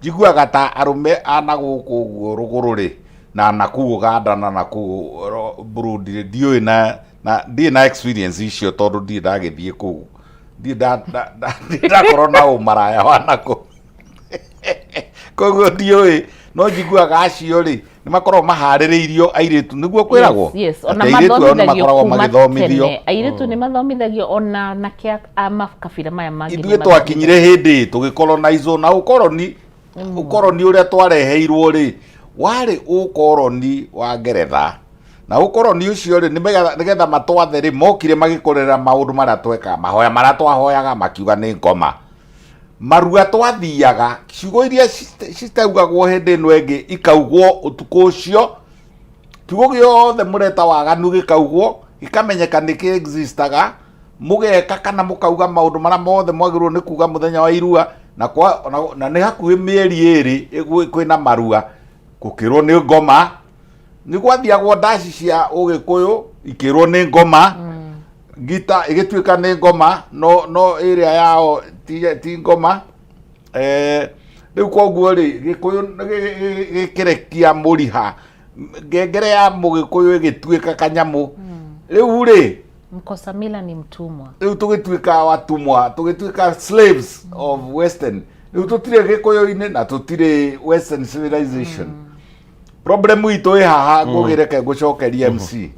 njiguaga ta arũme a na gũkũ ũguo rũgũrũ rĩ na nakũu Ũganda na nakũu Burundi rĩ, ndiũĩ na ndirĩ na experience icio tondũ ndirĩ ndagĩthiĩ kũu, ndirĩ ndakorwo na ũmaraya wa nakũu, koguo ndiũĩ, no njiguaga acio rĩ nĩ makoragwo maharĩrĩirio airĩtu nĩguo kwĩragwo. Yes, ona Atĩ airĩtu ao nĩ mathomithagio makoragwo kuma magĩthomithio. tene. Airĩtu nĩ mathomithagio ona nake a makabira maya mangĩ nĩ Ithuĩ twakinyire hĩndĩ tũgĩcolonizwo na ũkoroni ũrĩa twareheirwo rĩ warĩ ũkoroni wa Ngeretha, na ũkoroni ũcio rĩ nĩgetha matwathe rĩ mokire magĩkorera maũndũ marĩa twekaga, mahoya marĩa twahoyaga makiuga nĩ ngoma, marua twathiaga, ciugo iria citaugagwo hĩndĩ ĩno ĩngĩ ikaugwo ũtukũ ũcio, kiugo gĩothe mũreta waganu gĩkaugwo, gĩkamenyeka nĩ kĩ existaga, mũgeka kana mũkauga maũndũ marĩa mothe mwagĩrĩirwo nĩ kuga mũthenya wa irua, na nĩ hakuhĩ mĩeri ĩrĩ kwĩna marua, gũkĩrwo nĩ ngoma, nĩ gwathiagwo ndaci cia ũgĩkũyũ ikĩrwo nĩ ngoma, ngita ĩgĩtuĩka nĩ ngoma, no ĩrĩa yao ti ngoma. Rĩu koguo rĩ gĩkũyũ gĩkĩrekia mũriha, ngengere ya mũgĩkũyũ ĩgĩtuĩka kanyamũ rĩu rĩ. Mkosa mila ni mtumwa. Rĩu tũgĩtuĩka watumwa, tũgĩtuĩka slaves of western. Rĩu tũtirĩ gĩkũyũ-inĩ na tũtirĩ western civilization. Problem itũ ĩ haha. Ngũgĩreke ngũcokerie MC.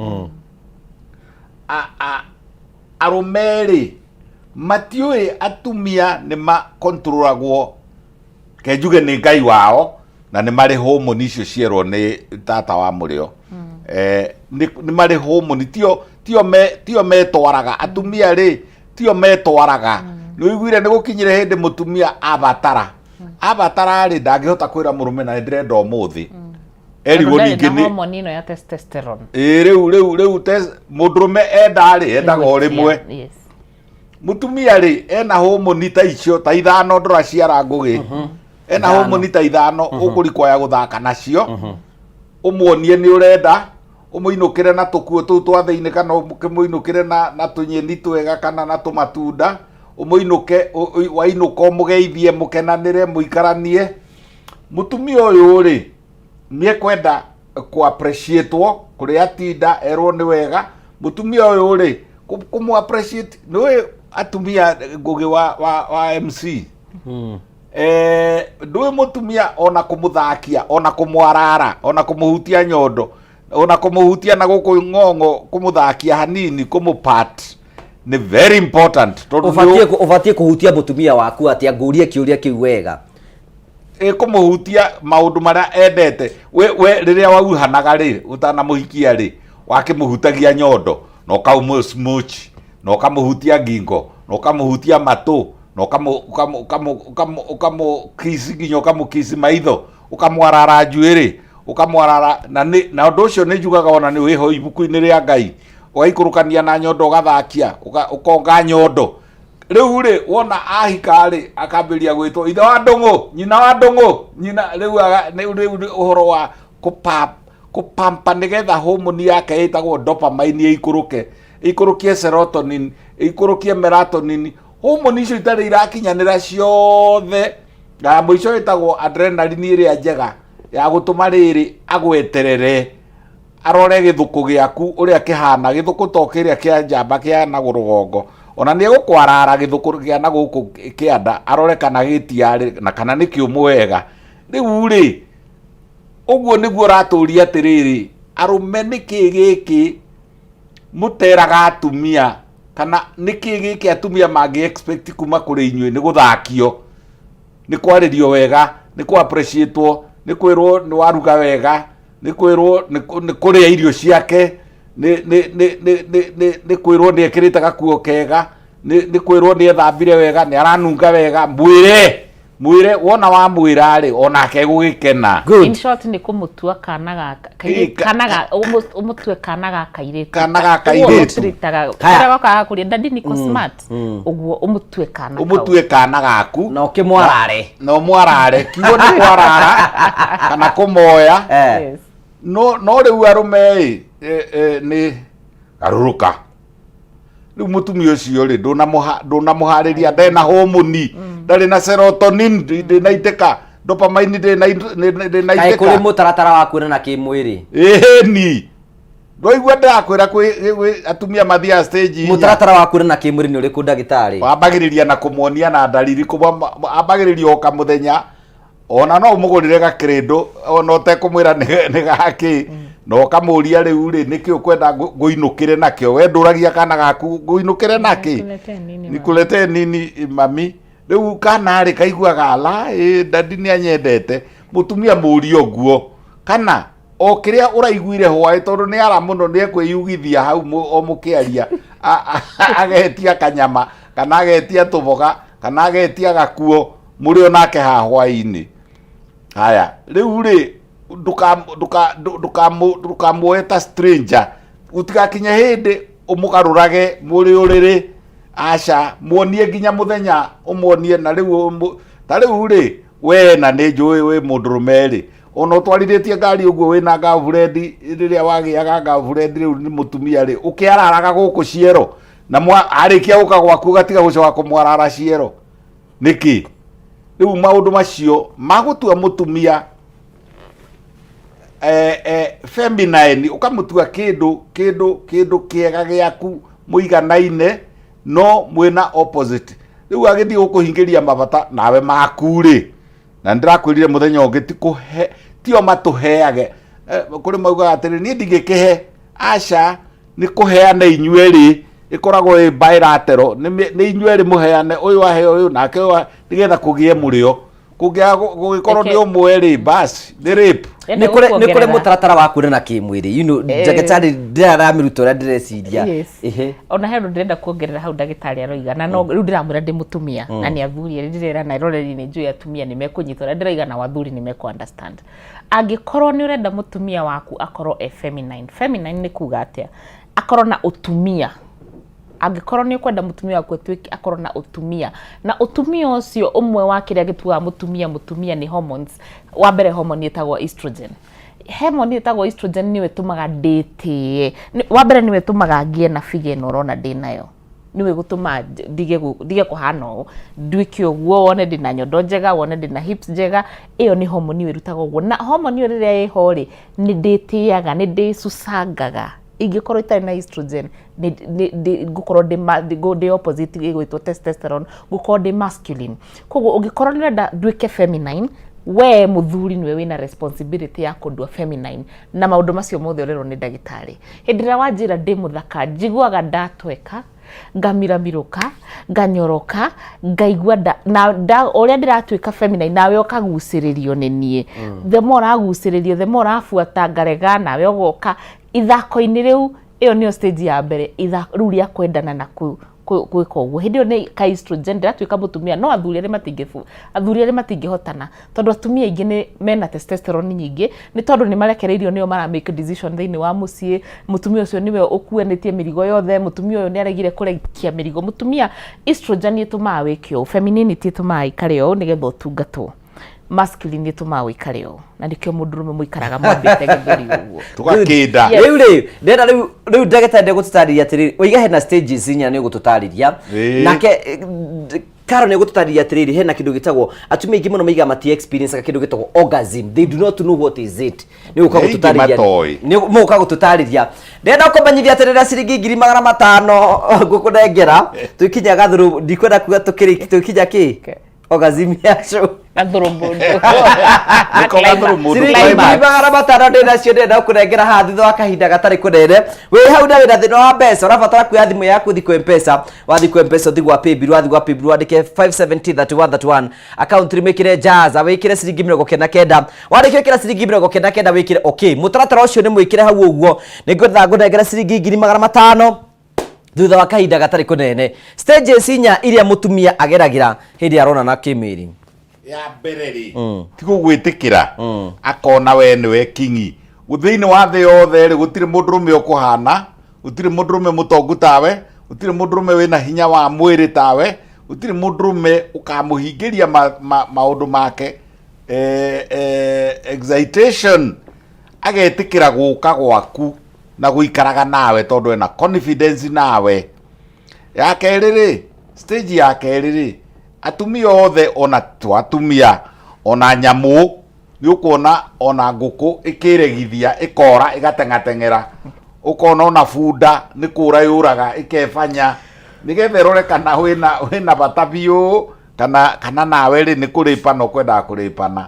Arũme rĩ matiũĩ atumia nĩ makontrolagwo, ke njuge nĩ Ngai wao. Na nĩ marĩ homoni icio cierwo nĩ tata wa mũrĩo. Nĩ marĩ homoni tio tio me tio metwaraga atumia rĩ, tio metwaraga. Nĩ ũiguire nĩ gũkinyire hĩndĩ mũtumia abatara abatara rĩ, ndangĩhota kwĩra mũrũme na nĩ ndĩrenda ũmũthĩ, erigwo. Tondũ ndarĩ ningĩ na nĩ homoni ĩno ya testosterone. Ĩĩ, rĩu mũndũrũme enda rĩ, endaga o rĩmwe. Mũtumia rĩ, ena homoni ta icio ta ithano, ndora ciara ngũgĩ, ena Ithano. homoni ta ithano ũkũrikwaya gũthaka nacio, ũmuonie nĩ ũrenda, ũmũinũkĩre na tũkuo tũu twa thĩinĩ, kana ũkĩmũinũkĩre na tũnyeni twega kana na tũmatunda, ũmũinũke, wainũka ũmũgeithie, mũkenanĩre, mũikaranie. Mũtumia ũyũ rĩ, nĩ ekwenda kũ appreciate-wo kũrĩa atinda, erwo nĩ wega. Mũtumia ũyũ rĩ, kũmũ appreciate, nĩ ũĩ atumia ngũgĩ wa MC, ndũĩ mũtumia ona kũmũthakia, ona kũmwarara, ona kũmũhutia nyondo, ona kũmũhutia na gũkũ ng'ong'o, kũmũthakia hanini, kũmũpat nĩ very important tondũ nĩ Ũbatiĩ kũhutia mũtumia waku atĩa? Ngũrie kĩũria kĩu wega. Ĩ, kũmũhutia maũndũ marĩa endete. We rĩrĩa wauhanaga rĩ, ũtanamũhikia rĩ, wakĩmũhutagia nyondo na ũkaumũ smooch na ũkamũhutia ngingo na ũkamũhutia matũ na ũkamũkici nginya ũkamũkici maitho, ũkamwarara njuĩrĩ, ũkamwarara na nĩ na ũndũ ũcio nĩ njugaga ona nĩ wĩho ibuku-inĩ rĩa Ngai, ũgaikũrũkania na nyondo, ũgathakia, ũkonga nyondo. Rĩu rĩ, wona ahika rĩ, akambĩrĩria gwĩtwo ithe wa ndũng'ũ, nyina wa ndũng'ũ, nyina. Rĩu rĩu nĩ ũhoro wa kũpampa nĩgetha homoni yake ĩtagwo dopamine ĩikũrũke, ĩikũrũkie serotonin, ĩikũrũkie melatonin, homoni icio itarĩ irakinyanĩra ciothe, na ya mũico ĩtagwo adrenaline, ĩrĩa njega ya gũtũma rĩrĩ agweterere arore gĩthũkũ gĩaku ũrĩa kĩhana, gĩthũkũ to kĩrĩa kĩa njamba kĩa na rũgongo, ona nĩ egũkwarara gĩthũkũ kĩa na gũkũ kĩanda, arore kana gĩtiarĩ na kana nĩ kĩũmũ wega. Rĩu rĩ, ũguo nĩguo ũratũria atĩrĩrĩ, arũme, nĩkĩ gĩkĩ mũteraga atumia, kana nĩkĩ gĩkĩ atumia mangĩ expect kuma kũrĩ inyuĩ? Nĩ gũthakio, nĩ kwarĩrio wega, nĩ kũ appreciate-wo, nĩ kwĩrwo nĩ waruga wega, nĩ kwĩrwo nĩ kũrĩa irio ciake, nĩ kwĩrwo nĩ ekĩrĩte gakuo kega, nĩ kwĩrwo nĩ ethambire wega, nĩ aranunga wega. Mwĩre, mwĩre, wona wamwĩra rĩ, onake egũgĩkena. In short, nĩ kũmũtua kana ga kana ga ũmũtue kana ga kairĩtu. Kana ga kairĩtu. Ũguo ũmũtreataga. Haya. Kũrĩa gokaga kũrĩa daddy niko smart, ũguo ũmũtue kana kau. Ũmũtue kana gaku. Na ũkĩmwarare. Na ũmwarare, kiugo nĩ kwarara kana kũmoya. No rĩu arũme ĩ, nĩ garũrũka. Rĩu mũtumia ũcio rĩ, ndũnamũharĩria, ndarĩ na homoni, ndarĩ na serotonin, ndĩnaitĩka dopamine, Kaĩ ndĩnaitĩka. Kũrĩ mũtaratara wa kuonana kĩmwĩrĩ? Ĩni, ndwaigua ndĩrakwĩra kwĩ atumia mathiaga stage inya. Mũtaratara wa kuonana kĩmwĩrĩ nĩ ũrĩkũ, ndagĩtarĩ? Wambagĩrĩria na kũmuonia na ndariri, ambagĩrĩria o kamũthenya, ona no ũmũgũrĩre gakĩrĩndũ ona ũtekũmwĩra nĩ gakĩ, na ũkamũria, rĩu rĩ, nĩkĩ ũkwenda ngũinũkĩre nakĩo? We ndũragia kana gaku ngũinũkĩre nakĩ? Nikuletee nini, mami? Nikuletee nini mami? Rĩu kana rĩ, kaiguaga ala ĩ daddy nĩ anyendete. Mũtumia mũrie ũguo, kana o kĩrĩa ũraiguire hwaĩ, tondũ nĩ ara mũno, nĩ ekwĩyugithia hau o mũkĩaria, agetia kanyama kana agetia tũboga kana agetia gakuo, mũrĩ o nake haha hwaĩ-inĩ. Haya, rĩu rĩ, ndũkamuoe ta stranger, gũtigakinye hĩndĩ ũmũgarũrage mũrĩ ũrĩrĩ. Aca, muonie nginya mũthenya, ũmuonie na rĩu ta rĩu rĩ, we na nĩ njũĩ wĩ mũndũrũme rĩ, ona ũtwarithĩtie ngari ũguo wĩna girlfriend, rĩrĩa wagĩaga girlfriend rĩu nĩ mũtumia rĩ, ũkĩararaga gũkũ ciero, na arĩkia gũka gwaku ũgatiga gũcoka kũmwarara ciero nĩkĩ? Rĩu maũndũ macio magũtua mũtumia feminine, ũkamũtua kĩndũ kĩega gĩaku, mũiganaine no mwĩna opposite. Rĩu agĩthiĩ gũkũhingĩria mabata nawe maku rĩ, na nĩndĩrakwĩrire mũthenya ũngĩ, ti kũhe tio matũheage. Kũrĩ maugaga atĩrĩ, niĩ ndingĩkĩhe. Aca, nĩ kũheana inyuerĩ, ĩkoragwo ĩ bilateral, nĩ inyuerĩ mũheane, ũyũ ahe ũyũ nake ũyũ nĩgetha kũgĩe mũrĩo. Kũngĩaga gũgĩkorwo nĩ ũmwe rĩ, bas nĩ rape. Nĩ kũrĩ mũtaratara wa kuonana kĩmwĩrĩ, you know. Ndagĩtarĩ ndĩramĩruta ũrĩa ndĩreciria. Yes. Ona he ũndũ ndĩrenda kuongerera hau ndagĩtarĩ aroiga, na no rĩu ndĩramwĩra ndĩ mũtumia na nĩ athuri erĩ ndĩrera na eroreri nĩ njũĩ atumia nĩ mekũnyita ũrĩa ndĩroiga na athuri nĩ mekũ understand. Angĩkorwo nĩ ũrenda mũtumia waku akorwo e feminine, feminine nĩ kuga atĩa? Akorwo na ũtumia. Angĩkorwo nĩ ũkwenda mũtumia waku atuĩke akorwo na ũtumia, na ũtumia ũcio ũmwe wa kĩrĩa gĩtuaga mũtumia mũtumia nĩ hormones. Wa mbere hormone ĩtagwo estrogen. Hormone ĩtagwo estrogen nĩyo ĩtũmaga ndĩtĩe. Wa mbere nĩyo ĩtũmaga ngĩe na figure ĩno ũrona ndĩnayo. Nĩyo ĩgũtũma ndige kũhana ũũ, nduĩke ũguo, wone ndĩna nyondo njega, wone ndĩna hips njega. Ĩyo nĩ hormone ĩyo ĩrutaga ũguo. Na hormone ĩyo rĩrĩa ĩho rĩ, nĩ ndĩtĩaga, nĩ ndĩcucangaga. Ingĩkorwo itarĩ na estrogen, ngũkorwo ndĩ opposite ĩgwĩtwo testosterone, ngũkorwo ndĩ masculine. Koguo ũngĩkorwo nĩ ũrenda nduĩke feminine, we mũthuri nĩwe wĩna responsibility ya kũndua feminine na maũndũ macio mothe ũrerwo nĩ ndagĩtarĩ. Hĩndĩ ĩrĩa wanjĩra ndĩ mũthaka, njiguaga ndatweka, ngamiramirũka, nganyoroka, ngaigua nda, na nda, ũrĩa ndĩratuĩka feminine nawe ũkagucĩrĩrio nĩ niĩ. The more ũragucĩrĩrio, the more ũrabuata, ngarega, nawe ũgoka ithako-inĩ rĩu. Ĩyo nĩyo stage ya mbere, ithako rĩu rĩa kwendana na gwĩka ũguo. Hĩndĩ ĩyo nĩ ka estrogen, ndĩratuĩka mũtumia. No athuri arĩa matingĩ, athuri arĩa matingĩhotana, tondũ atumia aingĩ nĩ mena testosterone nyingĩ, nĩ tondũ nĩ marekereirio, nĩo mara make decision thĩinĩ wa mũciĩ. Mũtumia ũcio nĩwe ũkuanĩtie mĩrigo yothe, mũtumia ũyũ nĩ aregire kũrekia mĩrigo. Mũtumia, estrogen ĩtũmaga wĩke ũũ, femininity ĩtũmaga ikare ũũ nĩgetha ũtungatwo, masculine ĩtũmaga ũikare ũũ, na nĩkĩo mũndũrũme mũikaraga mwambĩte gĩthũri ũguo. Tũgakĩnda. Yes. Rĩu rĩ, ndĩrenda rĩu rĩu ndagĩtarĩ ndegũtũtarĩria atĩrĩrĩ, waiga hena stages inya, nĩ ũgũtũtarĩria. Nake Karo nĩ ũgũtũtarĩria atĩrĩrĩ, hena kĩndũ gĩtagwo, atumia aingĩ mũno maigaga mati experience kĩndũ gĩtagwo orgasm, they do not know what is it. Nĩ ũgũka Nĩ aingĩ gũtũtarĩria. matoĩ. Nĩ mũgũka gũtũtarĩria. Ndĩrenda kũmenyithia atĩ rĩrĩa ciringi 500,000 ngũkũnengera, twĩkinya gathũrũ, ndikwenda kuga tũkĩrĩ twĩkinya kĩ orgasm ya show. Gathũrũmbũndũ. Nĩko gathũrũmbũndũ. Ciringi climax. 500,000 ndĩ nacio, ndĩrenda gũkũnengera haha thutha wa kahinda gatarĩ kũnene. Wĩ hau na wĩna thĩna wa mbeca, ũrabatara kuoya thimũ yaku ũthiĩ kwĩ Mpesa. Wathiĩ kwĩ Mpesa, ũthiĩ gwa paybill. Wathiĩ gwa paybill, wandĩke 5703131, account wĩkĩre jaza, wĩkĩre ciringi 99. Warĩkia gwĩkĩra ciringi 99, wĩkĩre okay. Mũtaratara ũcio nĩ mwĩkĩre hau ũguo. Nĩ ngwenda ngũnengere ciringi 500,000 thutha wa kahinda gatarĩ kũnene. Stages inya iria mũtumia ageragĩra hĩndĩ ĩrĩa aronana kĩmĩrĩ. Ya mbere rĩ, ti gũgwĩtĩkĩra, akona we nĩwe kingi thĩinĩ wa thĩ yothe rĩ, gũtirĩ mũndũrũme ũkũhana, gũtirĩ mũndũrũme mũtongu tawe, gũtirĩ mũndũrũme wĩna hinya wa mwĩrĩ tawe, gũtirĩ mũndũrũme ũkamũhingĩria maũndũ make. Excitation, agetĩkĩra gũka gwaku na gũikaraga nawe tondũ ena confidence nawe. Ya kerĩ rĩ, stage ya kerĩ rĩ, atumia othe, ona to atumia, ona nyamũ, nĩ ũkuona ona ngũkũ ĩkĩregithia ĩkora ĩgateng'ateng'era, ũkona ona bunda nĩ kũra yũraga ĩkebanya nĩgetha ĩrore kana wĩna bata biũ kana nawe rĩ nĩ kũrĩpana ũkwendaga kũrĩpana.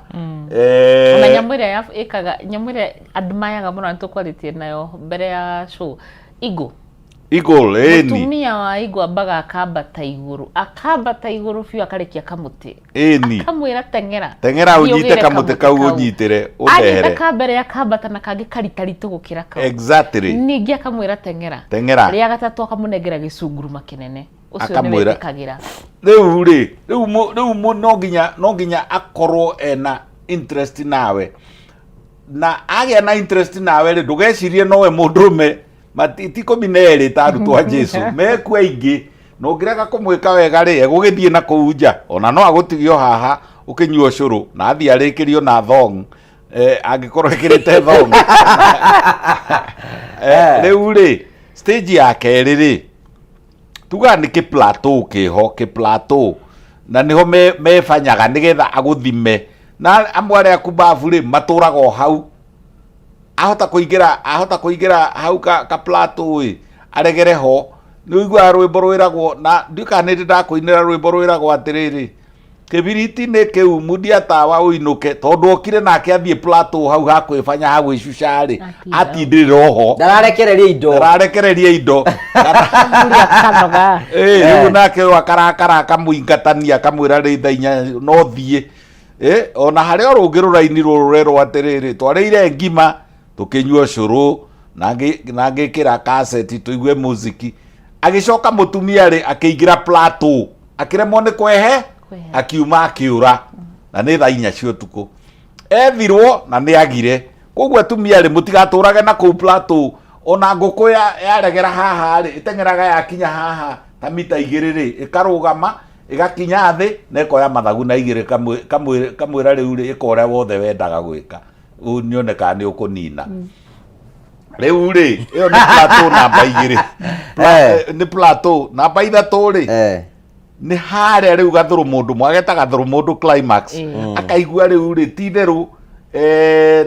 Ona nyamũ ĩrĩa ĩkaga, nyamũ ĩrĩa admire mũno na tũkwarĩtie nayo mbere ya show, eagle. Eagle, ĩni. Mũtumia wa eagle ambaga akambata igũrũ, akambata igũrũ biũ, akarekia kamũtĩ. Akamwĩra teng'era. Teng'era Thiĩ ũnyite ũgĩre kamũtĩ kau, ũnyitĩre ũndehere. Anyita ka mbere akambata na kangĩ karitaritũ gũkĩra kau. Ningĩ akamwĩra teng'era. Teng'era. Rĩa gatatũ akamũnengera gĩcunguruma kĩnene. Ũcio nĩwe Akamwĩra. ĩtĩkagĩra. Rĩu rĩ, rĩu no nginya akorwo ena interest nawe, na agĩa na interest nawe rĩ, ndũgecirie nowe mũndũrũme. Ti 12 ta arutwo a Jesu mekuo aingĩ, na ũngĩrega kũmwĩka wega rĩ, egũgĩthiĩ na kũu nja, ona no agũtigio haha ũkĩnyua ũcũrũ na athiĩ arĩkĩrio na thong, angĩkorwo ĩkĩrĩte thong. Rĩu rĩ, stage ya kerĩ rĩ, tugaga nĩ kĩ plateau kĩho, kĩ plateau, na nĩho mebanyaga nĩgetha agũthime. Na amwe arĩa kumbabu rĩ, matũraga o hau, ahota kũingĩra hau ka plateau ĩ, aregere ho. Nĩ ũiguaga rwĩmbo rwĩragwo, na ndiũĩ kana nĩ ndĩ ndakũinĩra rwĩmbo rwĩragwo atĩrĩrĩ, kĩbiriti nĩ kĩu mundia tawa ũinũke, tondũ okire nake athiĩ plateau hau hakwĩbanya, hagwĩcuca rĩ, atindĩrĩra oho. Ndararekereria indo. Ndararekereria indo. Akanoga. Rĩu nake ũyũ akarakara, akamũingatania, akamwĩra rĩ thaa 4 no thiĩ. Eh, ona harĩ o rũngĩ rũrainirwo rũrerwo atĩrĩrĩ twarĩire ngima tũkĩnyua ũcũrũ na ngĩkĩra kaseti tũigue muziki agĩcoka mũtumia rĩ akĩingĩra plateau akĩremwo nĩ kwehe akiuma akĩũra na nĩ thaa inya cia ũtukũ ethirwo na nĩ agire koguo atumia rĩ mũtigatũrage na kũu plateau ona ngũkũ yaregera haha rĩ ĩteng'eraga yakinya haha ta mita igĩrĩ rĩ ĩkarũgama ĩgakinya thĩ na ĩkoya mathagu na igĩrĩ kamwĩra rĩu rĩ ĩka ũrĩa wothe wendaga gwĩka Ũũ nĩonekaga nĩ ũkũnina rĩu rĩ ĩyo nĩ plateau namba igĩrĩ nĩ plateau namba ithatũ rĩ nĩ harĩa rĩu gathũrũ mũndũ mwageta gathũrũ mũndũ climax akaigua rĩu rĩ ti itherũ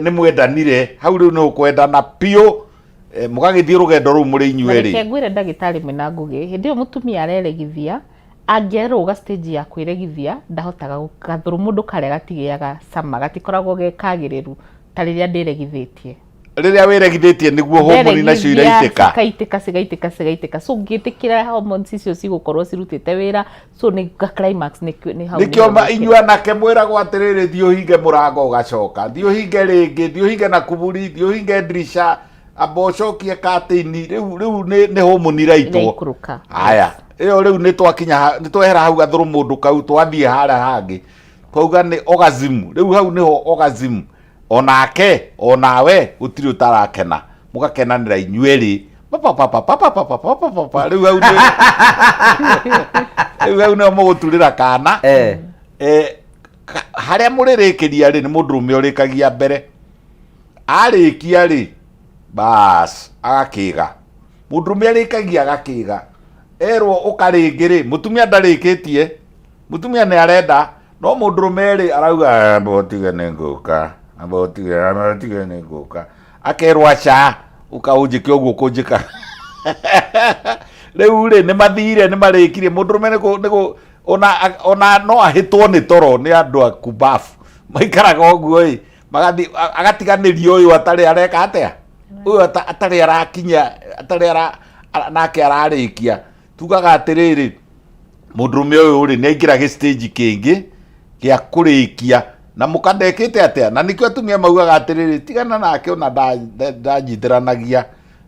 nĩ mwendanire hau rĩu nĩ ũkwendana biũ mũgagĩthiĩ rũgendo rũu mũrĩ Na inyuerĩ reke ngwĩre ndagĩtarĩ mwĩna ngũgĩ hĩndĩ ĩyo mũtumia areregithia angĩarũga stage ya kwĩregithia ndahotaga gathũrũ mũndũ karĩa gatigĩaga cama gatikoragwo ge kagĩrĩru ta rĩrĩa ndĩregithĩtie. Rĩrĩa wĩregithĩtie nĩguo homoni nacio iraitĩka. Cikaitĩka cigaitĩka cigaitĩka so ngĩtĩkĩra hormones icio cigũkorwo cirutĩte wĩra so nĩ ga climax nĩ nĩ hau nĩkĩo nĩho inyuĩ anake mwĩragwo atĩrĩrĩ thiĩ ũhinge mũrango ũgacoka thiĩ ũhinge rĩngĩ thiĩ ũhinge na kuburi thiĩ ũhinge ndirisha amba ũcokie katĩini rĩu rĩu nĩ nĩ homoni iraitwo Iraikũrũka. haya ĩyo rĩu nĩ twakinya nĩ twehera hau gathũrũ mũndũ kau twathiĩ harĩa hangĩ twauga nĩ orgasm rĩu hau nĩho orgasm onake onawe gũtirĩ ũtarakena mũgakenanĩra inyuerĩ papapapapapapapapapa rĩu hau nĩ rĩu hau nĩho mũgũturĩra kana eh, harĩa mũrĩrĩkĩria rĩ nĩ mũndũrũme ũrĩkagia mbere arĩkia rĩ bas agakĩga mũndũrũme arĩkagia agakĩga erwo ũka rĩngĩ rĩ mũtumia ndarĩkĩtie mũtumia nĩ arenda no mũndũrũme rĩ arauga amba ũtige nĩ ngũka amba ũtige amba ũtige nĩ ngũka akerwo aca ũka ũnjĩke ũguo kũnjĩka rĩu rĩ nĩ mathire nĩ marĩkirie mũndũrũme nĩ kũ- nĩ kũ- ona ona no ahĩtwo nĩ toro nĩ andũ a kubafu maikaraga ũguo ĩ magathiĩ agatiganĩria ũyũ atarĩ areka atĩa ũyũ atarĩ arakinya atarĩ ara nake ararĩkia tugaga atĩrĩrĩ mũndũrũme ũyũ rĩ nĩ aingĩra gĩ stage kĩngĩ gĩa kũrĩkia na mũka ndekĩte atĩa na nĩkĩo atumia maugaga atĩrĩrĩ tigana nake ona ndanyitĩranagia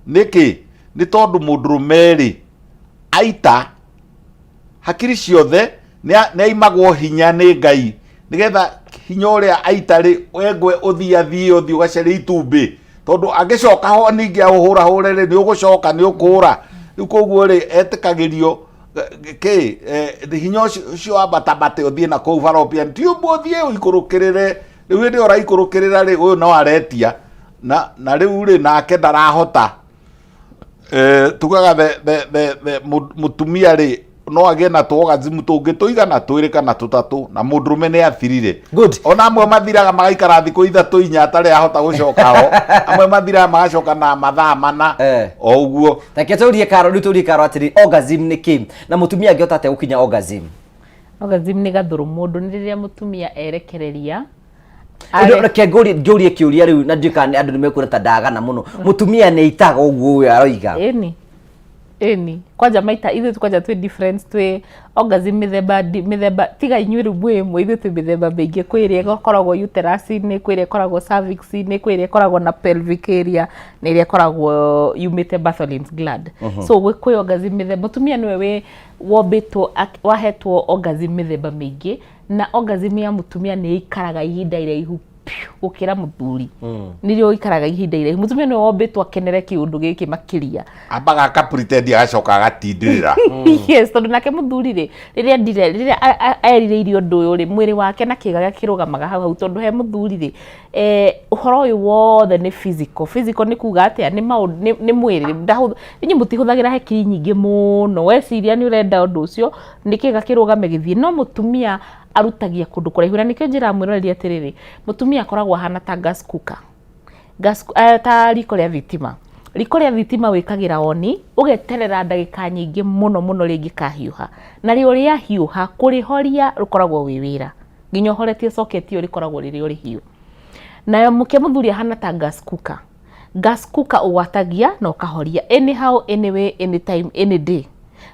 nĩkĩ nĩ tondũ mũndũrũme rĩ aita hakiri ciothe nĩ aimagwo hinya nĩ Ngai nĩgetha hinya ũrĩa aita rĩ wengwe ũthiĩ athiĩ ũthiĩ ũgacarie itumbĩ tondũ angĩcoka ho ningĩ aũhũrahũre rĩ nĩ ũgũcoka nĩ ũkũra rĩu koguo rĩ etĩkagĩrio kĩ hinya ũcio wambatambate ũthiĩ na kũu fallopian tube ũthiĩ ũikũrũkĩrĩre rĩu hĩndĩ ĩyo ũraikũrũkĩrĩra rĩ ũyũ no aretia na na rĩu rĩ nake ndarahota tugaga the mũtumia rĩ no agĩe na tũogazimu tũngĩ tũigana twĩrĩ kana tũtatũ na mũndũrũme nĩ athirire Good. ona amwe mathiraga magaikara thikũ ithatũ inya atarĩ ahota gũcoka ho amwe mathiraga magacoka na mathaa mana o ũguo Reke tũrie Karo, rĩu tũrie Karo atĩrĩ, orgasm nĩ kĩ? Na mũtumia angĩhota atĩa gũkinya orgasm? Orgasm nĩ gathũrũ mũndũ nĩ rĩrĩa mũtumia erekereria Reke ngũrie kĩũria rĩu na ndiũĩ kana andũ nĩ mekuona ta ndagana mũno. Mũtumia nĩ aitaga ũguo ũyũ aroiga? Ĩni. Ĩni. Kwanja maita ithuĩ kwanja twĩ difference twĩ orgasm mĩthemba mĩthemba tiga inyuĩ rĩu mwĩ ĩmwe ithuĩ twĩ mĩthemba mĩingĩ kwĩ ĩrĩa ĩkoragwo uterus-inĩ kwĩ ĩrĩa ĩkoragwo cervix-inĩ kwĩ ĩrĩa ĩkoragwo na pelvic area na ĩrĩa ĩkoragwo yumĩte Bartholin's gland. So kwĩ orgasm mĩthemba mũtumia nĩwe wĩ wombĩtwo wahetwo orgasm mĩthemba mĩingĩ na orgasm ya mũtumia nĩ ĩikaraga ihinda iraihu piũ gũkĩra mũthuri nĩrĩo ĩikaraga ihinda iraihu mũtumia nĩwe wombĩtwo akenere kĩũndũ gĩkĩ makĩria ambaga aka pretend agacoka agatindĩrĩra yes tondũ nake mũthuri rĩ rĩrĩa endire rĩrĩa erirĩirie ũndũ ũyũ rĩ mwĩrĩ wake na kĩga gĩake kĩrũgamaga hau hau tondũ he mũthuri rĩ ũhoro ũyũ wothe nĩ physical physical nĩ kuga atĩa nĩ maũndũ nĩ mwĩrĩ inyuĩ mũtihũthagĩra hakiri nyingĩ mũno weciria nĩ ũrenda ũndũ ũcio nĩ kĩga kĩrũgame gĩthiĩ no mũtumia arutagia kũndũ kũraihu na nĩkĩo njĩraga mwĩroreri atĩrĩrĩ mũtumia akoragwo ahana ta gas cooker gas, ta riko rĩa thitima riko rĩa thitima wĩkagĩra oni ũgeterera ndagĩka nyingĩ mũno mũno rĩngĩkahiũha na rĩo rĩahiũha kũrĩhoria rũkoragwo wĩ wĩra nginya ũhoretie socket ĩyo rĩkoragwo rĩrĩ o rĩhiũ nayo mũke mũthuri ahana ta gas cooker gas cooker ũgwatagia na ũkahoria anyhow anyway anytime any day.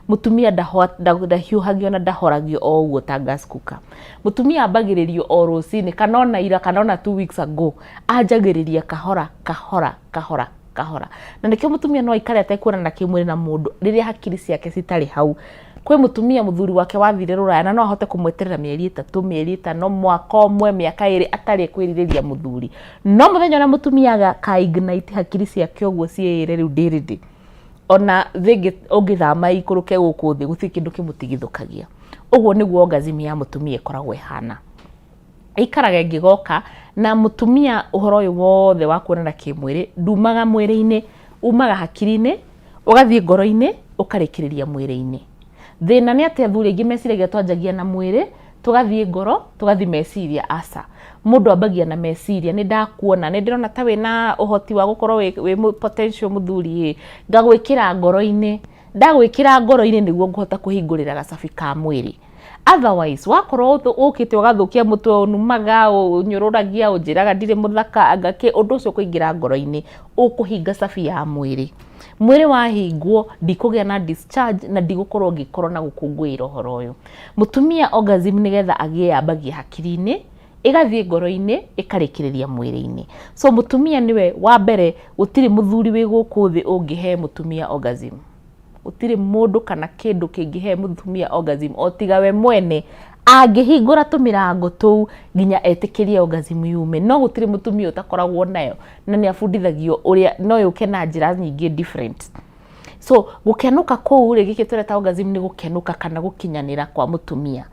Mũtumia ndahiũhagio na ndahoragio o ũguo ta gas cooker. Mũtumia ambagĩrĩrio o rũcinĩ kana ona ira kana ona 2 weeks ago, anjagĩrĩria kahora kahora kahora kahora. Na nĩkĩo mũtumia no aikare atekuonana kĩmwĩrĩ na mũndũ rĩrĩa hakiri ciake citarĩ hau. Kwĩ mũtumia mũthuri wake wathire rũraya na no ahote kũmweterera mĩeri 3, mĩeri 5, mwaka ũmwe, mĩaka 2 atarĩ kwĩrirĩria mũthuri. No mũthenya ũrĩa mũtumia aka ignite hakiri ciake ũguo ciĩĩre rĩu ndĩ ready, ona thĩ ũngĩthama ikũrũke gũkũ thĩ gũtirĩ kĩndũ kĩmũtigithũkagia. Ũguo nĩguo orgasm ya mũtumia ĩkoragwo ĩhana, ĩikaraga ĩngĩgoka. Na mũtumia, ũhoro ũyũ wothe wa kuonana kĩmwĩrĩ ndumaga mwĩrĩ-inĩ, umaga hakiri-inĩ, ũgathiĩ ngoro-inĩ, ũkarĩkĩrĩria mwĩrĩ-inĩ. Thĩna nĩ atĩ athuri aingĩ meciragia twanjagia na mwĩrĩ, tũgathiĩ ngoro, tũgathiĩ meciria. Aca, mũndũ ambagia na meciria. Nĩ ndakuona, nĩ ndĩrona ta wĩna ũhoti wa gũkorwo wĩ potential mũthuri ĩ, ngagwĩkĩra ngoro-inĩ. Ndagwĩkĩra ngoro-inĩ nĩguo ngũhota kũhingũrĩra gacabi ka mwĩrĩ. Otherwise wakorwo ũkĩte ũgathũkia mũtwe, ũnumaga, ũnyũrũragia, ũnjĩraga ndirĩ mũthaka, anga kĩ, ũndũ ũcio ũkũingĩra ngoro-inĩ, ũkũhinga cabi ya mwĩrĩ. Mwĩrĩ wahingwo, ndikũgĩa na discharge na ndigũkorwo ngĩkorwo na gũkũngũĩra ũhoro ũyũ. Mũtumia orgasm nĩgetha agĩe yambagia hakiri-inĩ, ĩgathiĩ ngoro-inĩ, ĩkarĩkĩrĩria mwĩrĩ-inĩ. So mũtumia nĩwe wa mbere. Gũtirĩ mũthuri wĩ gũkũ thĩ ũngĩhe mũtumia orgasm. Gũtirĩ mũndũ kana kĩndũ kĩngĩhe mũtumia orgasm o tiga we mwene angĩhingũra tũmĩrango tũu nginya etĩkĩrie orgasm yume. No gũtirĩ mũtumia ũtakoragwo nayo, na nĩ abundithagio ũrĩa no yũke na njĩra nyingĩ different. So gũkenũka kũu rĩ, gĩkĩ tũreta orgasm nĩ gũkenũka kana gũkinyanĩra kwa mũtumia.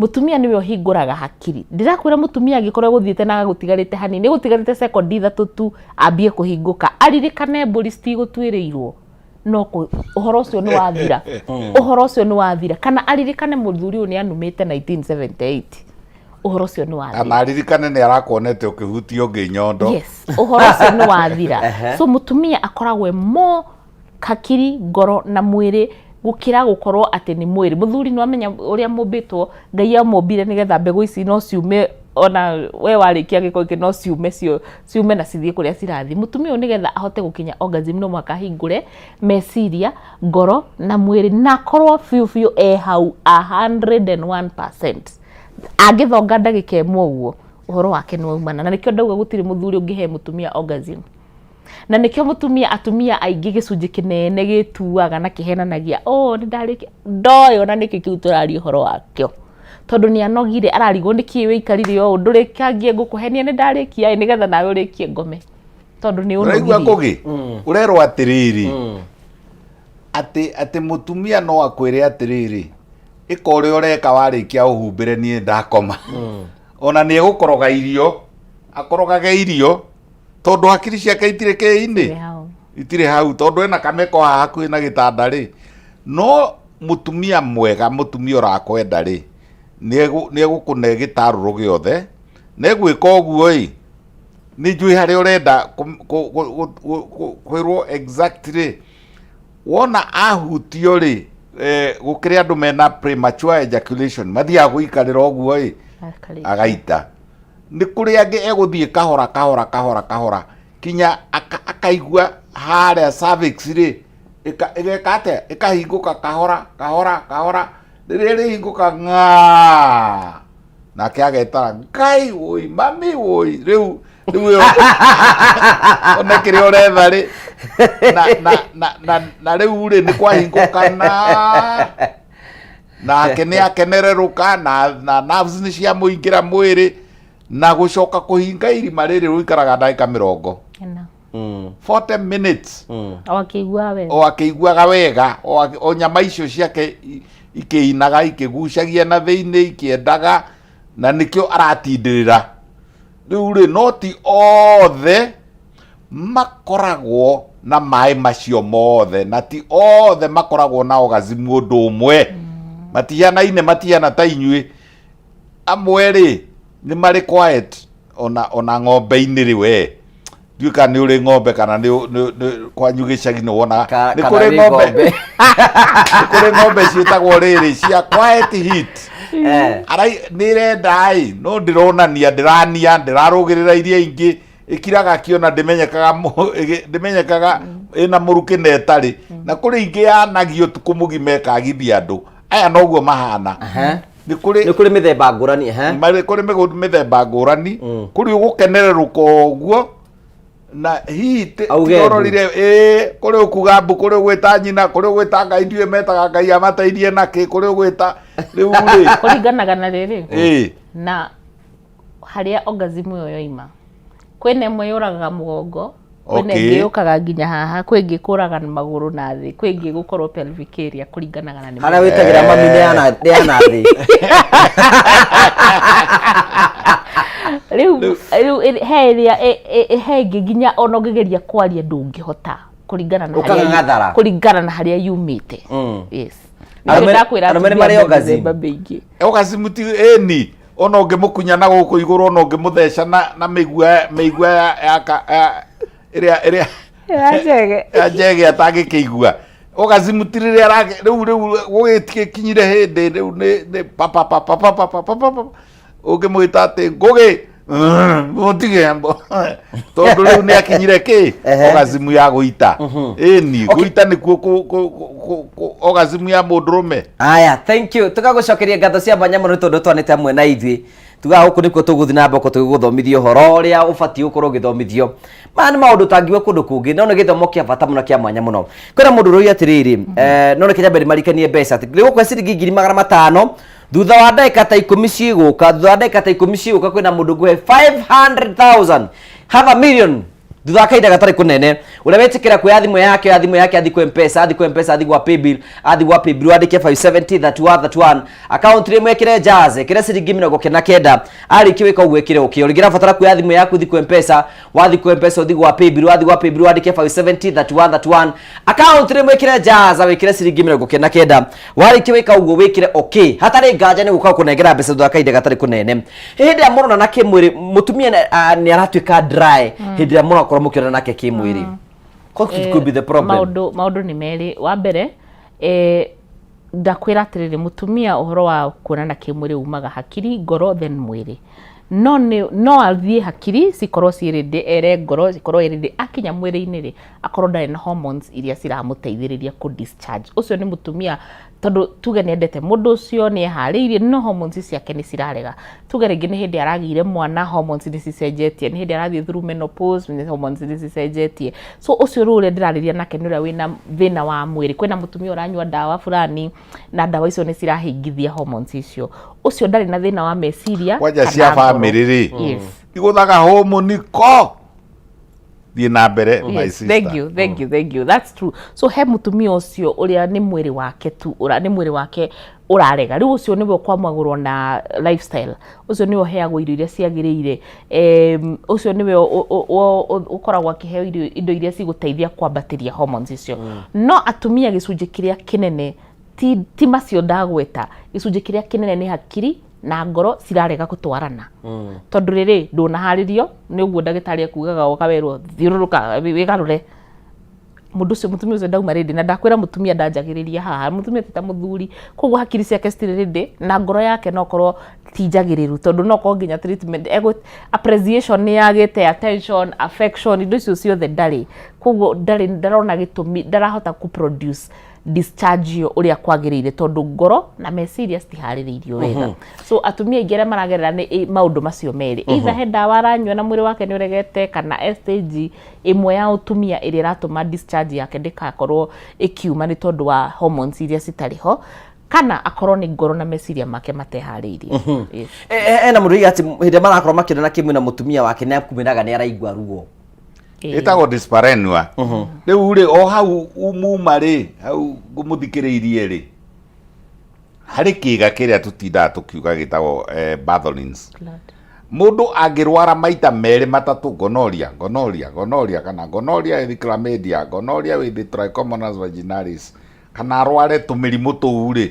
Mũtumia nĩwe ũhingũraga hakiri. Ndĩrakwĩra, mũtumia angĩkorwo egũthiĩte na agũtigarĩte hanini, gũtigarĩte sekondi 3 tu ambie kũhingũka, aririkane mbũri citigũtuĩrĩirwo, no ũhoro ũcio nĩ wathira, ũhoro ũcio nĩ wathira. Kana aririkane mũthuri ũyũ nĩ anumĩte 1978, ũhoro ũcio nĩ wathira. Kana aririkane nĩ arakuonete ũkĩhutia ũngĩ nyondo. Yes, ũhoro ũcio nĩ wathira. So mũtumia akoragwo e more hakiri, ngoro na mwĩrĩ gũkĩra gũkorwo atĩ nĩ mwĩrĩ. Mũthuri nĩ wamenya ũrĩa mũmbĩtwo, Ngai amũmbire nĩgetha mbegũ ici no ciume, ona we warĩkia gĩko gĩkĩ no ciume cio, ciume na cithiĩ kũrĩa cirathiĩ. Mũtumia ũyũ nĩgetha ahote gũkinya orgasm no mũhaka ahingũre meciria, ngoro na mwĩrĩ, na akorwo biũ biũ e hau 101%. Angĩthonga ndagĩka 1 ũguo, ũhoro wake nĩ waumana. Na nĩkĩo ndauga gũtirĩ mũthuri ũngĩhe mũtumia orgasm. Na nĩkĩo mũtumia, atumia aingĩ gĩcunjĩ kĩnene gĩtuaga na kĩhenanagia, oh, nĩ ndarĩkia, ndoĩ ona nĩkĩ kĩu tũraria ũhoro wakĩo, tondũ nĩ anogire, ararigwo nĩkĩ wĩikarire ũũ ndũrĩkangie ngũkũhenia nĩ ndarĩkia ĩ, nĩgetha nawe ũrĩkie ngome, tondũ nĩ Ũraigua? ũnogirie. Ngũgĩ, ũrerwo atĩrĩrĩ, atĩ mũtumia no akwĩre atĩrĩrĩ, ĩka ũrĩa ũreka, warĩkia ũhumbĩre, niĩ ndakoma. Ona nĩ egũkoroga irio, akorogage irio, tondũ hakiri ciake itirĩ kĩinĩ. Itirĩ hau. Itirĩ hau, tondũ ena kameko haha hakuhĩ na gĩtanda rĩ. No mũtumia mwega, mũtumia ũrakwenda rĩ, nĩ egũkũne gĩtarũrũ gĩothe na egwĩka ũguo ĩ. Nĩ njũĩ harĩa ũrenda kwĩrwo exactly. Wona ahutio rĩ, gũkĩrĩ andũ mena premature ejaculation, mathiaga gũikarĩra ũguo ĩ, Akarĩkia. Agaita. Nĩ kũrĩ angĩ egũthiĩ kahora kahora kahora kahora kinya akaigua harĩa cervix rĩ ĩgeka atĩa, ĩkahingũka kahora kahora kahora. Rĩrĩa ĩrĩhingũka ng'aa, nake agetara, "Ngai woi, mami woi!" Rĩu ĩyo one kĩrĩa ũretha rĩ, na rĩu rĩ, nĩ kwahingũkana, nake nĩ akenererũka na nerves nĩ ciamũingĩra mwĩrĩ. Na gũcoka kũhinga irima rĩrĩ rũikaraga ndagĩka 40. Ena. 40 minutes. O akĩiguaga wega. O akĩiguaga wega, o nyama icio ciake ikĩinaga, ikĩgucagia na thĩinĩ, ikĩendaga, na nĩkĩo aratindĩrĩra rĩu rĩ. No ti othe makoragwo na maĩ macio mothe, na ti othe makoragwo na orgasm ũndũ ũmwe. Matihanaine, matihana ta inyuĩ. Amwe rĩ, nĩ marĩ quiet. Ona ng'ombe-inĩ rĩ, we ndiũĩ kana nĩ ũrĩ ng'ombe kana nĩ kwanyu gĩcagi nĩ wonaga nĩ kana kũrĩ wĩ ng'ombe. Ng'ombe. Nĩ kũrĩ ng'ombe ciĩtagwo rĩrĩ cia quiet heat. Arai nĩ ĩrenda ĩ, no ndĩronania, ndĩrania, ndĩrarũgĩrĩra iria ingĩ. Ĩkiraga kĩona ndĩmenyekaga ndĩmenyekaga ĩna mũrukĩ na ĩtarĩ. Na kũrĩ ingĩ yanagio ũtukũ mũgima ĩkagithia andũ. Aya noguo mahana. Nĩ kũrĩ Nĩ kũrĩ mĩthemba ngũrani, ehe. Marĩ kũrĩ mĩthemba ngũrani. Kũrĩ ũgũkenererũka ũguo na hihi Auge mbu. Tiororire ĩĩ kũrĩ ũkuga mbu, kũrĩ ũgwĩta nyina, kũrĩ ũgwĩta Ngai, ndiũĩ metaga Ngai amateithie nakĩ, kũrĩ ũgwĩta rĩu rĩ. Kũringanaga na rĩrĩ na harĩa orgasm ĩyo yoima. Kwĩna ĩmwe yũragaga mũgongo, kwĩna ĩngĩ yũkaga nginya haha, kwĩ ĩngĩ ĩkũraga na magũrũ na thĩ, kwĩ ĩngĩ ĩgũkorwo pelvic area kũringanaga na nĩ Harĩa wĩtagĩra mami nĩ ya na thĩ. Rĩu he ĩrĩa he ĩngĩ nginya ona ũngĩgeria kwaria ndũngĩhota kũringana na harĩa Ũkang'ang'athara. kũringana na harĩa yumĩte. Yes. Arũme Nĩkĩo ndakwĩra arũme nĩ atumia marĩ orgasm. mĩthemba mĩingĩ. Orgasm ti ĩni ona ũngĩmũkunya na gũkũ igũrũ, ona ũngĩmũtheca na mĩigua ya ĩrĩa Ya njege. Ya njege atangĩkĩigua. Orgasm ti rĩrĩa rĩu gũgĩkinyire hĩndĩ rĩu nĩ pa pa pa pa pa pa pa pa pa pa. Ũngĩmwĩta atĩ ngũgĩ mũtige mbo tondũ rĩu nĩ akinyire kĩ orgasm ya gũita. Ĩni gũita nĩkuo orgasm ya mũndũrũme. Aya, thank you. Tũgagũcokeria ngatho cia mwanya mũno nĩ tondũ twanĩte hamwe na ithuĩ. Tugaga gũkũ nĩkuo tũgũthiĩ na mbere tũgĩgũthomithia ũhoro ũrĩa ũbatiĩ gũkorwo ũgĩthomithio. Maya nĩ maũndũ ũtangiuga kũndũ kũngĩ, no nĩ gĩthomo kĩa bata mũno kĩa mwanya mũno. Kwĩna mũndũ ũroiga atĩrĩrĩ, no reke nyambe ndĩmarikanie mbeca atĩ nĩgũkũhe ciringi 500,000 thutha wa ndagĩka ta 10 cigũka, thutha wa ndagĩka ta 10 cigũka kwĩna mũndũ ngũhe 500,000, half a million thutha wa kahinda gatarĩ kũnene. Ũrĩa wetĩkĩra kuoya thimũ yake, oya thimũ yake, athiĩ kwa M-Pesa, athiĩ kwa M-Pesa, athiĩ gwa Paybill, athiĩ gwa Paybill, wandĩke 570 31 31 account rĩmwe, ĩkĩre Jazz, ĩkĩre ciringi 99. Arĩkia gwĩka ũguo ĩkĩre okay. Ũrĩa ũrabatara kuoya thimũ yaku, thiĩ kwa M-Pesa, wathiĩ kwa M-Pesa ũthiĩ gwa Paybill, wathiĩ gwa Paybill wandĩke 570 31 31 account rĩmwe, ĩkĩre Jazz, wĩkĩre ciringi 99. Warĩkia gwĩka ũguo wĩkĩre okay. Hatarĩ nganja nĩ gũka gũkũnengera mbeca thutha wa kahinda gatarĩ kũnene. Hĩndĩ ĩrĩa mũronana kĩmwĩrĩ, mũtumia nĩ aratuĩka dry hĩndĩ ĩrĩa mũrakorwo mũkĩonana nake kĩmwĩrĩ. What could be the problem? Maũndũ nĩ merĩ. Wa mbere, ndakwĩra atĩrĩrĩ, mũtumia ũhoro wa kuonana kĩmwĩrĩ umaga hakiri, ngoro, then mwĩrĩ. No nĩ no athiĩ hakiri cikorwo ciĩ ready, ere ngoro cikorwo ĩ ready, akinya mwĩrĩ-inĩ rĩ, akorwo ndarĩ na hormones iria ciramũteithĩrĩria kũ discharge. Ũcio nĩ mũtumia tondũ tuge nĩ endete mũndũ ũcio, nĩ eharĩirie, no hormones ciake nĩ cirarega. Tuge rĩngĩ nĩ hĩndĩ aragĩire mwana, hormones nĩ cicenjetie, nĩ hĩndĩ arathiĩ through menopause, hormones nĩ cicenjetie. So ũcio rĩu ũrĩa ndĩrarĩria nake nĩ ũrĩa wĩna thĩna wa mwĩrĩ. Kwĩna mũtumia ũranyua ndawa fulani na ndawa icio nĩ cirahĩngithia hormones icio. Ũcio ndarĩ na thĩna wa meciria Kwanja kana cia ngoro. bamĩrĩ rĩ igũthaga homoni ko thiĩ na mbere, my Yes, sister. thank you, thank you, thank you. That's true. So he mũtumia ũcio ũrĩa nĩ mwĩrĩ wake tu, nĩ mwĩrĩ wake ũrarega. Rĩu ũcio nĩwe ũkwamagũrwo na lifestyle. Ũcio nĩwe ũheagwo irio iria ciagĩrĩire. Ũcio nĩwe ũkoragwo akĩheo irio, indo iria cigũteithia kwambatĩria hormones icio. No atumia gĩcunjĩ kĩrĩa kĩnene ti macio ndagweta. Gĩcunjĩ kĩrĩa kĩnene nĩ hakiri na ngoro cirarega gũtwarana. Tondũ rĩrĩ ndũnaharĩrio nĩ ũguo ndagĩtarĩ akugaga ũkawerwo thiũrũrũka wĩgarũre. Mũndũ ũcio, mũtumia ũcio ndauma ready, na ndakwĩra mũtumia ndanjagĩrĩria haha, mũtumia ti ta mũthuri, koguo hakiri ciake citirĩ ready na ngoro yake no korwo ti njagĩrĩru, tondũ no korwo nginya treatment appreciation nĩ yagĩte, attention, affection, indo icio ciothe ndarĩ, koguo ndarĩ ndarona gĩtũmi, ndarahota kũ produce discharge ĩyo ũrĩa kwagĩrĩire, tondũ ngoro na meciria citiharĩrĩirio wega. So atumia aingĩ arĩa maragerera nĩ maũndũ macio merĩ, either he ndawa aranyua na mwĩrĩ wake nĩ ũregete, kana e stage ĩmwe ya ũtumia ĩrĩa ĩratũma discharge yake ndĩgakorwo ĩkiuma nĩ tondũ wa hormones iria citarĩ ho, kana akorwo nĩ ngoro na meciria make mateharĩirie. Yes. Ena mũndũ oiga atĩ hĩndĩ ĩrĩa marakorwo makĩonana kĩmwĩrĩ na mũtumia wake nĩ akumĩraga nĩ araigua ruo. Ĩtagwo dyspareunia. Rĩu rĩ o hau muma rĩ hau ngũmũthikĩrĩirie rĩ, harĩ kĩga kĩrĩa tũtindaga tũkiuga gĩtagwo Bartholin's. Mũndũ angĩrwara maita merĩ matatũ gonorrhea, gonorrhea, gonorrhea, kana gonorrhea with chlamydia, gonorrhea with trichomonas vaginalis, kana arware tũmĩrimũ tũu rĩ,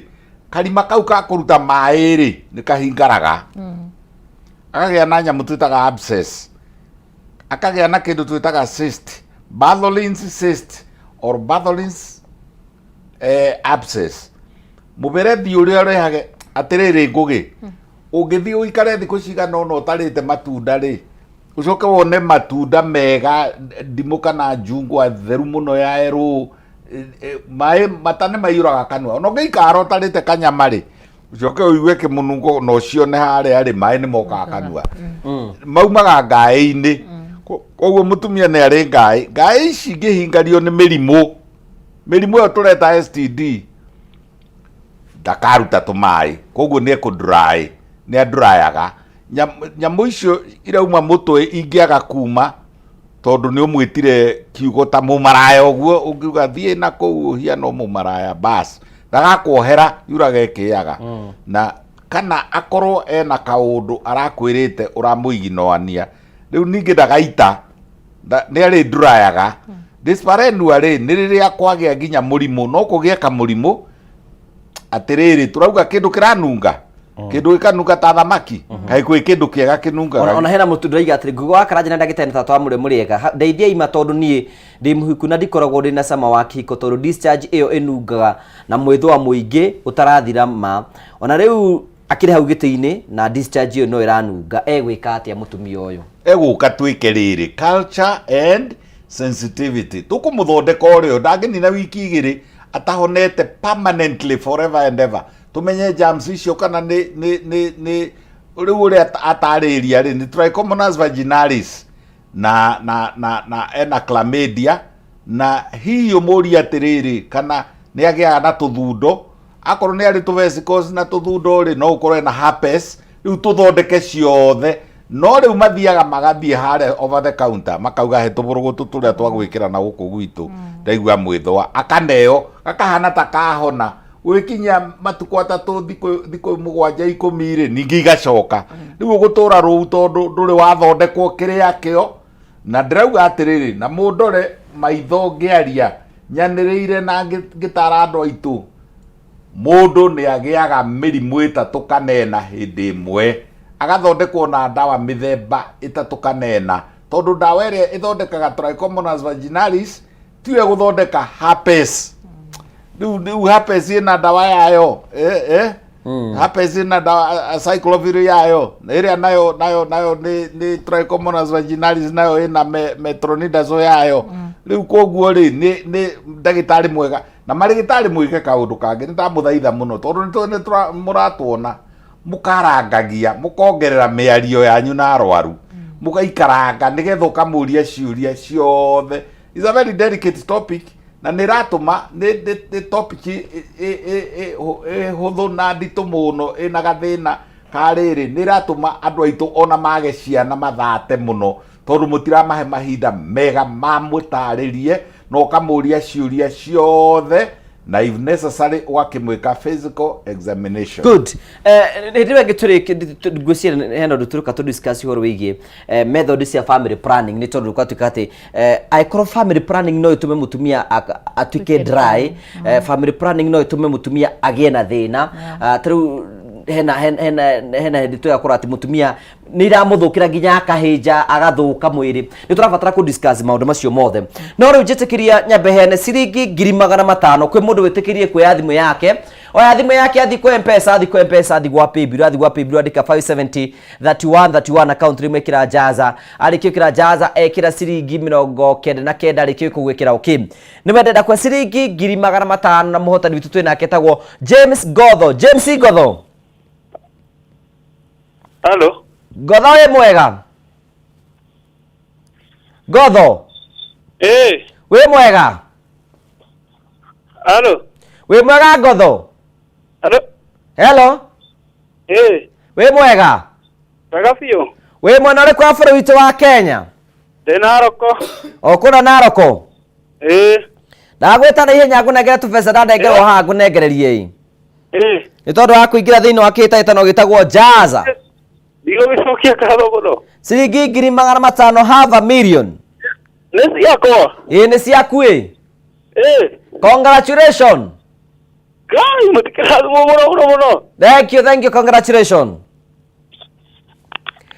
karima kau ka kũruta maĩ rĩ nĩ kahingaraga, akagĩa na nyamũ twĩtaga abscess, akagĩa na kĩndũ twĩtaga cyst, Bartholin's cyst or Bartholin's abscess. Mũberethi ũrĩa ũrehage atĩrĩrĩ, ngũgĩ ũngĩthiĩ ũikare thikũ cigana ũna ũtarĩte matunda rĩ, Ũcoke wone matunda mega, ndimũ kana njungwa theru mũno ya erũ, maĩ mata nĩ maiyũraga kanua. Ona ũngĩikara ũtarĩte kanyama rĩ, ũcoke ũigue kĩmũnungo na ũcione harĩa rĩ, maĩ nĩ mokaga kanua. Maumaga ngaĩ-inĩ. Koguo mũtumia nĩ arĩ ngaĩ. Ngaĩ ici ingĩhingario nĩ mĩrimũ, mĩrimũ ĩyo tũreta STD, ndakaruta tũmaĩ koguo nĩ ekũdry nĩ andũrayaga nyamũ icio irauma mũtwe ingĩaga kuma tondũ nĩ ũmwĩtire kiugo ta mũmaraya ũguo ũngiuga thiĩ na kũu ũhiana mũmaraya bas ndagakuohera yuraga ĩkĩaga na kana akorwo ena kaũndũ arakwĩrĩte ũramũiginoania rĩu ningĩ ndagaita nĩ arĩ ndurayaga dyspareunia rĩ nĩ rĩrĩa kwagĩa nginya mũrimũ no kũgĩe kamũrimũ atĩrĩrĩ tũrauga kĩndũ kĩranunga kĩndũ gĩkanunga ta thamaki kaĩ kwĩ kĩndũ kĩega kĩnungaga Ona ona hena mũtu ndĩraiga atĩrĩ nguga wa karanja na ndagĩtarĩ na tata wa mũrĩ mũrĩega ndeithiai ma tondũ niĩ ndĩ mũhiku na ndikoragwo ndĩ na cama wa kĩhiko tondũ discharge ĩyo ĩnungaga na mwĩthũa mũingĩ ũtarathira ma ona rĩu akĩrĩ hau gĩtĩ-inĩ na discharge ĩyo no ĩranunga egwĩka atĩa mũtumia ũyũ? Egũka twĩke rĩrĩ culture and sensitivity tũkũmũthondeka ũrĩo ndangĩnina wiki igĩrĩ atahonete permanently forever and ever tũmenye germs icio kana nĩ nĩ nĩ nĩ rĩu ũrĩa atarĩria rĩ nĩ trichomonas vaginalis na na na na ena chlamydia na hihi ũmũrie atĩrĩrĩ kana nĩ agĩaga na tũthundo akorwo nĩ arĩ tũ vesicles na tũthundo rĩ no ũkorwo ena herpes rĩu tũthondeke ciothe no rĩu mathiaga magathiĩ harĩa over the counter makauga he tũbũrũgũtũ tũrĩa twa gwĩkĩra na gũkũ gwitũ ndaigua mwĩthũa akaneo gakahana ta kahona gwĩkinyia matukũ atatũ thikũ thikũ mũgwanja ikũmi rĩ ningĩ igacoka rĩu ũgũtũra rũu tondũ ndũrĩ wathondekwo kĩrĩa kĩo na ndĩrauga atĩrĩrĩ na mũndore maitho ngĩaria nyanĩrĩire na ngĩtara andũ aitũ mũndũ nĩ agĩaga mĩrimũ ĩtatũ kana ĩna hĩndĩ ĩmwe agathondekwo na ndawa mĩthemba ĩtatũ kana ĩna tondũ ndawa ĩrĩa ĩthondekaga trichomonas vaginalis tiyo ĩgũthondeka herpes rĩu rĩu herpes ĩna ndawa yayo eh, eh? Herpes ĩna ndawa acyclovir yayo na ĩrĩa nayo nayo nayo nĩ nĩ trichomonas vaginalis nayo ĩna me, metronidazole yayo rĩu koguo rĩ nĩ nĩ ndagĩtarĩ mwega na marĩgĩtarĩ mwĩke kaũndũ kangĩ nĩ ndamũthaitha mũno tondũ nĩ nĩ mũratuona mũkarangagia mũkongerera mĩario yanyu na arwaru mũgaikaranga nĩgetha ũkamũria ciũria ciothe is a very delicate topic na nĩ ĩratũma nĩ nĩ nĩ topic ĩ- ĩ- ĩ- ĩ- ĩ hũthũ na nditũ mũno ĩna gathĩna ka rĩrĩ nĩ ĩratũma andũ aitũ ona mage ciana mathate mũno tondũ mũtiramahe mahinda mega mamũtarĩrie na ũkamũria ciũria ciothe na if necessary ũgakĩmwĩka physical examination. Good. Eh, hĩndĩ ĩyo ĩngĩ tũrĩ ngwĩciria hena ũndũ tũrũka tũ discuss ũhoro wĩgiĩ eh, method cia family planning nĩ tondũ gwatuĩka atĩ eh, angĩkorwo family planning no ĩtũme mũtumia atuĩke dry eh, family planning no ĩtũme mũtumia agĩe na thĩna. Ah, ta rĩu hena hena hena hena hĩndĩ tũgakora atĩ mũtumia nĩ iramũthũkĩra nginya akahĩnja agathũka mwĩrĩ. Nĩ tũrabatara kũ discuss maũndũ macio mothe, no rĩu njĩtĩkĩria nyambe heane ciringi 500,000 kwĩ mũndũ wĩtĩkĩrie kuoya thimũ yake. Oya thimũ yake, athiĩ kwa Mpesa, athiĩ kwa Mpesa, athiĩ gwa Paybill, athiĩ gwa Paybill, andĩka 570 31 31 account rĩmwe, ĩkĩra jaza. Arĩkia ĩkĩra jaza, ekĩra ciringi 99. Arĩkia kũu ĩkĩra okay. Nĩ wendenda kwa ciringi 500,000 na mũhotani witũ twĩ nake etagwo James Ngotho. James Ngotho. Halo. Ngotho, wĩ mwega Ngotho? Eh, wĩ mwega? Halo. Wĩ mwega Ngotho? Halo. Hello. Eh, wĩ mwega? Wega biũ. Wĩ mwena ũrĩkũ wa bũrũri witũ wa Kenya? Ndĩ Naroko. O kũna Naroko? Eh, ndagwĩta na ihenya ngũnengere tũbeca ndanengerwo haha ngũnengererie ĩ eh, nĩ tondũ wa kũingĩra thĩinĩ wa kĩhĩtahĩtano gĩtagwo Jaza. Ndigũgĩcokia ngatho mũno. Ciringi 500,000, half a million. Nĩ ciakwa. Ĩ, nĩ ciaku ĩ. Eh, Congratulations. Ngai mũtikĩrathimwo mũno mũno mũno. Thank you, thank you, congratulations.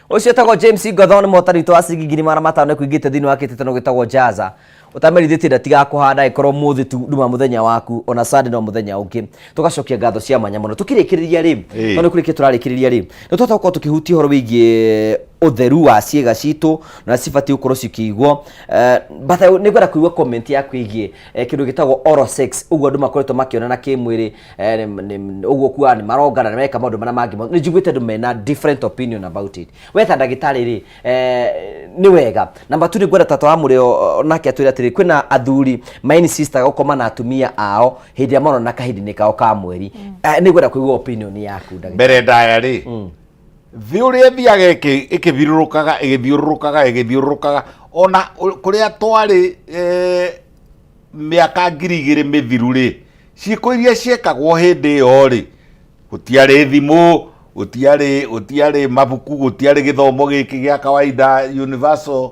Ũcio etagwo James Ngotho, nĩ mũhotani witũ wa ciringi 500,000 nĩ kũingĩte thĩinĩ wa kĩhĩtahĩtano gĩtagwo Jaza. Ũtamerithĩtie ndatigakũhanda ĩkorwo mũthĩ tu nduma mũthenya waku, ona Sunday no mũthenya ũngĩ. Tũgacokia ngatho cia mwanya mũno. Tũkĩrĩkĩrĩria rĩ, Ĩĩ. tondũ nĩ kũrĩkia tũrarĩkĩrĩria rĩ, nĩ twahota gũkorwo tũkĩhutia ũhoro wĩgiĩ ũtheru wa ciĩga citũ na cibatiĩ gũkorwo cikĩigwo. But nĩ ngwenda kũigua comment yaku ĩgiĩ kĩndũ gĩtagwo oral sex, ũguo andũ makoretwo makĩonana kĩmwĩrĩ, ũguo kuga nĩ marongana na meka maũndũ marĩa mangĩ mothe. Nĩ njiguĩte andũ mena different opinion about it. We ta ndagĩtarĩ rĩ, nĩ wega. Namba tu nĩ ngwenda tata wa mũrĩo nake atwĩre atĩrĩ, kwĩna athuri ma insistaga gũkoma na atumia ao hĩndĩ ĩrĩa marona kahinda-inĩ kao ka mweri. Nĩ ngwenda kũigua opinion yaku ndagĩtarĩ. Mbere ndaya rĩ, thĩ ũrĩa ĩthiaga ĩkĩthirũrũkaga ĩgĩthiũrũrũkaga ĩgĩthiũrũrũkaga, ona kũrĩa twarĩ mĩaka 2000 mĩthiru rĩ, ciĩko iria ciekagwo hĩndĩ ĩyo rĩ, gũtiarĩ thimũ, gũtiarĩ mabuku, gũtiarĩ gĩthomo gĩkĩ gĩa kawaida, universal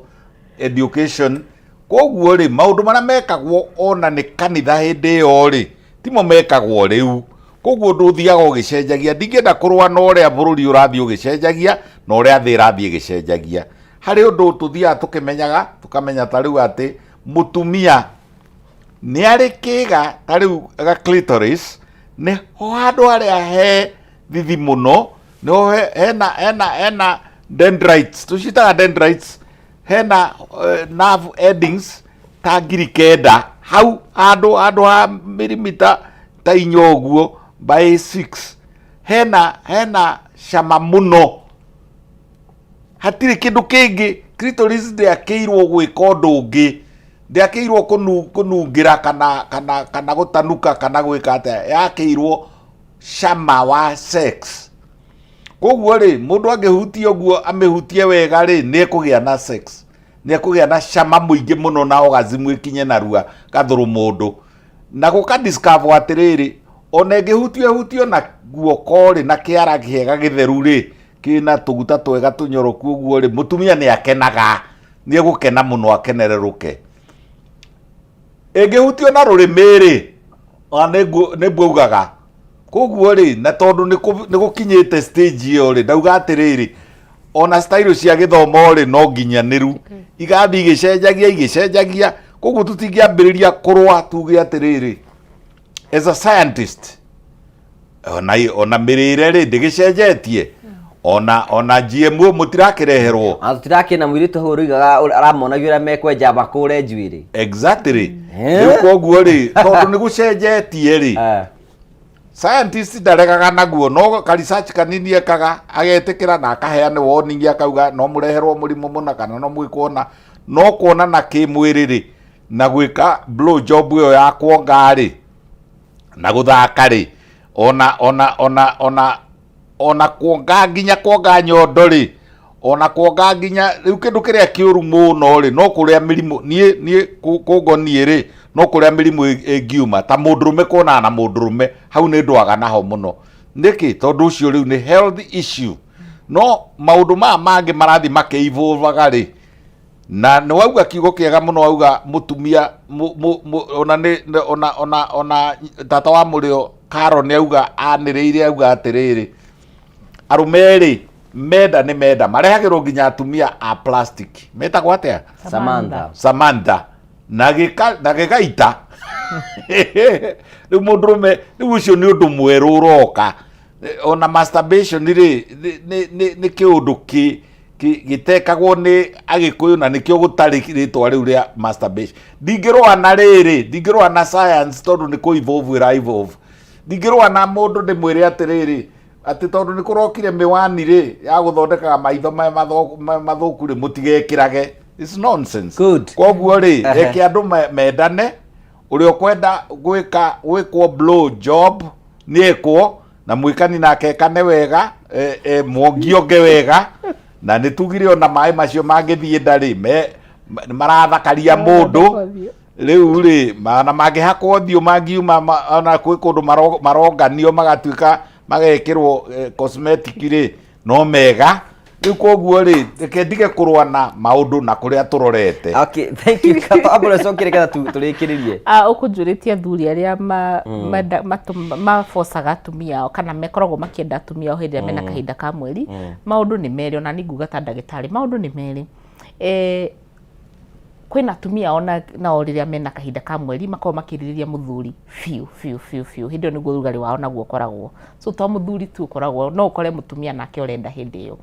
education. Koguo rĩ, maũndũ marĩa mekagwo ona nĩ kanitha hĩndĩ ĩyo rĩ, timo mekagwo rĩu. Koguo ũndũ ũthiaga ũgĩcenjagia. Ndingĩenda kũrũa na ũrĩa bũrũri ũrathiĩ ũgĩcenjagia na ũrĩa thĩ ĩrathiĩ ĩgĩcenjagia. Harĩ ũndũ tũthiaga tũkĩmenyaga, tũkamenya ta rĩu atĩ mũtumia nĩ arĩ kĩga ta rĩu ga clitoris, nĩho handũ harĩa he thithi mũno, nĩho hena dendrites, tũciĩtaga dendrites, hena nerve endings ta 9,000 hau handũ ha milimita ta 4 ũguo by 6, hena cama mũno, hatirĩ kĩndũ kĩngĩ. Clitoris ndĩakĩirwo gwĩka ũndũ ũngĩ, ndĩakĩirwo kũnungĩra kana gũtanuka kana gwĩka atĩa, yakĩirwo cama wa sex. Koguo rĩ, mũndũ angĩhutia ũguo amĩhutie wega rĩ, nĩ ekũgĩa na sex, nĩ ekũgĩa na cama mũingĩ mũno na orgasm ĩkinye narua gathũrũ mũndũ. Na gũka discover atĩrĩrĩ, ona ĩngĩhutio ĩhutio na guoko rĩ, na kĩara kĩega gĩtheru rĩ, kĩna tũguta twega tũnyoroku ũguo rĩ, mũtumia nĩ akenaga, nĩ egũkena mũno akenererũke. Ĩngĩhutio na rũrĩmĩ rĩ, ona nĩ mbuaugaga. Koguo rĩ, na tondũ nĩ gũkinyĩte stage ĩyo rĩ, ndauga atĩrĩrĩ, ona style cia gĩthomo rĩ, no nginyanĩru igathiĩ igĩcenjagia igĩcenjagia. Koguo tũtingĩambĩrĩria kũrũa tuge atĩrĩrĩ, as a scientist, ona mĩrĩre rĩ ndĩgĩcenjetie, ona GMO mũtirakĩreherwo. Tũtirakĩna mũirĩtu hau ũroigaga aramonagia ũrĩa mekwenja makũre njuĩrĩ. Exactly. Rĩu koguo rĩ, tondũ nĩ gũcenjetie rĩ, scientist ndaregaga naguo, no ka research kanini ekaga agetĩkĩra na akaheana warning, akauga no mũreherwo mũrimũ mũna kana no mwĩkwo na no kuonana kĩmwĩrĩ rĩ, na gwĩka blow job ĩyo ya kuonga rĩ na gũthaka rĩ, ona kuonga nginya kuonga nyondo rĩ, ona kuonga nginya rĩu kĩndũ kĩrĩa kĩũru mũno rĩ, no kũrĩa mĩrimũ niĩ kũngoniĩ rĩ, no kũrĩa mĩrimũ ĩngiuma ta mũndũrũme kuonana na mũndũrũme, hau nĩ ndwaga naho mũno. Nĩkĩ? Tondũ ũcio rĩu nĩ health issue. No maũndũ maya mangĩ marathiĩ makĩivolvaga rĩ, na nĩ wauga kiugo kĩega mũno, wauga mũtumia ona nĩ ona ona ona tata wa mũrĩo Karo nĩ auga anĩrĩire auga atĩrĩrĩ, arũme rĩ menda nĩ menda marehagĩrwo nginya atumia a plastic metagwo atĩa? Samantha. Samantha. Na gĩka na gĩgaita rĩu mũndũrũme rĩu ũcio nĩ ũndũ mwerũ ũroka. Ona masturbation rĩ nĩ kĩũndũ gĩtekagwo nĩ Agĩkũyũ, na nĩkĩo gũtarĩ rĩtwa rĩu rĩa masturbation. Ndingĩrũa na rĩrĩ, ndingĩrũa na science tondũ nĩ kũ evolve ĩra evolve. Ndingĩrũa na mũndũ ndĩmwĩre atĩrĩrĩ, atĩ tondũ nĩ kũrokire mĩwani rĩ ya gũthondekaga maitho me mathũku rĩ, mũtigekĩrage. It's nonsense. Good. Koguo rĩ, reke andũ mendane, ũrĩa ũkwenda gwĩka gwĩkwo blow job nĩ ekwo, na mwĩkani nake ekane wega, mwongionge wega, na nĩ tugire ona maĩ macio mangĩthiĩ nda rĩ, marathakaria mũndũ rĩu rĩ, na mangĩhakwo ũthiũ mangiuma ona kwĩ kũndũ maronganio magatuĩka magekĩrwo cosmetic rĩ, no mega. Rĩu koguo rĩ, reke ndige kũrũa na maũndũ na kũrĩa tũrorete. Okay, thank you. Kaba ambũra cokere ketha tũrĩkĩrĩrie. Ũkũnjũrĩtie athuri arĩa mabocaga atumia ao kana mekoragwo makĩenda atumia ao hĩndĩ ĩrĩa mena kahinda ka mweri. Maũndũ nĩ merĩ, ona niĩ nguga ta ndagĩtarĩ, maũndũ nĩ merĩ. Kwĩna atumia ona nao rĩrĩa mena kahinda ka mweri makoragwo makĩrirĩria mũthuri biũ biũ biũ biũ, hĩndĩ ĩyo nĩguo ũrugarĩ wao naguo ũkoragwo. So to mũthuri tu ũkoragwo, no ũkore mũtumia nake ũrenda hĩndĩ ĩyo.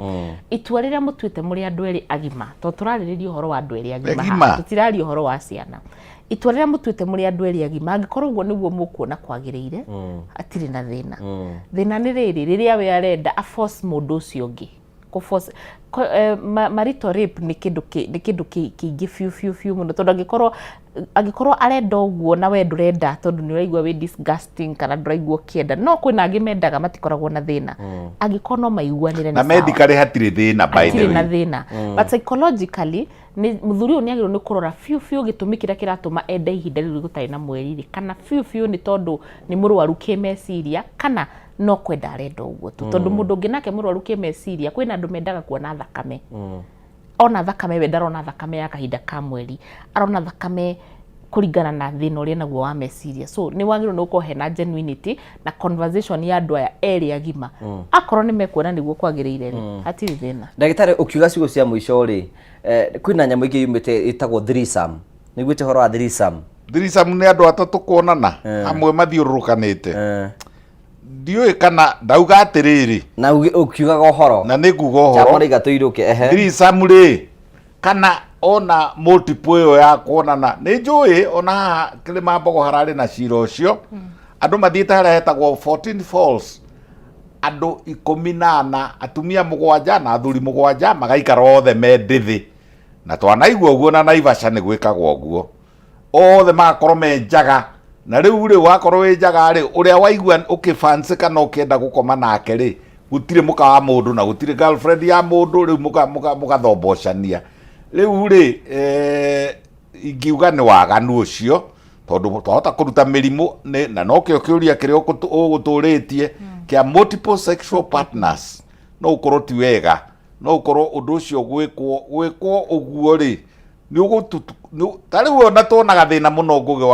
Itua rĩrĩa mũtuĩte mũrĩ andũ erĩ agima, tondũ tũrarĩrĩria ũhoro wa andũ erĩ agima haha, Agima. tũtiraria ũhoro wa ciana. Itua rĩrĩa mũtuĩte mũrĩ andũ erĩ agima, angĩkorwo ũguo nĩguo mũkuona kwagĩrĩire, hatirĩ na thĩna. Thĩna nĩ rĩrĩ, rĩrĩa we arenda a force mũndũ ũcio ũngĩ kũ force marital rape nĩ kĩndũ nĩ kĩndũ kĩingĩ biũ biũ biũ mũno, tondũ angĩkorwo angĩkorwo arenda ũguo na we ndũrenda tondũ nĩ ũraigua wĩ disgusting kana ndũraigua ũkĩenda, no kwĩna angĩ mendaga matikoragwo na thĩna, angĩkorwo no maiguanĩre na nĩ sawa. Medically hatirĩ thĩna, by the Hatirĩ na way. thĩna, but psychologically nĩ mũthuri ũyũ nĩ agĩrĩirwo nĩ kũrora biũ biũ gĩtũmi kĩrĩa kĩratũma ende ihinda rĩu gũtarĩ na mweri rĩ, kana biũ biũ nĩ tondũ nĩ mũrwaru kĩmeciria kana no kwenda arenda ũguo tu, tondũ mũndũ ũngĩ nake mũrwaru kĩmeciria, kwĩna andũ mendaga kuona thakame. Ona thakame, we ndarona thakame ya kahinda ka mweri, arona thakame kũringana na thĩna ũrĩa naguo wa meciria. So nĩ wagĩrĩirwo nĩ gũkorwo hena genuinity na conversation ya andũ aya erĩ agima. Akorwo nĩ mekuona nĩguo kwagĩrĩire rĩ, hatirĩ thĩna. Ndagĩtarĩ, ũkiuga ciugo cia mũico rĩ, kwĩna nyamũ ĩngĩ yumĩte ĩtagwo threesome. Nĩguĩte ũhoro wa threesome? Threesome nĩ andũ atatũ kuonana hamwe mathiũrũrũkanĩte. Ndiũĩ kana ndauga atĩrĩrĩ. Na ũkiugaga ũhoro. Na nĩ nguga ũhoro. Chama rĩiga tũirũke, ehe. Threesome rĩ, kana ona multiple ĩyo ya kuonana, nĩ njũĩ ona haha Kĩrĩma Mbogo hararĩ na cira ũcio. Andũ mathiĩte harĩa hetagwo 14 Falls, andũ 14, atumia 7 na athuri 7, magaikara othe me ndĩthĩ. Na twanaigua ũguo na Naivasha nĩ gwĩkagwo ũguo. Othe magakorwo me njaga. Na rĩu rĩ, wakorwo wĩ njaga rĩ, ũrĩa waigua ũkĩfancy kana ũkĩenda gũkoma nake rĩ, gũtirĩ mũka wa mũndũ na gũtirĩ girlfriend ya mũndũ, rĩu mũgathombocania. Rĩu rĩ, ingiuga nĩ waganu ũcio, tondũ twahota kũruta mĩrimũ, na nokĩo kĩũria kĩrĩa ũgũtũrĩtie kĩa multiple sexual partners, no ũkorwo ti wega, no ũkorwo ũndũ ũcio gwĩkwo ũguo rĩ, nĩ ũgũtu, ta rĩu ona tuonaga thĩna mũno Ngũgĩ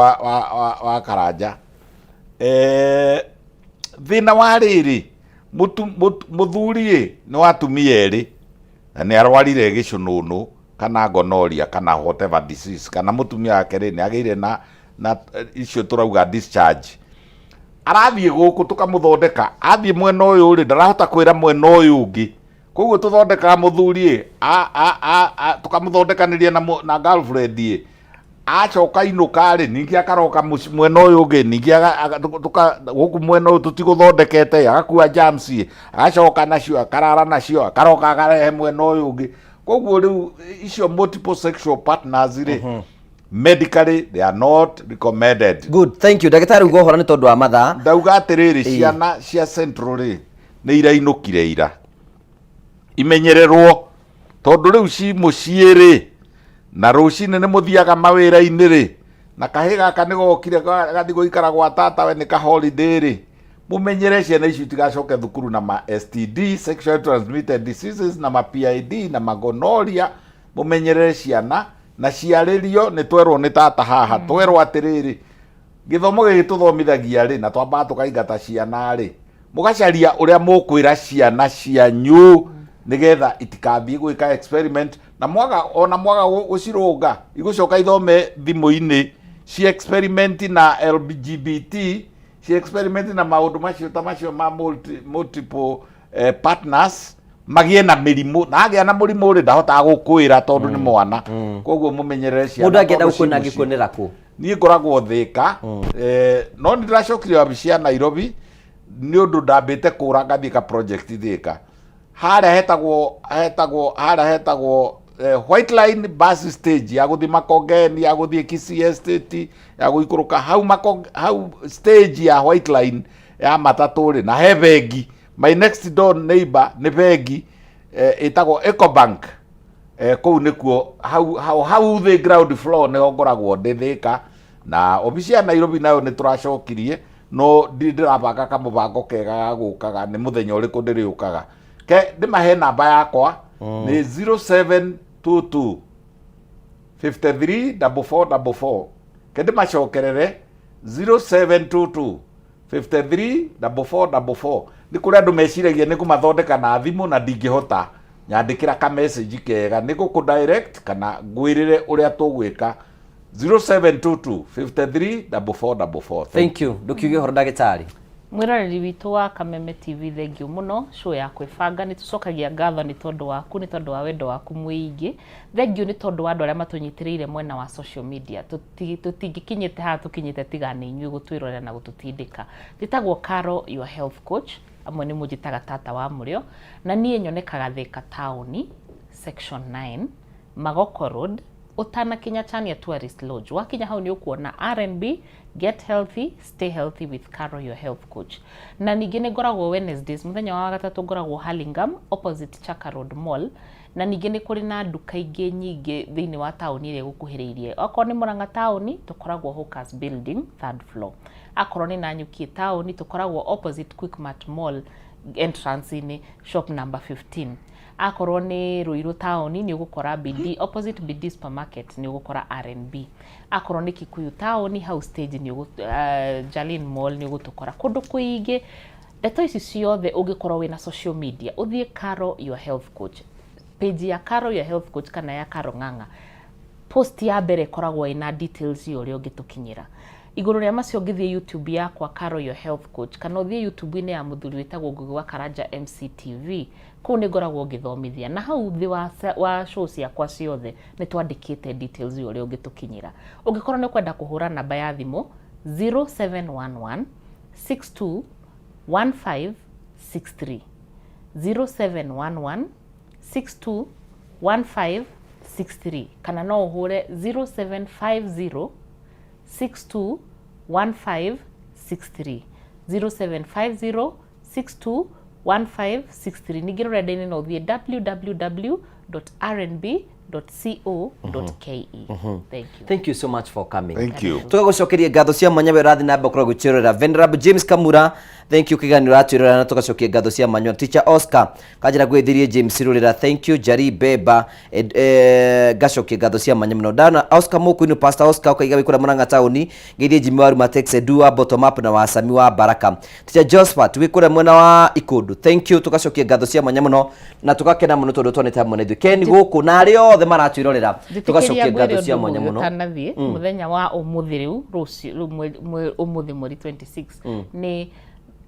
wa Karanja. Thĩna wa rĩrĩ, mũthuri ĩ nĩ wa atumia erĩ, na nĩ arwarire gĩcũnũnũ kana gonorrhea kana whatever disease, kana mũtumia wake rĩ nĩ agĩire na icio tũrauga discharge. Arathiĩ gũkũ tũkamũthondeka, athiĩ mwena ũyũ rĩ, ndarahota kwĩra mwena ũyũ ũngĩ. Koguo tũthondekaga mũthuri ĩ, tũkamũthondekanĩria na girlfriend ĩ, acoka inũka rĩ, ningĩ akaroka mwena ũyũ ũngĩ, ningĩ gũkũ mwena ũyũ tũtigũthondekete, agakua germs ĩ, agacoka nacio, akarara nacio, akaroka akarehe mwena ũyũ ũngĩ. Koguo rĩu icio multiple sexual partners rĩ, medically they are not recommended. Good, thank you. Ndagĩtarĩ, uga ũhoro nĩ tondũ wa mathaa. Ndauga atĩrĩrĩ, ciana cia Central rĩ, nĩ irainũkire ira, imenyererwo, tondũ rĩu ci mũciĩ rĩ, na rũcinĩ nĩ mũthiaga mawĩra-inĩ rĩ, na kahĩ gaka nĩ gokire gathiĩ gũikara gwa tatawe nĩ ka holiday rĩ, mũmenyere ciana icio itigacoke thukuru na ma STD, sexually transmitted diseases, na ma PID na ma gonorrhea. Mũmenyerere ciana na ciarĩrio. Nĩ twerwo nĩ tata haha, twerwo atĩrĩrĩ, gĩthomo gĩkĩ tũthomithagia rĩ, na twambaga tũkaingata ciana rĩ, mũgacaria ũrĩa mũkwĩra ciana cianyu nĩgetha itikathiĩ gwĩka experiment, na mwaga ona mwaga gũcirũnga igũcoka ithome thimũ-inĩ ci experiment na LGBT, ci experiment na maũndũ macio ta macio ma multiple partners, magĩe na mĩrimũ, na agĩa na mũrimũ rĩ, ndahotaga gũkwĩra tondũ nĩ mwana. Koguo mũmenyerere ciana. Mũndũ angĩenda tondũ ci gũkuona mũciĩ. Angĩkuonera kũ? Niĩ ngoragwo Thĩka, no nĩ ndĩracokire wabici ya Nairobi nĩ ũndũ ndambĩte kũra ngathiĩ ka project Thĩka harĩa hetagwo White Line bus stage ya gũthiĩ Makongeni, ya gũthiĩ Kisii Estate, ya gũikũrũka hau hau stage ya White Line ya matatũ rĩ, na he bengi, my next door neighbor nĩ bengi ĩtagwo Ecobank. Kũu nĩkuo hau hau hau thĩ ground floor nĩho ngoragwo ndĩ Thĩka. Na obici ya Nairobi nayo nĩ tũracokirie, no ndirĩ ndĩrabanga kamũbango kega ga gũkaga, nĩ mũthenya ũrĩkũ ndĩrĩũkaga. Ke ndĩmahe namba yakwa nĩ 0722 53 4444. Ke ndĩmacokerere, 0722 53 4444. Nĩ kũrĩ andũ meciragia nĩ kũmathondeka na thimũ, na ndingĩhota. Nyandĩkĩra ka message kega nĩ gũkũ direct kana ngwĩrĩre ũrĩa tũgwĩka. 0722 53 4444. Thank you. Ndũkiuge ũhoro ndagĩtarĩ. Mwĩroreri witũ wa Kameme TV, thengiũ mũno. Show ya kwĩbanga, nĩ tũcokagia ngatho nĩ tondũ waku, nĩ tondũ wa wendo waku mũingĩ. Thengiũ nĩ tondũ wa andũ arĩa matũnyitĩrĩire mwena wa social media. Tũtingĩkinyĩte haha tũkinyĩte tiga nĩ inyuĩ gũtwĩrorera na gũtũtindĩka. Njĩtagwo Caro, your health coach, amwe nĩ mũnjĩtaga tata wa mũrĩo, na niĩ nyonekaga Thika taũni, section 9, Magoko Road, ũtanakinya Chania Tourist Lodge. Wakinya hau nĩ ũkuona R&B, Get Healthy, Stay Healthy with Caro, your health coach. Na ningĩ nĩ ngoragwo Wednesdays, mũthenya wa gatatũ ngoragwo Hurlingham, opposite Chaka Road Mall. Na ningĩ nĩ kũrĩ na nduka ingĩ nyingĩ thĩinĩ wa taũni ĩrĩa ĩgũkuhĩrĩirie. Okorwo nĩ Murang'a taũni, tũkoragwo Hawkers Building, third floor. Akorwo nĩ Nanyuki taũni, tũkoragwo opposite Quickmart Mall entrance-inĩ, shop number 15. Akorwo nĩ Ruiru taũni, nĩ ũgũkora BD, opposite BD supermarket nĩ ũgũkora R&B. Akorwo nĩ Kikuyu taũni, hau stage nĩ Jalin Mall nĩ ũgũtũkora. Kũndũ kũingĩ, ndeto ici ciothe ũngĩkorwo wĩna social media, ũthiĩ Caro your health coach, page ya Caro your health coach kana ya Caro Ng'ang'a, post ya mbere ĩkoragwo ĩna details ya ũrĩa ũngĩtũkinyĩra. Igũrũ rĩa macio ũngĩthiĩ YouTube yakwa Caro your health coach kana ũthiĩ YouTube-inĩ ya mũthuri wĩtagwo Ngugi wa Karanja MCTV, kũu nĩ ngoragwo ngĩthomithia, na hau thĩ wa show ciakwa ciothe nĩ twandĩkĩte details ya ũrĩa ũngĩtũkinyĩra. Ũngĩkorwo nĩ ũkwenda kũhũra namba ya thimũ 0711 62 1563, 0711 62 1563, kana no ũhũre 0750 62 1563, 0750 62 1563. Ningĩ rũrenda-inĩ no ũthiĩ www.rnb.co.ke. Thank you. Thank you so much for coming. Thank you. Tũgagũcokeria ngatho cia mwanya we ũrathiĩ na mbere gũkorwo ũgĩtwĩrorera. Venerable James Kamura, thank you kĩganĩro ũratwĩrorera, na tũgacokia ngatho cia mwanya. Teacher Oscar kanjĩra ngwĩthirie James Rũrĩra, thank you. Jari Beba, ngacokia ngatho cia mwanya mũno. Ndana Oscar Mũkuinu, Pastor Oscar ũkaiga wĩ kũrĩa Murang'a taũni, ngeithie Jimmy wa Rumatex, Edu wa Bottom Up na wa Sami wa Baraka. Teacher Josephat wĩ kũrĩa mwena wa Ikundu, thank you. Tũgacokia ngatho cia mwanya mũno na tũgakena mũno tondũ twanĩte hamwe na ithuĩ. Ken gũkũ na arĩa othe maratwĩrorera, tũgacokia ngatho cia mwanya mũno. Ũtanathiĩ, mũthenya wa ũmũthĩ rĩu rũciũ rĩu ũmũthĩ mweri 26 nĩ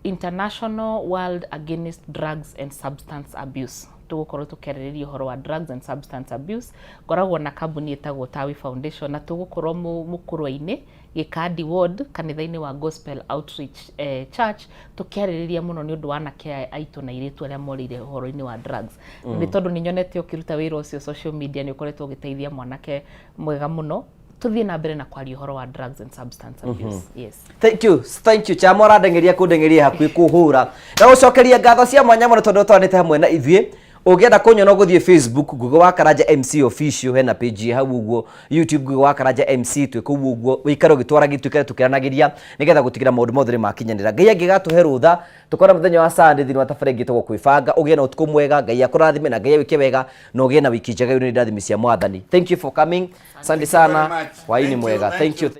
International World Against Drugs and Substance Abuse. Tũgũkorwo tũkĩarĩrĩria ũhoro wa drugs and substance abuse. Ngoragwo na kambuni ĩtagwo Tawi Foundation, na tũgũkorwo mũkũrwa-inĩ Gĩkandi Ward kanitha-inĩ wa Gospel Outreach Church, tũkĩarĩrĩria mũno nĩ ũndũ wa anake aya aitũ na airĩtu arĩa morĩire ũhoro-inĩ wa drugs. Nĩ tondũ nĩ nyonete ũkĩruta wĩra ũcio social media, nĩ ũkoretwo ũgĩteithia mwanake mwega mũno. Tũthiĩ na mbere na kwaria ũhoro wa drugs and substance abuse. Yes. Thank you, thank you. Chama ũrandengeria kũndengeria hakuhĩ kũhũra. Na gũcokeria ngatho cia mwanya mũno tondũ twanĩte hamwe na ithuĩ. Ũngĩenda kũnyona ũgũthiĩ Facebook Ngugi wa Karanja MC Official, hena page hau ũguo, YouTube Ngugi wa Karanja MC, twĩ kũu ũguo, ũikare ũgĩtwaragia, tũikare tũkĩaranagĩria nĩgetha gũtigĩra maũndũ mothe nĩ makinyanĩra. Ngai angĩgatũhe rũtha tũkona mũthenya wa Sunday thĩinĩ wa tabarĩra ĩngĩ ĩtagwo kwĩbanga. Ũgĩe na ũtukũ mwega, Ngai akũrathime na Ngai agwĩke wega na ũgĩe na wiki njega. Nĩ ndathimi cia Mwathani. Thank you for coming. Asante sana. Hwaĩ-inĩ mwega. Thank you.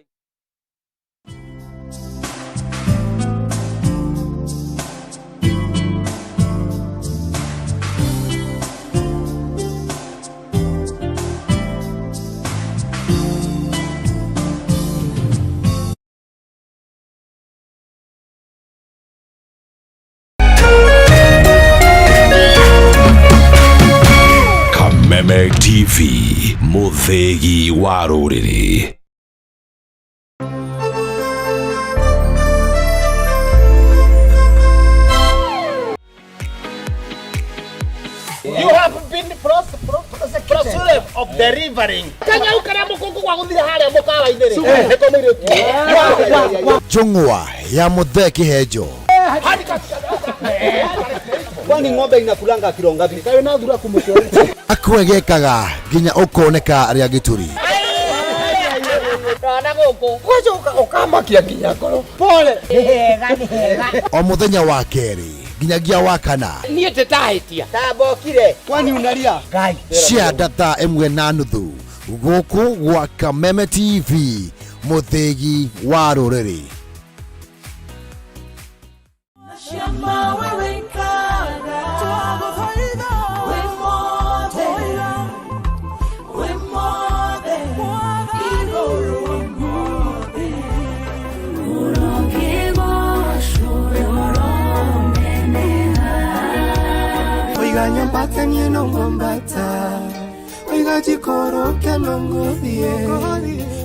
Kameme TV, mũthĩgi wa rũrĩrĩ. You have been prosecuted of delivering. Kanyau karia mukungu gwa guthira haria mukawa-inĩ rĩ, nĩko mũirĩtu. Njũng'wa ya Mũthee Kĩhenjo. Kwani ng'ombe inakulanga kilo ngapi? Kayo na thura kumucio. Akwegekaga nginya ũkoneka rĩa gĩturi. Ndona gũkũ. Gwacoka ũkamakia nginya ngoro. Pole. Nĩ hega, nĩ hega. O mũthenya wa kerĩ nginyagia wa kana. Niĩ ndĩtahĩtia. Tambokire. Kwani unalia? Ngai. Cia thaa 1:30 gũkũ gwa Kameme TV, mũthĩgi wa rũrĩrĩ. Wambata niĩ no ngwambata. Waiga njikũrũke no ngũthiĩ.